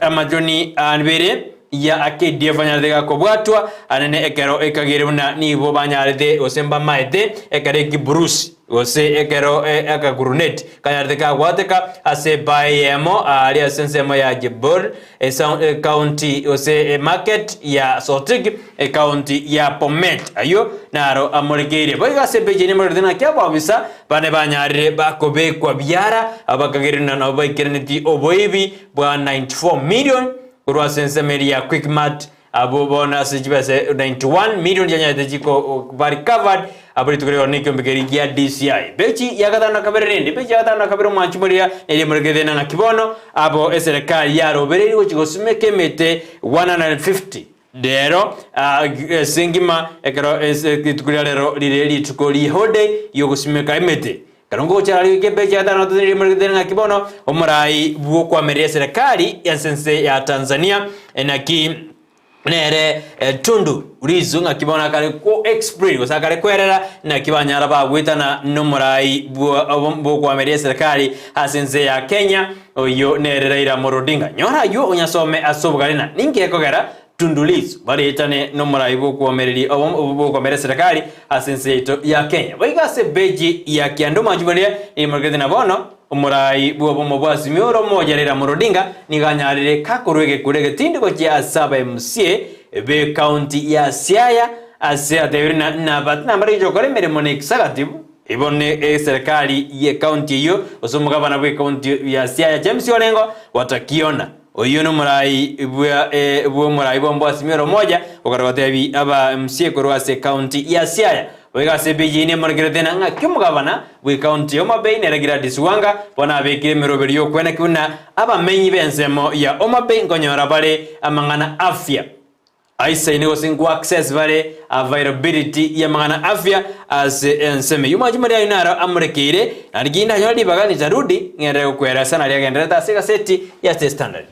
amachoni abere ya KDF banyarete gakobwatwa anene ekero ekagere buna nigo banyarete gose mbamaete ekero ekiburusi gose ekero akaguruneti kanyarete kagwateka ase ebaa eyemo aaria ase ensemo ya Jebor ecounty gose emarket ya Sotik ecounty ya Bomet ayio naro amorekeire. Boigo ase epeji eye nemorerete naki abaofisa bane banyarire bakobekwa biara abakagerire buna nabo baikeraneti oboibi bwa 94 million Korwa ase ensemo eria ya Quickmart, abwo bono ase chibesa 91 million chianyarete chiko ba recovered, abwo rituko riao nekiombe keria gia DCI. Peji ya gatano na kabere rende, peji ya gatano na kabere omwanchi moria neria emorekete ng'a ng'aki bono abo eserekari yarobereirie gochia gosimeka emete 150 rero ase engima ekero rituko ria rero rire rituko rie holiday riogosimeka emete. Ekero ngocha aria goika epeji ya gatano na gatato nigo rigetere ng'aki bono omorai bw'okwamerera eserekari ase ense ya Tanzania naki nere Tundu Lissu ng'aki bono akare ko explain gose akare kwerera naki banyara bagwetana nomorai bw'okwamerera eserekari ase ense ya Kenya oyio nere Raila Amolo Odinga. Nyora ayio onyasome ase obogare na ninki gekogera Tundu Lissu baretane nomorai bw'okwomereria bw'okwomera eserekari ase ense yaito ya Kenya. Boigo ase epeji ya kianda omwanchi boria nigo na bono omorai bw'obomo bwa Azimio ore omoja Raila Amolo Odinga nigo anyarire kakorwa egekura egetindi gochia ase aba MCA be county ya Siaya ase atebire na nabate nambare gokora emeremo na executive Igo ne eserekari y'ecounty eyio, gose omogabana bw'ecounty ya Siaya James Orengo Watakiona, oyio nomorai bw'omorai bw'Ombwasimi ore omoja, okare gotebi aba MCA korwa ase ecounty ya Siaya. Boigo ase epeji eyio nemorekerete na ng'aki omogabana bw'ecounty ya Homa Bay nere Gladys Wanga bono abekire emeroberi y'okweneki buna abamenyi b'ensemo ya Homa Bay nkonyora bare amang'ana afya. Aisaine gose nkoaccess bare availability y'amang'ana afya ase ensemo eyio. Omwanchi Maria ayio naro amorekeire, naende kinde anyore ribaga nitarudi ng'enderere gokoeresa naria agendererete ase egaseti ya The Standard.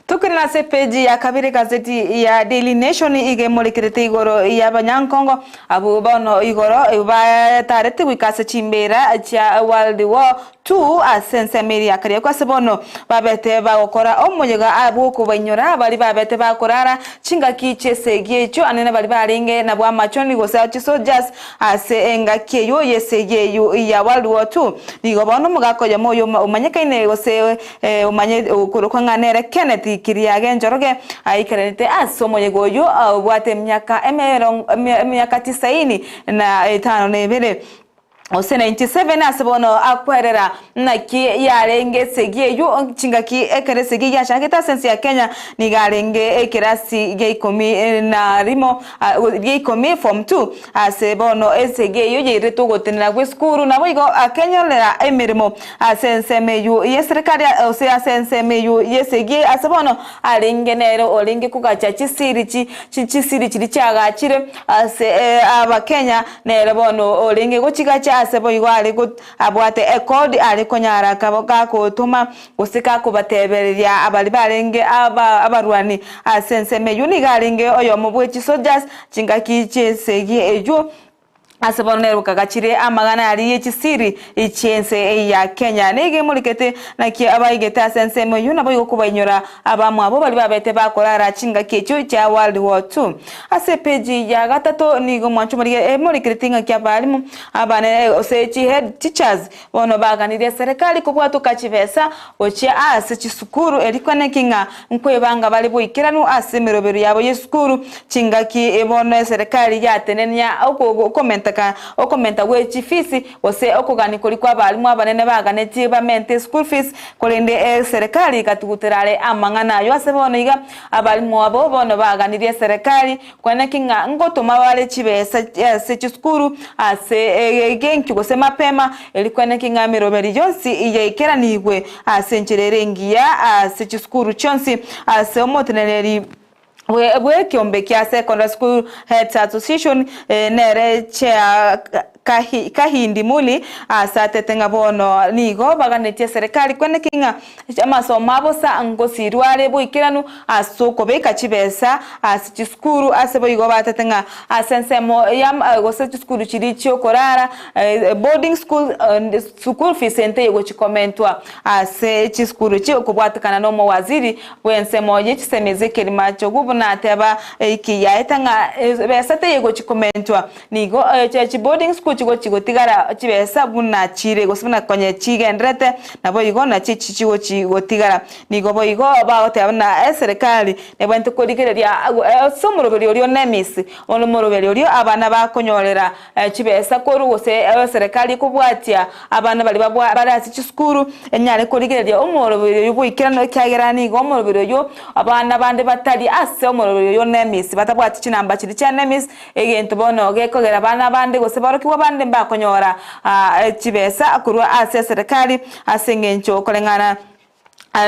Tokerere ase epeji ya kabere egazeti ya Daily Nation iga emorekerete igoro y'abanyankongo abwo bono igoro batarete goika ase chimbera chia World War II ase ensemo eria ya Kariakoo ase bono babete bagokora omoyega bw'okobainyora baria babete bakorara chingaki chi'esegi echio anene baria barenge nabwo amachoni gose chisoldiers ase engaki eyio y'esegi eyio ya World War II. Nigo bono omogaka oyomo oyo omanyekaine gose omanye okorokwa ng'a nere Kenneth Kiriage Njoroge aikeranete ase omoyega oyio obwate emiaka emiaka tisaini na etano na ebere. Gose 97 ase bono akwerera naki yarenge esegi eyio chingaki ekero esegi yachagete ase ense ya Kenya nigo arenge ekerasi gia ikomi na rimo gia ikomi form 2 ase bono esegi eyio yairete ogotenena gwe esukuru naboigo akenyorera emeremo ase ensemo eyio yeserikari gose ase ensemo eyio yesegi ase bono arenge nere orenge kogacha chisiri chi chisiri chiria chiagachire ase abakenya Nere bono orenge gochigacha ase boigo are abwate ekodi are konyara gakotoma gose gakobatebereria abaria barenge abarwani ase ensemo eyio nigo arenge oyomo bwe chisoldiers chingaki chiesegi eyio. Ase bono nere bokagachire amagana aria ye chisiri chi'ense ya Kenya. Nigo emorikete naki abaigete ase ensemo eyio naboigo kobainyora abamwabo baria babete bakorara chingaki echio chia World War II. Ase epeji ya gatato nigo mwancho morigie emorikereti ng'aki abalimu abanene gose chi head teachers bono baganirie eserekari kobwatoka chibesa gochia ase chisukuru erio kweneki ng'a nkwebanga bare boikeranu ase emerobero yabo y'esukuru chingaki bono eserekari yatenenia okomenteka okomenta gwe chifisi gose okogania koria kwa abalimu abanene baganetie bamente eschool fees korende eserekari egatugutera are amang'ana ayio ase bono iga abalimu abo bono baganirie eserekari Kwanaki ng'a ngotoma bare chibesa ase chisukuru ase egenkio gose mapema, erio kwanaki ng'a emeroberi yonsi yaikeranigwe ase enchera ere engiya ase chisukuru chionsi ase omoteneneri bw'ekeombe kia Secondary School Heads Association nere Chair Kahindi Muli ase atete ng'a bono nigo baganetie eserekari kwanaki ng'a Amasomo a bosa ngosirwe are boikeranu ase okobeka chibesa ase chisukuru ase boigo batete ng'a ase ensemo ya gose chisukuru chiria chiokorara boarding school school fees ente egochikomentwa ase chisukuru echi okobwatekana na omowaziri bwensemo ye chisemi Ezekiel Machogu buna ateba eki yaete ng'a besa teyegochikomentwa Nigo chi boarding school chigochi gotigara chibesa buna chire gose buna konye chigenderete, naboigo nachi echi chigochi gotigara. Nigo boigo bagoteba buna eserekari nebwenerete korigereria ase omoroberi oria o NEMIS, bono omoroberi oria abana bakonyorera chibesa korwa gose eserekari ekobwatia abana baria babwa bare ase chisukuru, enyare korigereria omoroberi oyio boikeranu ekiagera nigo omoroberi oyio abana bande batari ase omoroberi oyio o NEMIS, batabwati chinamba chiria chia NEMIS, Egento bono gekogera abana bande gose borokigwa bande mbakonyora chibesa korwa ase eserekari ase engencho koreng'ana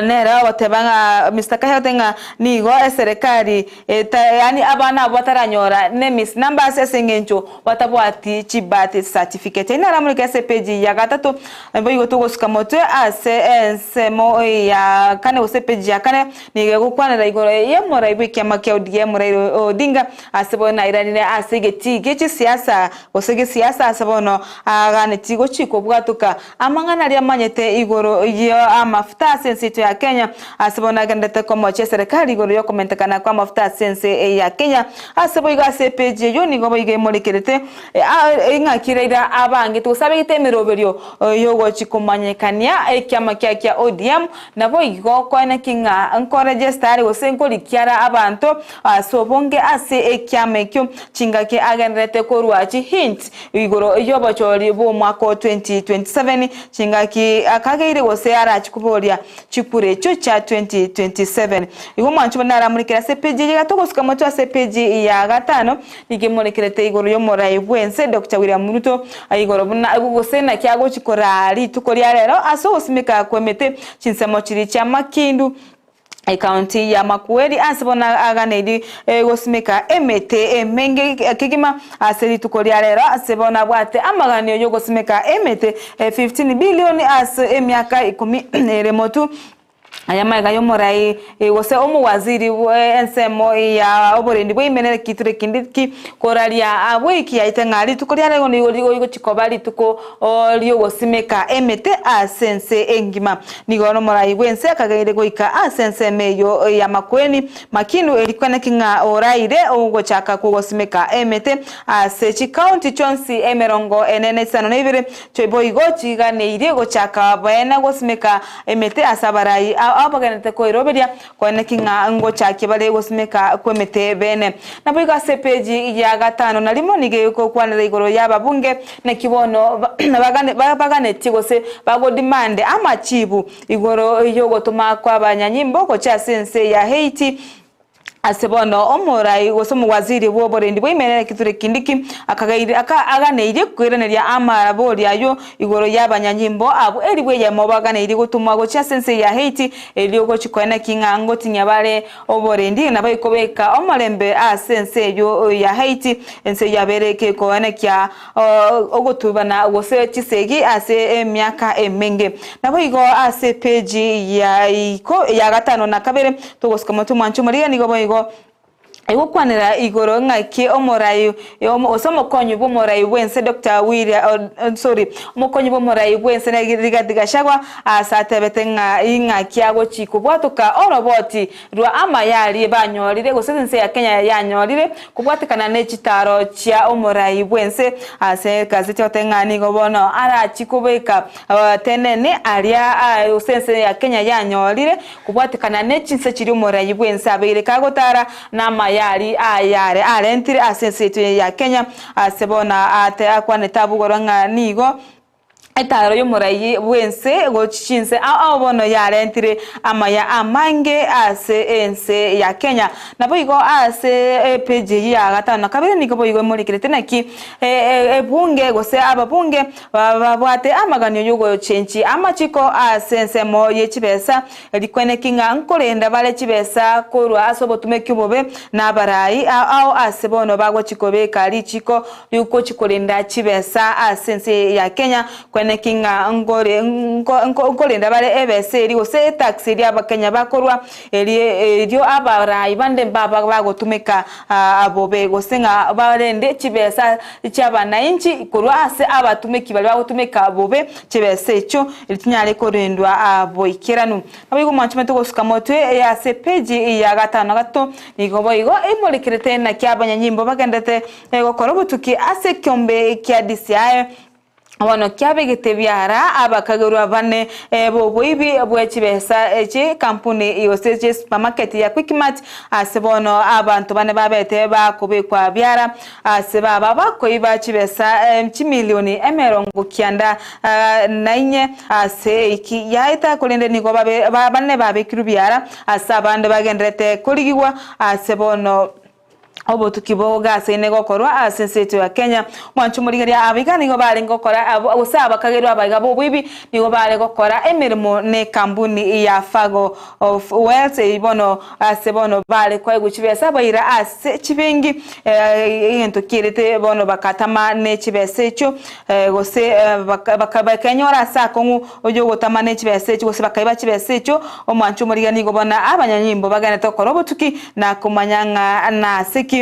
nere ogoteba ng'a Mister Kahigote ng'a nigo eserekari eta yaani abana abwo bataranyora NEMIS numbers ase engencho batabwati chi birth certificate. Eyio naramorike ase epage ya gatato boigo togosuka motwe ase ensemo ya kane gose epage ya kane nigo egokwanera igoro y'omorai bw'ekiama kia ODM Raila Odinga Ase bono nairanire ase egetii gie chisiasa, gose gesiasa ase bono aaganetie gochia kobwatoka amang'ana aria amanyete igoro y'amafuta ase ense yaito ya Kenya. Ase bono agenderete komochia eserekari igoro y'okomentekana kw'amafuta ase ense ya Kenya. Ase boigo ase epeji eyio nigo boigo emorekerete ing'aki Raila abangete gose abegete emeroberio y'ogochia komanyekania ekiama kiaye kia ODM naboigo koeneki ng'a nkoregesta are gose nkorikia are abanto Ase obonge ase ekiama ekio chingaki agendererete korua chihint igoro y'obochori bw'omwaka o 2027, chingaki akageire gose arache koboria chikura echio chia 2027. Igo omwancho buna naramorikere ase epeji eye gatogosuka motwe ase epeji ya gatano, nigo emorekerete igoro y'omorai bw'ense Doctor William Ruto igoro buna gose naki agochi koraa rituko ria rero ase ogosimeka kw'emete chinsemo chiria chia Makindu. Ekaunti ya Makueni ase bono aganeiri gosimeka emete emenge kegima ase rituko ria rero ase bono abwate amaganio yogosimeka emete 15 billion ase emiaka ikomi ere motu. Aya amaiga yomorai gose omowaziri bwe ensemo ya oborendi bwa ime nere Kithure Kindiki koraria abwo ekiaete ng'a rituko ria rero nigo rigochi koba rituko riogosimeka emete ase ense engima. Nigo nomorai bw'ense akageire goika ase ensemo eyio y'amakweni makinu erio kweneki ng'a oraire ogochaka kw'ogosimeka emete ase chikaunti chionsi emerongo ene na isano na ibere, boigo chiganeirie gochaka beene gosimeka emete ase abarai abagenderete koiroberia Koeneki ng'a ngochakia bare gosimeka kw'emete bene. Naboigo ase epeji ya gatano na rimo nigo egokwanera igoro y'ababunge, naki bono baganetie gose bagodimande amachibu igoro y'ogotoma kw'abanyanyimbo gochia ase ense ya Haiti. Ase bono omorai gose omowaziri bw'oborendi bwa ime Kithure Kindiki akagairi aka aganeirie koiraneria amarabori ayio igoro y'abanyanyimbo abwo elifu eyemo baganeirie gotomwa gochia ase ense ya Haiti erio gochia koeneki ng'a ngotinyia bare oborendi na baikobeka omorembe ase ense eyio ya Haiti ense eyio yabeire gekoenekia ogotubana gose chisegi ase emiaka emenge. Naboigo ase epeji ya iko ya gatano na kabere togosika motwe mwanche omorigia nigo boigo. Egokwanera igoro ng'aki omorai gose omokonyi bw'omorai bw'ense Doctor William sorry omokonyi bw'omorai bw'ense Rigathi Gachagua ase atebete ng'a ing'aki agochi kobwatoka oroboti rwa amaya aria banyorire gose ense ya Kenya yanyorire kobwatekana ne chitaro chia omorai bw'ense ase egazeti egoteba ng'a nigo bono arachi kobeka tenene aria gose ense ya Kenya yanyorire Kobwatekana ne chinse chiria omorayi bw'ense abeire kagotara, na amaya aria ayare arentire ase ense yaito ya Kenya, ase bono ate akwanete abugorwa ng'a nigo etaro y'omorayi bw'ense gochia chinse ao ao bono yarentire amaya amange ase ense ya Kenya. Naboigo ase epeji eyio ya gatano na kabere nigo boigo emorikerete naki ebunge gose ababunge Babwate amaganio y'ogochenchia amachiko ase ensemo ye chibesa, rikweneki ng'a nkorenda bare chibesa korwa ase obotumeki obobe na abarai ao ase bono bagochi kobeka richiko riogochi korenda chibesa ase ense ya Kenya kweneki ng'a nkorenda bare ebesa eri gose etax eria abakenya bakorwa erio abarai bande mbaba bagotumeka bobe gose ng'a barende chibesa chi'abanainchi korwa ase abatumeki baria bagotumeka bobe chibesa echio, erio chinyare korendwa boikeranu. Naboigo mwanchomete gosuka motwe ase epeji ya gatano na gatato, nigo boigo emorekerete naki abanyanyimbo bagendete gokora obotuki ase ekeombe kia DCI. Bono kiabegete biara abakagerwa bane b'oboibi bwe chibesa chie kampuni gose chie supermarket ya Quickmart ase bono abanto bane babete bakobekwa biara ase baba bakoiba chibesa chimilioni emerongo kianda na inye ase eiki yaeta korende nigo babe bane babekirwe biara ase abande bagendererete korigigwa ase bono Obotuki bogasaine gokorwa ase ense yaito ya Kenya. Mwanche omorigereria abaiga nigo barenge gokora gose abakagerwa abaiga b'oboibi nigo bare gokora emeremo n'ekambuni ya Fago of Wealth eyio bono ase bono bare koegwa chibesa baira ase chibengi egento kierete bono bakatama ne chibesa echio gose bakenyora ase akong'u oyogotama ne chibesa echio gose bakaiba chibesa echio. Omwanche omorigereria nigo bono abanyanyimbo bagenderete gokora obotuki na komanya ng'a nase ki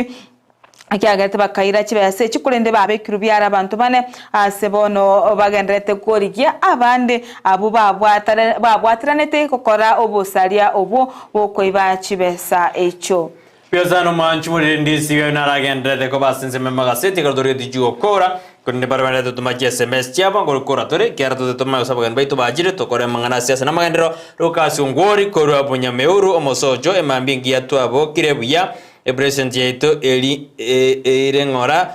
ekiagerete bakaira chibesa echi, korende babekirwe biara abanto bane ase bono bagendererete korigia abande abwo babwataranete gokora obosaria obwo bw'okoiba chibesa echio.
Biosa nomwanchi borire ndisi oyo naragendererete koba ase ensemo y'amagaseti ekero torigetie chigokora, korende baria barente totoma chi sms chiabo ngorikora tore ekiagera totetoma gose abageni baito bachire tokore amang'ana ase ase namagenderero. Lucas Ongwori korwa Bunyameuru omosocho emambia engiya twabokire buya epresident yaito eri eire ng'ora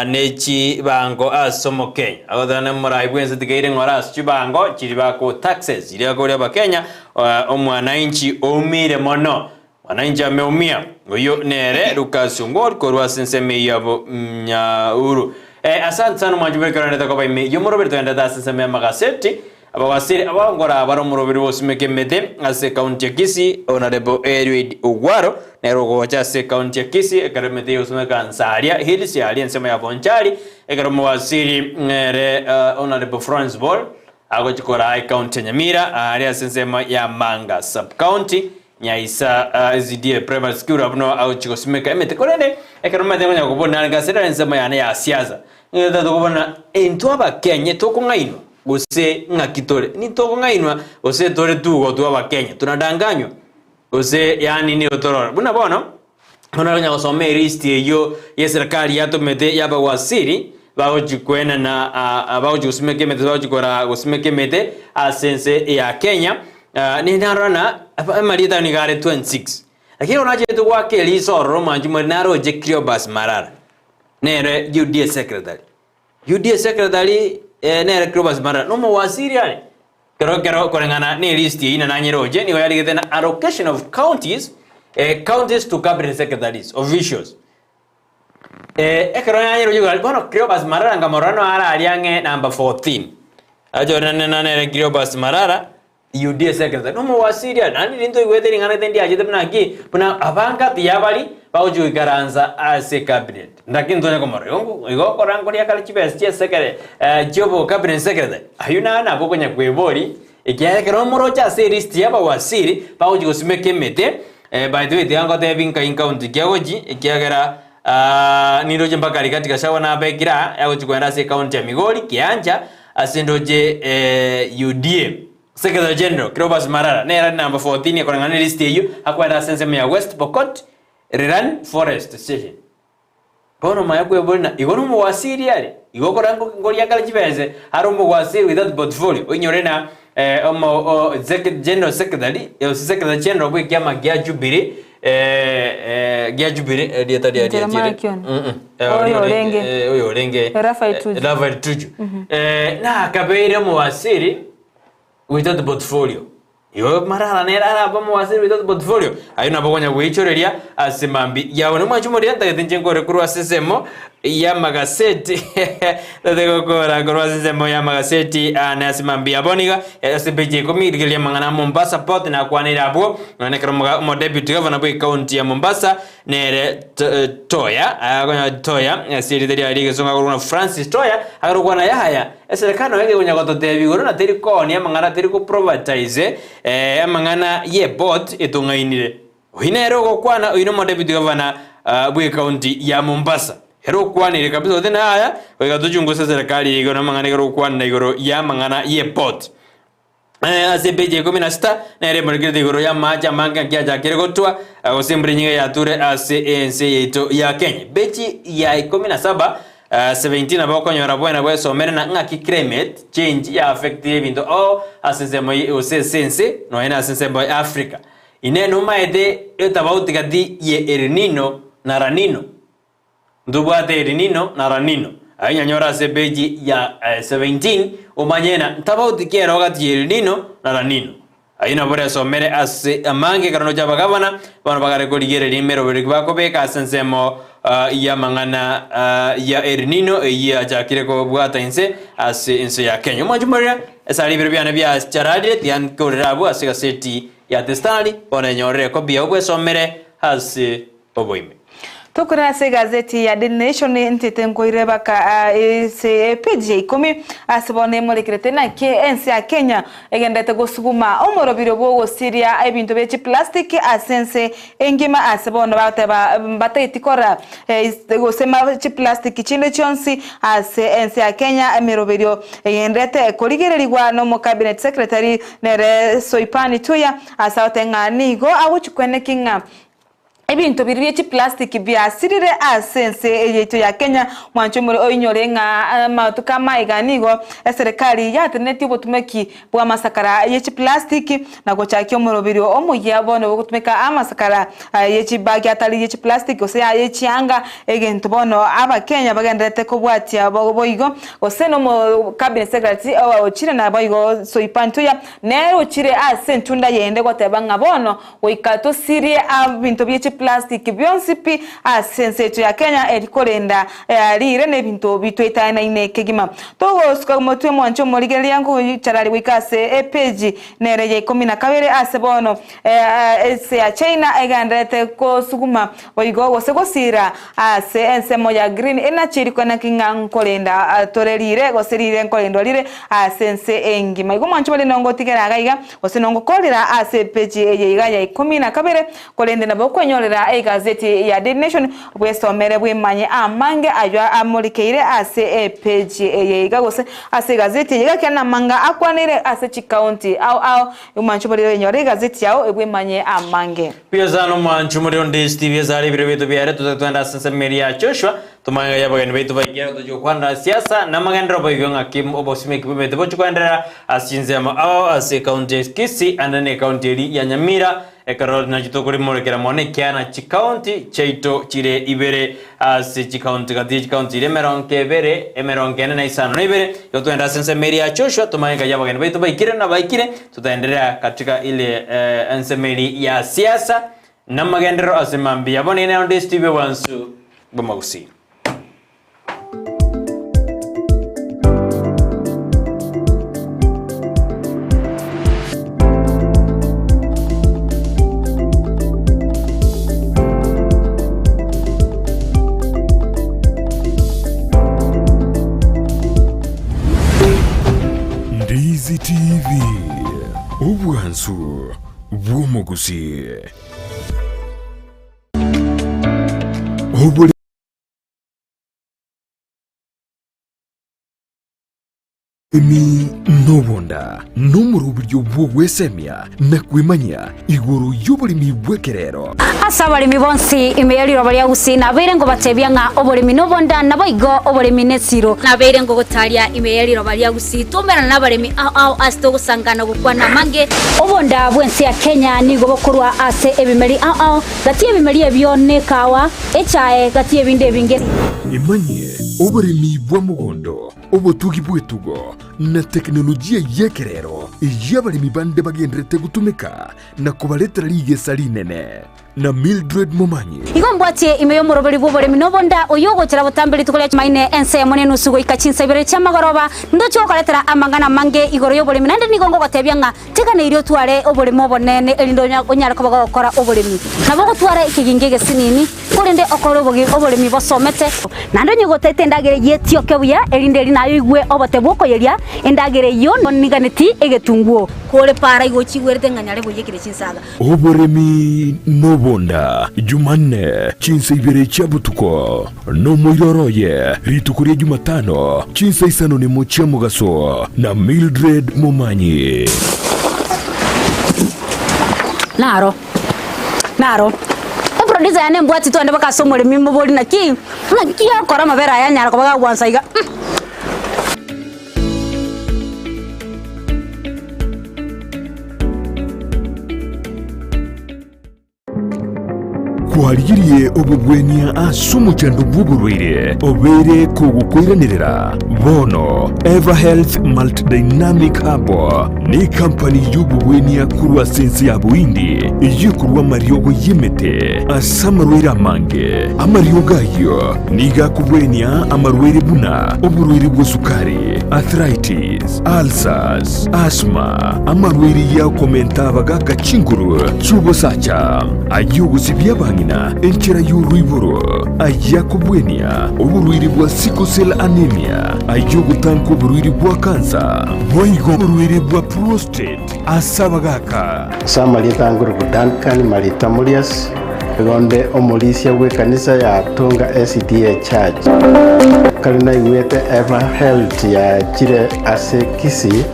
ne chibango ase omokenya agoteba nemorai bwense tiga eire ng'ora ase chibango chiri bako taxes chiria akoria abakenya omwananchi oumire mono Mwananchi ameumia, oyio nere Lucas Ongori korwa ase ensemo eyio ya Bunyauru. Eh, asante sana mwanchi bw'ekero ndete koba ime y'omoroberi toendete ase ensemo y'amagaseti. Abawasiri abangora bare omoroberi bw'ogosimeka emete ase ekaunti ya Kisii, Honorable Eliud Ogwaro nere ogocha ase ekaunti ya Kisii ekero emete y'ogosimeka Nsaria Hills aria ensemo ya Bonchari, ekero omowasiri nere Honorable Florence Ball agochi koraa ekaunti ya Nyamira aria ase ensemo ya Manga Sub-county. Nyaisa SDA Primary School abwo nao agochia gosimeka emete korende ekero omanyete konya kobuna gase ere ensemo yane ya siasa nigo tokobona intwe abakenya tokong'ainwa gose ng'aki tore nitokong'ainwa gose tore tugotwa abakenya tunadanganywa gose yaani nigo torore buna bono Bono onya gosoma elist eyio y'eserekari yatomete y'abawaziri bagochi koenana bagochi gosimeka emete bagochi kora gosimeka emete ase ense ya Kenya nigo narora ng'a amarieta ayio nigo are 26 lakini ekero nachete goaka eriso ororo mwanchi more naroche Cleopas Malala nere UDA secretary. UDA secretary nere Cleopas Malala nomowaziri are. Kero kero koreng'ana ne list eyio nanyeroche nigo yarigete na allocation of counties eh, counties to cabinet secretaries officials eh, ekero nanyeroche iga bono Cleopas Malala nkamorora no araria ang'e number 14 ache nane nere Cleopas Malala UDA secretary nomowasiri aria naende riria ntoigwete ring'ana gete ndiachete buna ki buna abangati yabari bagochia goikaransa ase cabinet Lakini ntonya komorora igo nko igo okora nkoria kare chibesa chia esekere chiobo cabinet secretary aywo naye nabo okonya kweboria ekiagera ekero omoroche ase elist ya abawaziri bagochia gosimeka emete. Eh, by the way, tiga ngotebi nkai nkaunti ki agochi, ekiagera nindoche mpaka Rigathi Gachagua nabekire aa, agochi kogenda ase ekaunti ya Migori, Kiancha, ase ndoche UDA. Secretary General Cleophas Malala nere are number 14 ekoreng'ana ne list eyio, akoenda ase ensemo ya West Pokot, Riran Forest Station. Bono omanye kweboria ng'a igo nomowasiri are? Igo okora nkoria kare chibese are omowasiri without portfolio oinyore ng'a omo o general secretary gose secretary general bwa ekiama gia Jubilee gia Jubilee erieta riaye
Jeremiah
riachire
Kioni. Oyo orenge.
oyo orenge
Raphael Tuju.
Raphael Tuju. Nakabeire omowasiri without portfolio. Igo Marara nere arabe omowasiri without portfolio, ayio nabo okonya gweichoreria ase mambia yao. Nomwanche omoria ntagete inche nkore korwa ase ensemo y'amagaseti ntagete gokora korwa ase ensemo y'amagaseti aane ase mambia abo niga ase epeji ya ikomi rigereria amang'ana a Mombasa Port nakwaneire abwo nonye ekero omoga omodeputy governor bwe ekaunti ya Mombasa nere Toya akonya Toya ase erieta riaye ri'egesongo akorokwa ng'a Francis Toya akarokwa na Yahaya. Eserekari nonya kegonya gototebia igoro na teri koonia amang'ana teri ko privatize amang'ana ye port etong'ainire. Oyio nere ogokwana oyio nomodeputy governor bw'ecounty ya Mombasa. Ere okwanire kabisa gose na Yahaya goika tochunguse eserekari eye igoro namang'ana ekero ogokwanera igoro y'amang'ana ye port. Ase epeji ya ikomi na sita nere emorekerete igoro y'amaache amange ng'aki achakire gotwa, gose embura enyinge yature ase ense yaito ya Kenya. Peji ya ikomi na saba, 17 nabo okonyora bwena bwesomere na ng'aki climate change ya affectire ebinto oo ase ensemo gose ase ense nonya na ase ensemo ya Africa. Inee nomaete etabauti gati ye El Nino na La Nino? Ntobwate El Nino na La Nino. Aye nyanyore ase epeji ya 17 omanye ng'a ntabauti ki ero gati ya El Nino na La Nino. Ayio nabo oresomere ase amange ekero noche abagavana bono bagare korigereria emeroberi bakobeka ase ensemo y'amang'ana ya El Nino eyio yachakire kobwata inse ase ense ya Kenya. Omwanchi morere esare ibere biane biachararire tiga nkorere abwo ase egaseti ya The Standard bono enyorere ekobi yao bwesomere ase oboime.
Tokore ase egazeti ya Daily Nation ntete nkoire baka ase epeji ya ikomi ase bono emorekerete naki ense ya Kenya egenderete gosuguma omorobiro bw'ogosiria ebinto bie chiplastic ase ense engima ase bono bagoteba mbatageti kora gose chiplastic chinde chionsi ase ense ya Kenya emeroberio egenderete korigererigwa nomocabinet secretary nere Soipan Tuya ase agoteba ng'a nigo agochi kweneki ng'a Ebinto biria bie chiplastiki biasirire ase ense yaito ya Kenya. Mwanche omore oinyore ng'a amatuko amaiga nigo eserekari yatenenetie obotumeki bw'amasakara ye chiplastiki na gochakia omoroberio omoyia bono bogotumeka amasakara ye chibagi atari ye chiplastiki gose aye chianga egento bono abakenya bagendererete kobwatia boigo gose nomo cabinet secretary ochire naboigo Soipan Tuya nere ochire ase entunda yende goteba ng'a bono Goika tosirie ebinto bie chiplastiki bionsi pi ase ense yaito ya Kenya eri korenda riire na ebinto bitwetanaine kegima. Togosuka motwe mwanche omorigereria nkoicharari goika ase epeji nere ya ikomi na kabere ase bono ense ya China egendererete kosuguma boigo gose gosira ase ensemo ya green energy rikwana ki ng'a nkorenda tore riire gose riire nkorendwa rire ase ense engima. Igo mwanche bare nongotigera iga iga Gose nongokorera ase epeji eye iga ya ikomi na kabere, korende nabo okwenyorera egazeti ya Daily Nation bwesomere bwemanye amange ayio amorikeire ase epeji eye iga gose ase egazeti eye iga ekiagera namanga akwaneire ase chikaunti ao ao. Omwancho borire oyenyore egazeti yao ebwemanye amange.
Buya sana omwancho omorero onde Steve ase are ebiro biaito biare tote twende ase ensemo eria ya Joshua Tomanye ng'a abageni baito baikire gotochia gokwanera siasa na amagenderero boigo ng'aki obosimeki bw'emete bochia koenderera ase chinsemo ao ase ekaunti ya Kisii ande na ekaunti eria ya Nyamira ekero nachio tokorimorekera mono ekiagera chikaunti chiaito chire ibere ase chikaunti gati ye chikaunti iria emerongo ebere emerongo ene na isano na ibere igo togende ase ensemo eria ya Joshua tomanye ng'ai abageni baito baikire na baikire tutaendelea katika ile ensemo eria ya siasa Namagenderero ase mambia bono ine onde Steve Wansu bw'amagusii.
Ndizi TV, obwansu bw'omogusii. Obore Emi nobonda nomoroberio bw'ogwesemia na kwemanyia igoro y'oboremi bw'ekerero.
Ase abaremi bonsi ime ye riroba ria Gusii nabeire ngobatebia ng'a oboremi nobonda, naboigo oboremi nesiro. Nabeire ngogotaria ime ye riroba ria Gusii twaumerana nabaremi ao ao ase togosangana gokwana amange. Obonda bw'ense ya Kenya nigo bokorwa ase ebimeri ao ao, gati y'ebimeri ebio nekawa, echae, gati y'ebinde ebinge.
Emanyie oboremi bwa mogondo, obotugi bw'etugo, na tekinolojia y'ekerero eyio abaremi bande bagendererete gotumeka na kobaretera rigesa rinene. Na Mildred Momanyi.
Igo mbwatie ime y'omoroberi bw'oboremi nobonda, oyio ogochera botambe rituko ria Chumaine ensemo nenusu goika chinsa ibere chi'amagoroba, ndoche gokoretera amang'ana amange igoro y'oboremi, naende nigo ngogotebia ng'a teganeirie otware oboremo obonene, erinde onyare koba gogokora oboremi. Nabo ogotwara ekegingi egesinini, korende okore oboremi bosomete. Naende onye gotaete endagera eyio etioke buya, erinde eri naye oigwe obote bw'okoyeria endagera eyio oniganeti egetunguo. Kore para igo ochigwerete ng'a nyare boiyekire chinsaga.
Oboremi nobonda, Jumanne, chinsa ibere chia botuko, nomoiroro oye, rituko ria Jumatano, chinsa isano nemo chia mogaso, na Mildred Momanyi.
Naro, naro. Eproducer yane embwati twende mpaka ase omoremi mobori naki, naki akora amabere aya anyara koba gagwansa iga.
Kwarigirie obobwenia ase omochando bw'oborwaire obeire kogokoiranerera? Bono Everhealth Multidynamic Herbal nekampani y'obobwenia korwa ase ense ya Bohindi eyio ekorwa amariogo y'emete ase amarwaire amange. Amariogo ayio nigo akobwenia amarwaire buna oborwaire bw'esukari, arthritis, ulcers, asthma, amarwaire y'okomenta abagaaka chinguru chi'obosacha, ay'ogosibia abang'ina enchera y'oroiboro, ay'akobwenia oborwaire bwa sickle cell anemia, ay'ogotanka oborwaire bwa kansa, boigo oborwaire bwa prostate ase abagaaka.
Ase amarieta angoruku Duncan Marita Murias, nigo nde omorisia bw'ekanisa ya Tonga SDA Church. Kare naigwete Eva Health yachire ase Kisii,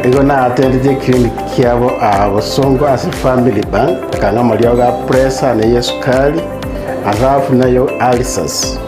nigo naatendete eclinic kiabo aa Bosongo ase Family Bank, akang'a amariogo a pressure na eyesukari, alafu nayo ulcers.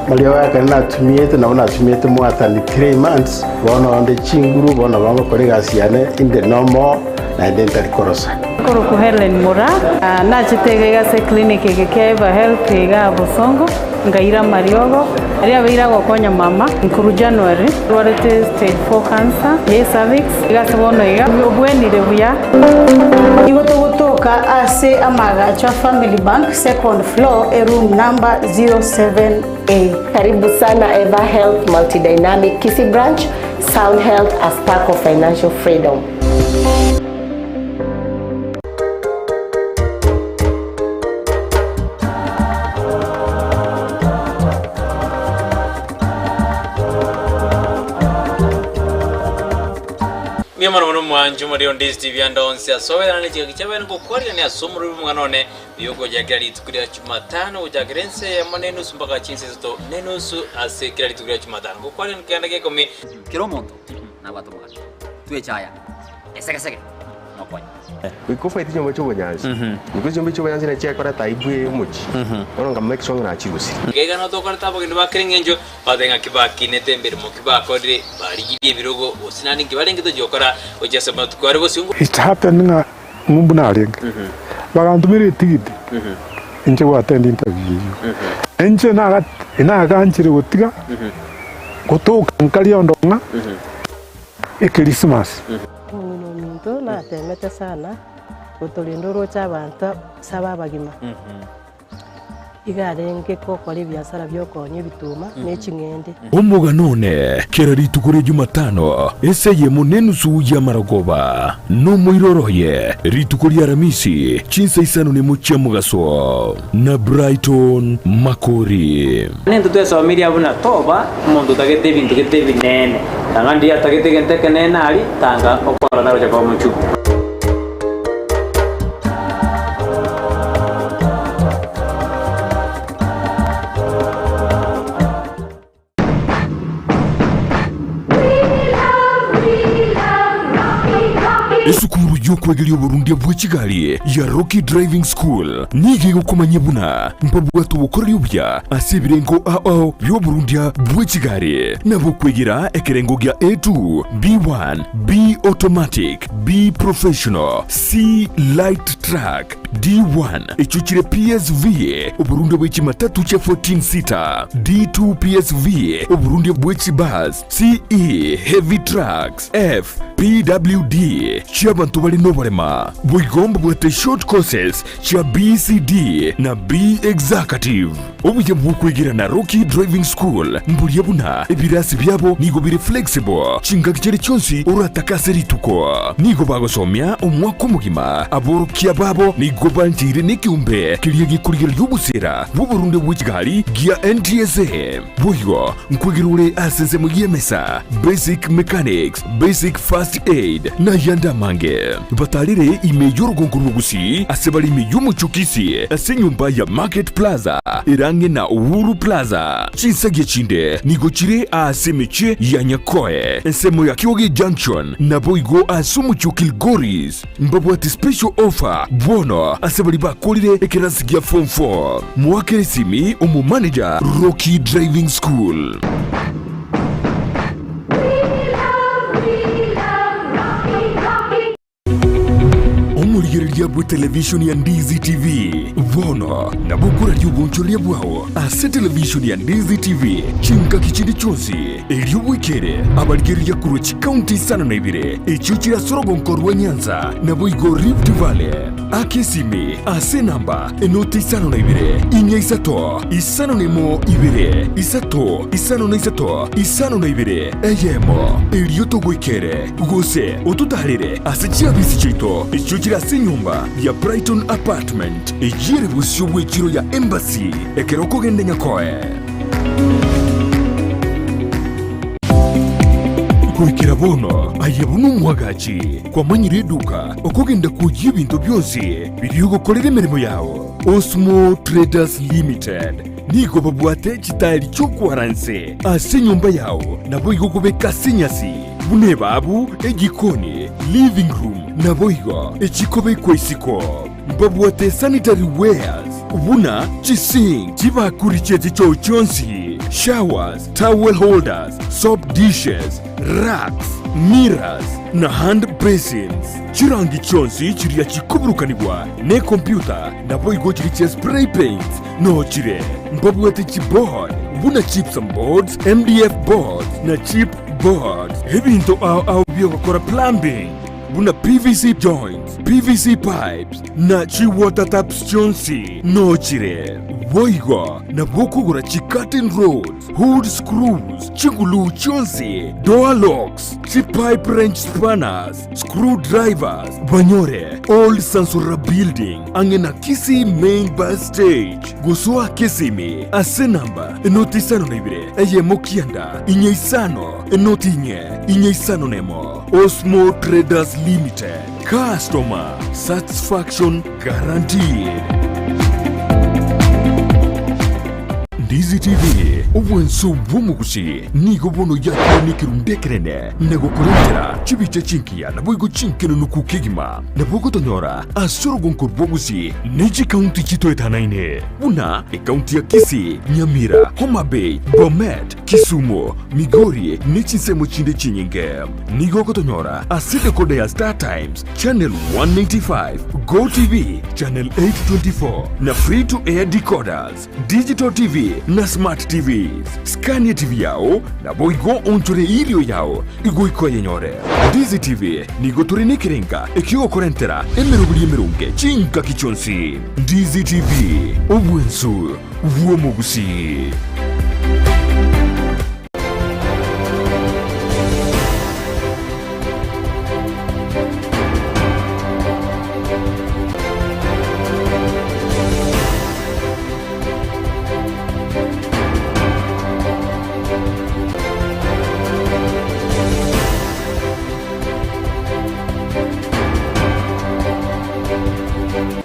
Amariogo aya ekero natumiete nabo natumiete more than 3 months, bono onde chinguru, bono bagokora egasi yane inde nomo naende ntari korosa.
Nkorokwa Hellen Moraa, nachete iga iga ase eclinic eke kia Eva Health igaa Bosongo, nkaira amariogo, aria abeire agokonya mama nkorwa January, arwarete stage four cancer ye cervix, iga ase bono iga obwenire buya.
Nigo togotoka ase amaagacho a Family Bank, second floor, eroom number 07A.
Karibu sana Eva Health Multidynamic Kisii Branch, Sound Health a spark of financial freedom.
Mbuya mono mono mwanche omorero Ndizi TV ande onsi ase oberane ne chingaki chiabene ngokwarerania ase omorero bw'omong'ana one oyo ogochakera rituko ria Jumatano gochakera ense eyemo na enusu mpaka chinsa isato na enusu ase kera rituko ria Jumatano ngokwarerania keganda gia ikomi.
Kera omonto nabwate omogati, twechaya esegesege nokonya.
Goika ofaete chinyomba chi'obonyansi, goika chinyomba chi'obonyansi nachi chiakoreta aibu eye omochie, bono nka make sure ng'a nachirusirie.
Iga iga notokorete abageni ba kera engencho, batebe ng'a kibakinete emeremo ki bakorire, barigirie ebirogo, gose naende inki barenge tochia gokora gochia ase amatuko are bosio.
It happened ng'a ng'umbu narenge, bagantomera etigiti inche go attend interview eyio. Inche naga naganchire gotiga gotoka nkaria ondo ng'a Ekerisimasi.
Omong'ina ominto natemete sana gotorenda oroche abanto saba abagima. Iga arenge gokora ebiasara bi'okoonia ebituma ne ching'ende.
Omogano one kera rituko ria Jumatano ase eyemo nenusu y'amarogoba, nomoiroro oye rituko ria Aramisi chinsa isano nemo chia mogaso, na Brighton Makori.
Nintwe twesomirie abwo buna toba omonto otagete ebinto gete ebinene, tanga ndiria atagete egento ekenene aria, tanga okora tagocha koba omochungu.
Esukuru y'okwegeria oborundia bwe chigari ya Rocky Driving School nigo egokomanyia buna mbabwate obokoreri obuya ase ebirengo ao ao bi'oborundia bwe chigari, nabo okwegera ekerengo gia A2, B1, B Automatic, B Professional, C Light Truck, D1 echio chire PSV, oborundia bwe chimatatu chia 14 seater, D2 PSV, oborundia bwe chibus, CE Heavy Trucks, F PWD chi'abanto bare noborema. Boigo mbabwate short courses chia BCD na B Executive. Obuya bw'okwegera na Rocky Driving School mboria buna ebirasi biabo nigo bire flexible chingaki chiria chionsi oratake ase rituko. Nigo bagosomia omwaka omogima. Aborokia babo nigo bancheire nekeombe keria gekorigereria obosera bw'oborunde bwe chigari gia NTSA. Boigo nkwegera ore ase ensemo y'emesa, basic mechanics, basic first aid, na ayande amange. Batarire ime y'orogongo rw'Ogusii ase bare ime y'omochie o Kisii ase enyomba ya Market Plaza ere ang'e na Uhuru Plaza. Chinsagia chinde nigo chire aase emechie ya Nyakoe, ensemo ya Kioge Junction, naboigo ase omochie o Kilgoris. Mbabwate special offer bono ase baria bakorire ekerasi gia form 4. Moakere esimi omomanager Rocky Driving School. Omorigereria bwe televishoni ya Ndizi TV bono nabo okoraria obonchoreria bwao ase televishoni ya Ndizi TV chingaki chinde chionsi. Erio bwekere abarigereria korwa chikaunti isano na ibere echio chire ase orogonko rwa Nyanza, naboigo Rift Valley. Aka esimi ase enamba enoti isano na ibere, inya isato, isano na emo ibere, isato, isano na isato, isano na ibere, eyemo. Erio togoikere, gose ototaarere ase chiabisi chiaito echio chire ase enyomba ya Brighton Apartment, eyio ere bosio bw'echiro ya Embassy, ekero okogenda Nyakoe. Goikera bono aye buna omwagachi kwamanyire eduka okogenda kwoyia ebinto bionsi biria ogokorera emeremo yao. Osmo Traders Limited nigo babwate chitaeri chi'okwara nse ase enyomba yao naboigo okobeka ase enyasi buna ebabu, ejikoni, living room naboigo echikobekwa isiko. Mbabwate sanitary wares buna chisink, chibakuri chie chichoo chionsi, showers, towel holders, soap dishes, racks, mirrors, na hand basins. Chirangi chionsi chiria chikoburukanigwa nekompyuta naboigo chiria chia spray paints noo chire. Mbabwate chiboard buna gypsum boards, MDF boards na chip boards. Ebinto ao ao biogokora plumbing. Buna PVC joints, PVC pipes, na chi water taps chionsi nochire. Boigo nabo okogora chi curtain rods, hood screws, chiguluu chionsi, door locks, chi pipe wrench spanners, screw drivers, banyore Old Sansora Building ang'e na Kisii Main Bus Stage. Gosoa Kisimi ase namba enoti isano na ibere eyemo kianda inye isano enoti inye inye isano nemo. Osmo Traders Limited, Customer Satisfaction Guaranteed. Ndizi TV, obwanso bw'omogusi, nigo bono yakire nekerundu ekenene na gokorentera chibicha chingiya naboigo chinkenenuku kegima. Nabo ogotonyora ase orogonko rw'obogusi ne chikaunti chitoetanaine buna ekaunti ya Kisii, Nyamira, Homa Bay, Bomet, Kisumu, Migori ne chinsemo chinde chinyinge. Nigo ogotonyora ase decoder ya Star Times channel 195, Go TV channel 824 na free to air decoders, digital TV na smart TVs. Skania TV yao naboigo onchore erio yao igoika oyenyore. Ndizi TV nigo tore nekerenga ekiogokorentera emeroberi emeronge chingaki chionsi. Ndizi TV, obwensu bw'omogusii.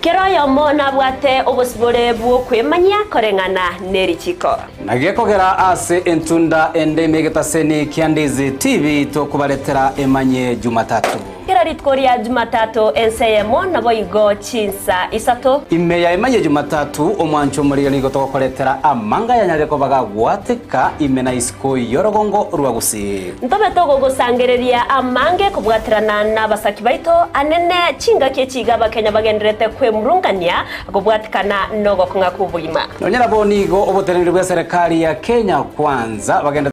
Kera oyomo nabwate obosibore bw'okwemanyia koreng'ana nerichiko.
Na gekogera ase entunda ende ime egetaseni kia Ndizi TV tokobaretera emanye Jumatatu.
Kera rituko ria Jumatatu ense eyemo, naboigo chinsa isato.
Ime ya ema ye Jumatatu, omwancho omoriri nigo togokoretera amanga yanyarire koba gagwateka ime na isiko y'orogongo rwa Gusii.
Ntobe togogosangereria amange kobwaterana nabasaki baito anene chingaki echi iga abakenya bagendererete kwemurungania kobwatikana nogokong'a kw'obogima.
Nonya nabo nigo oboteneneri bw'eserekari ya Kenya Kwanza bagendererete.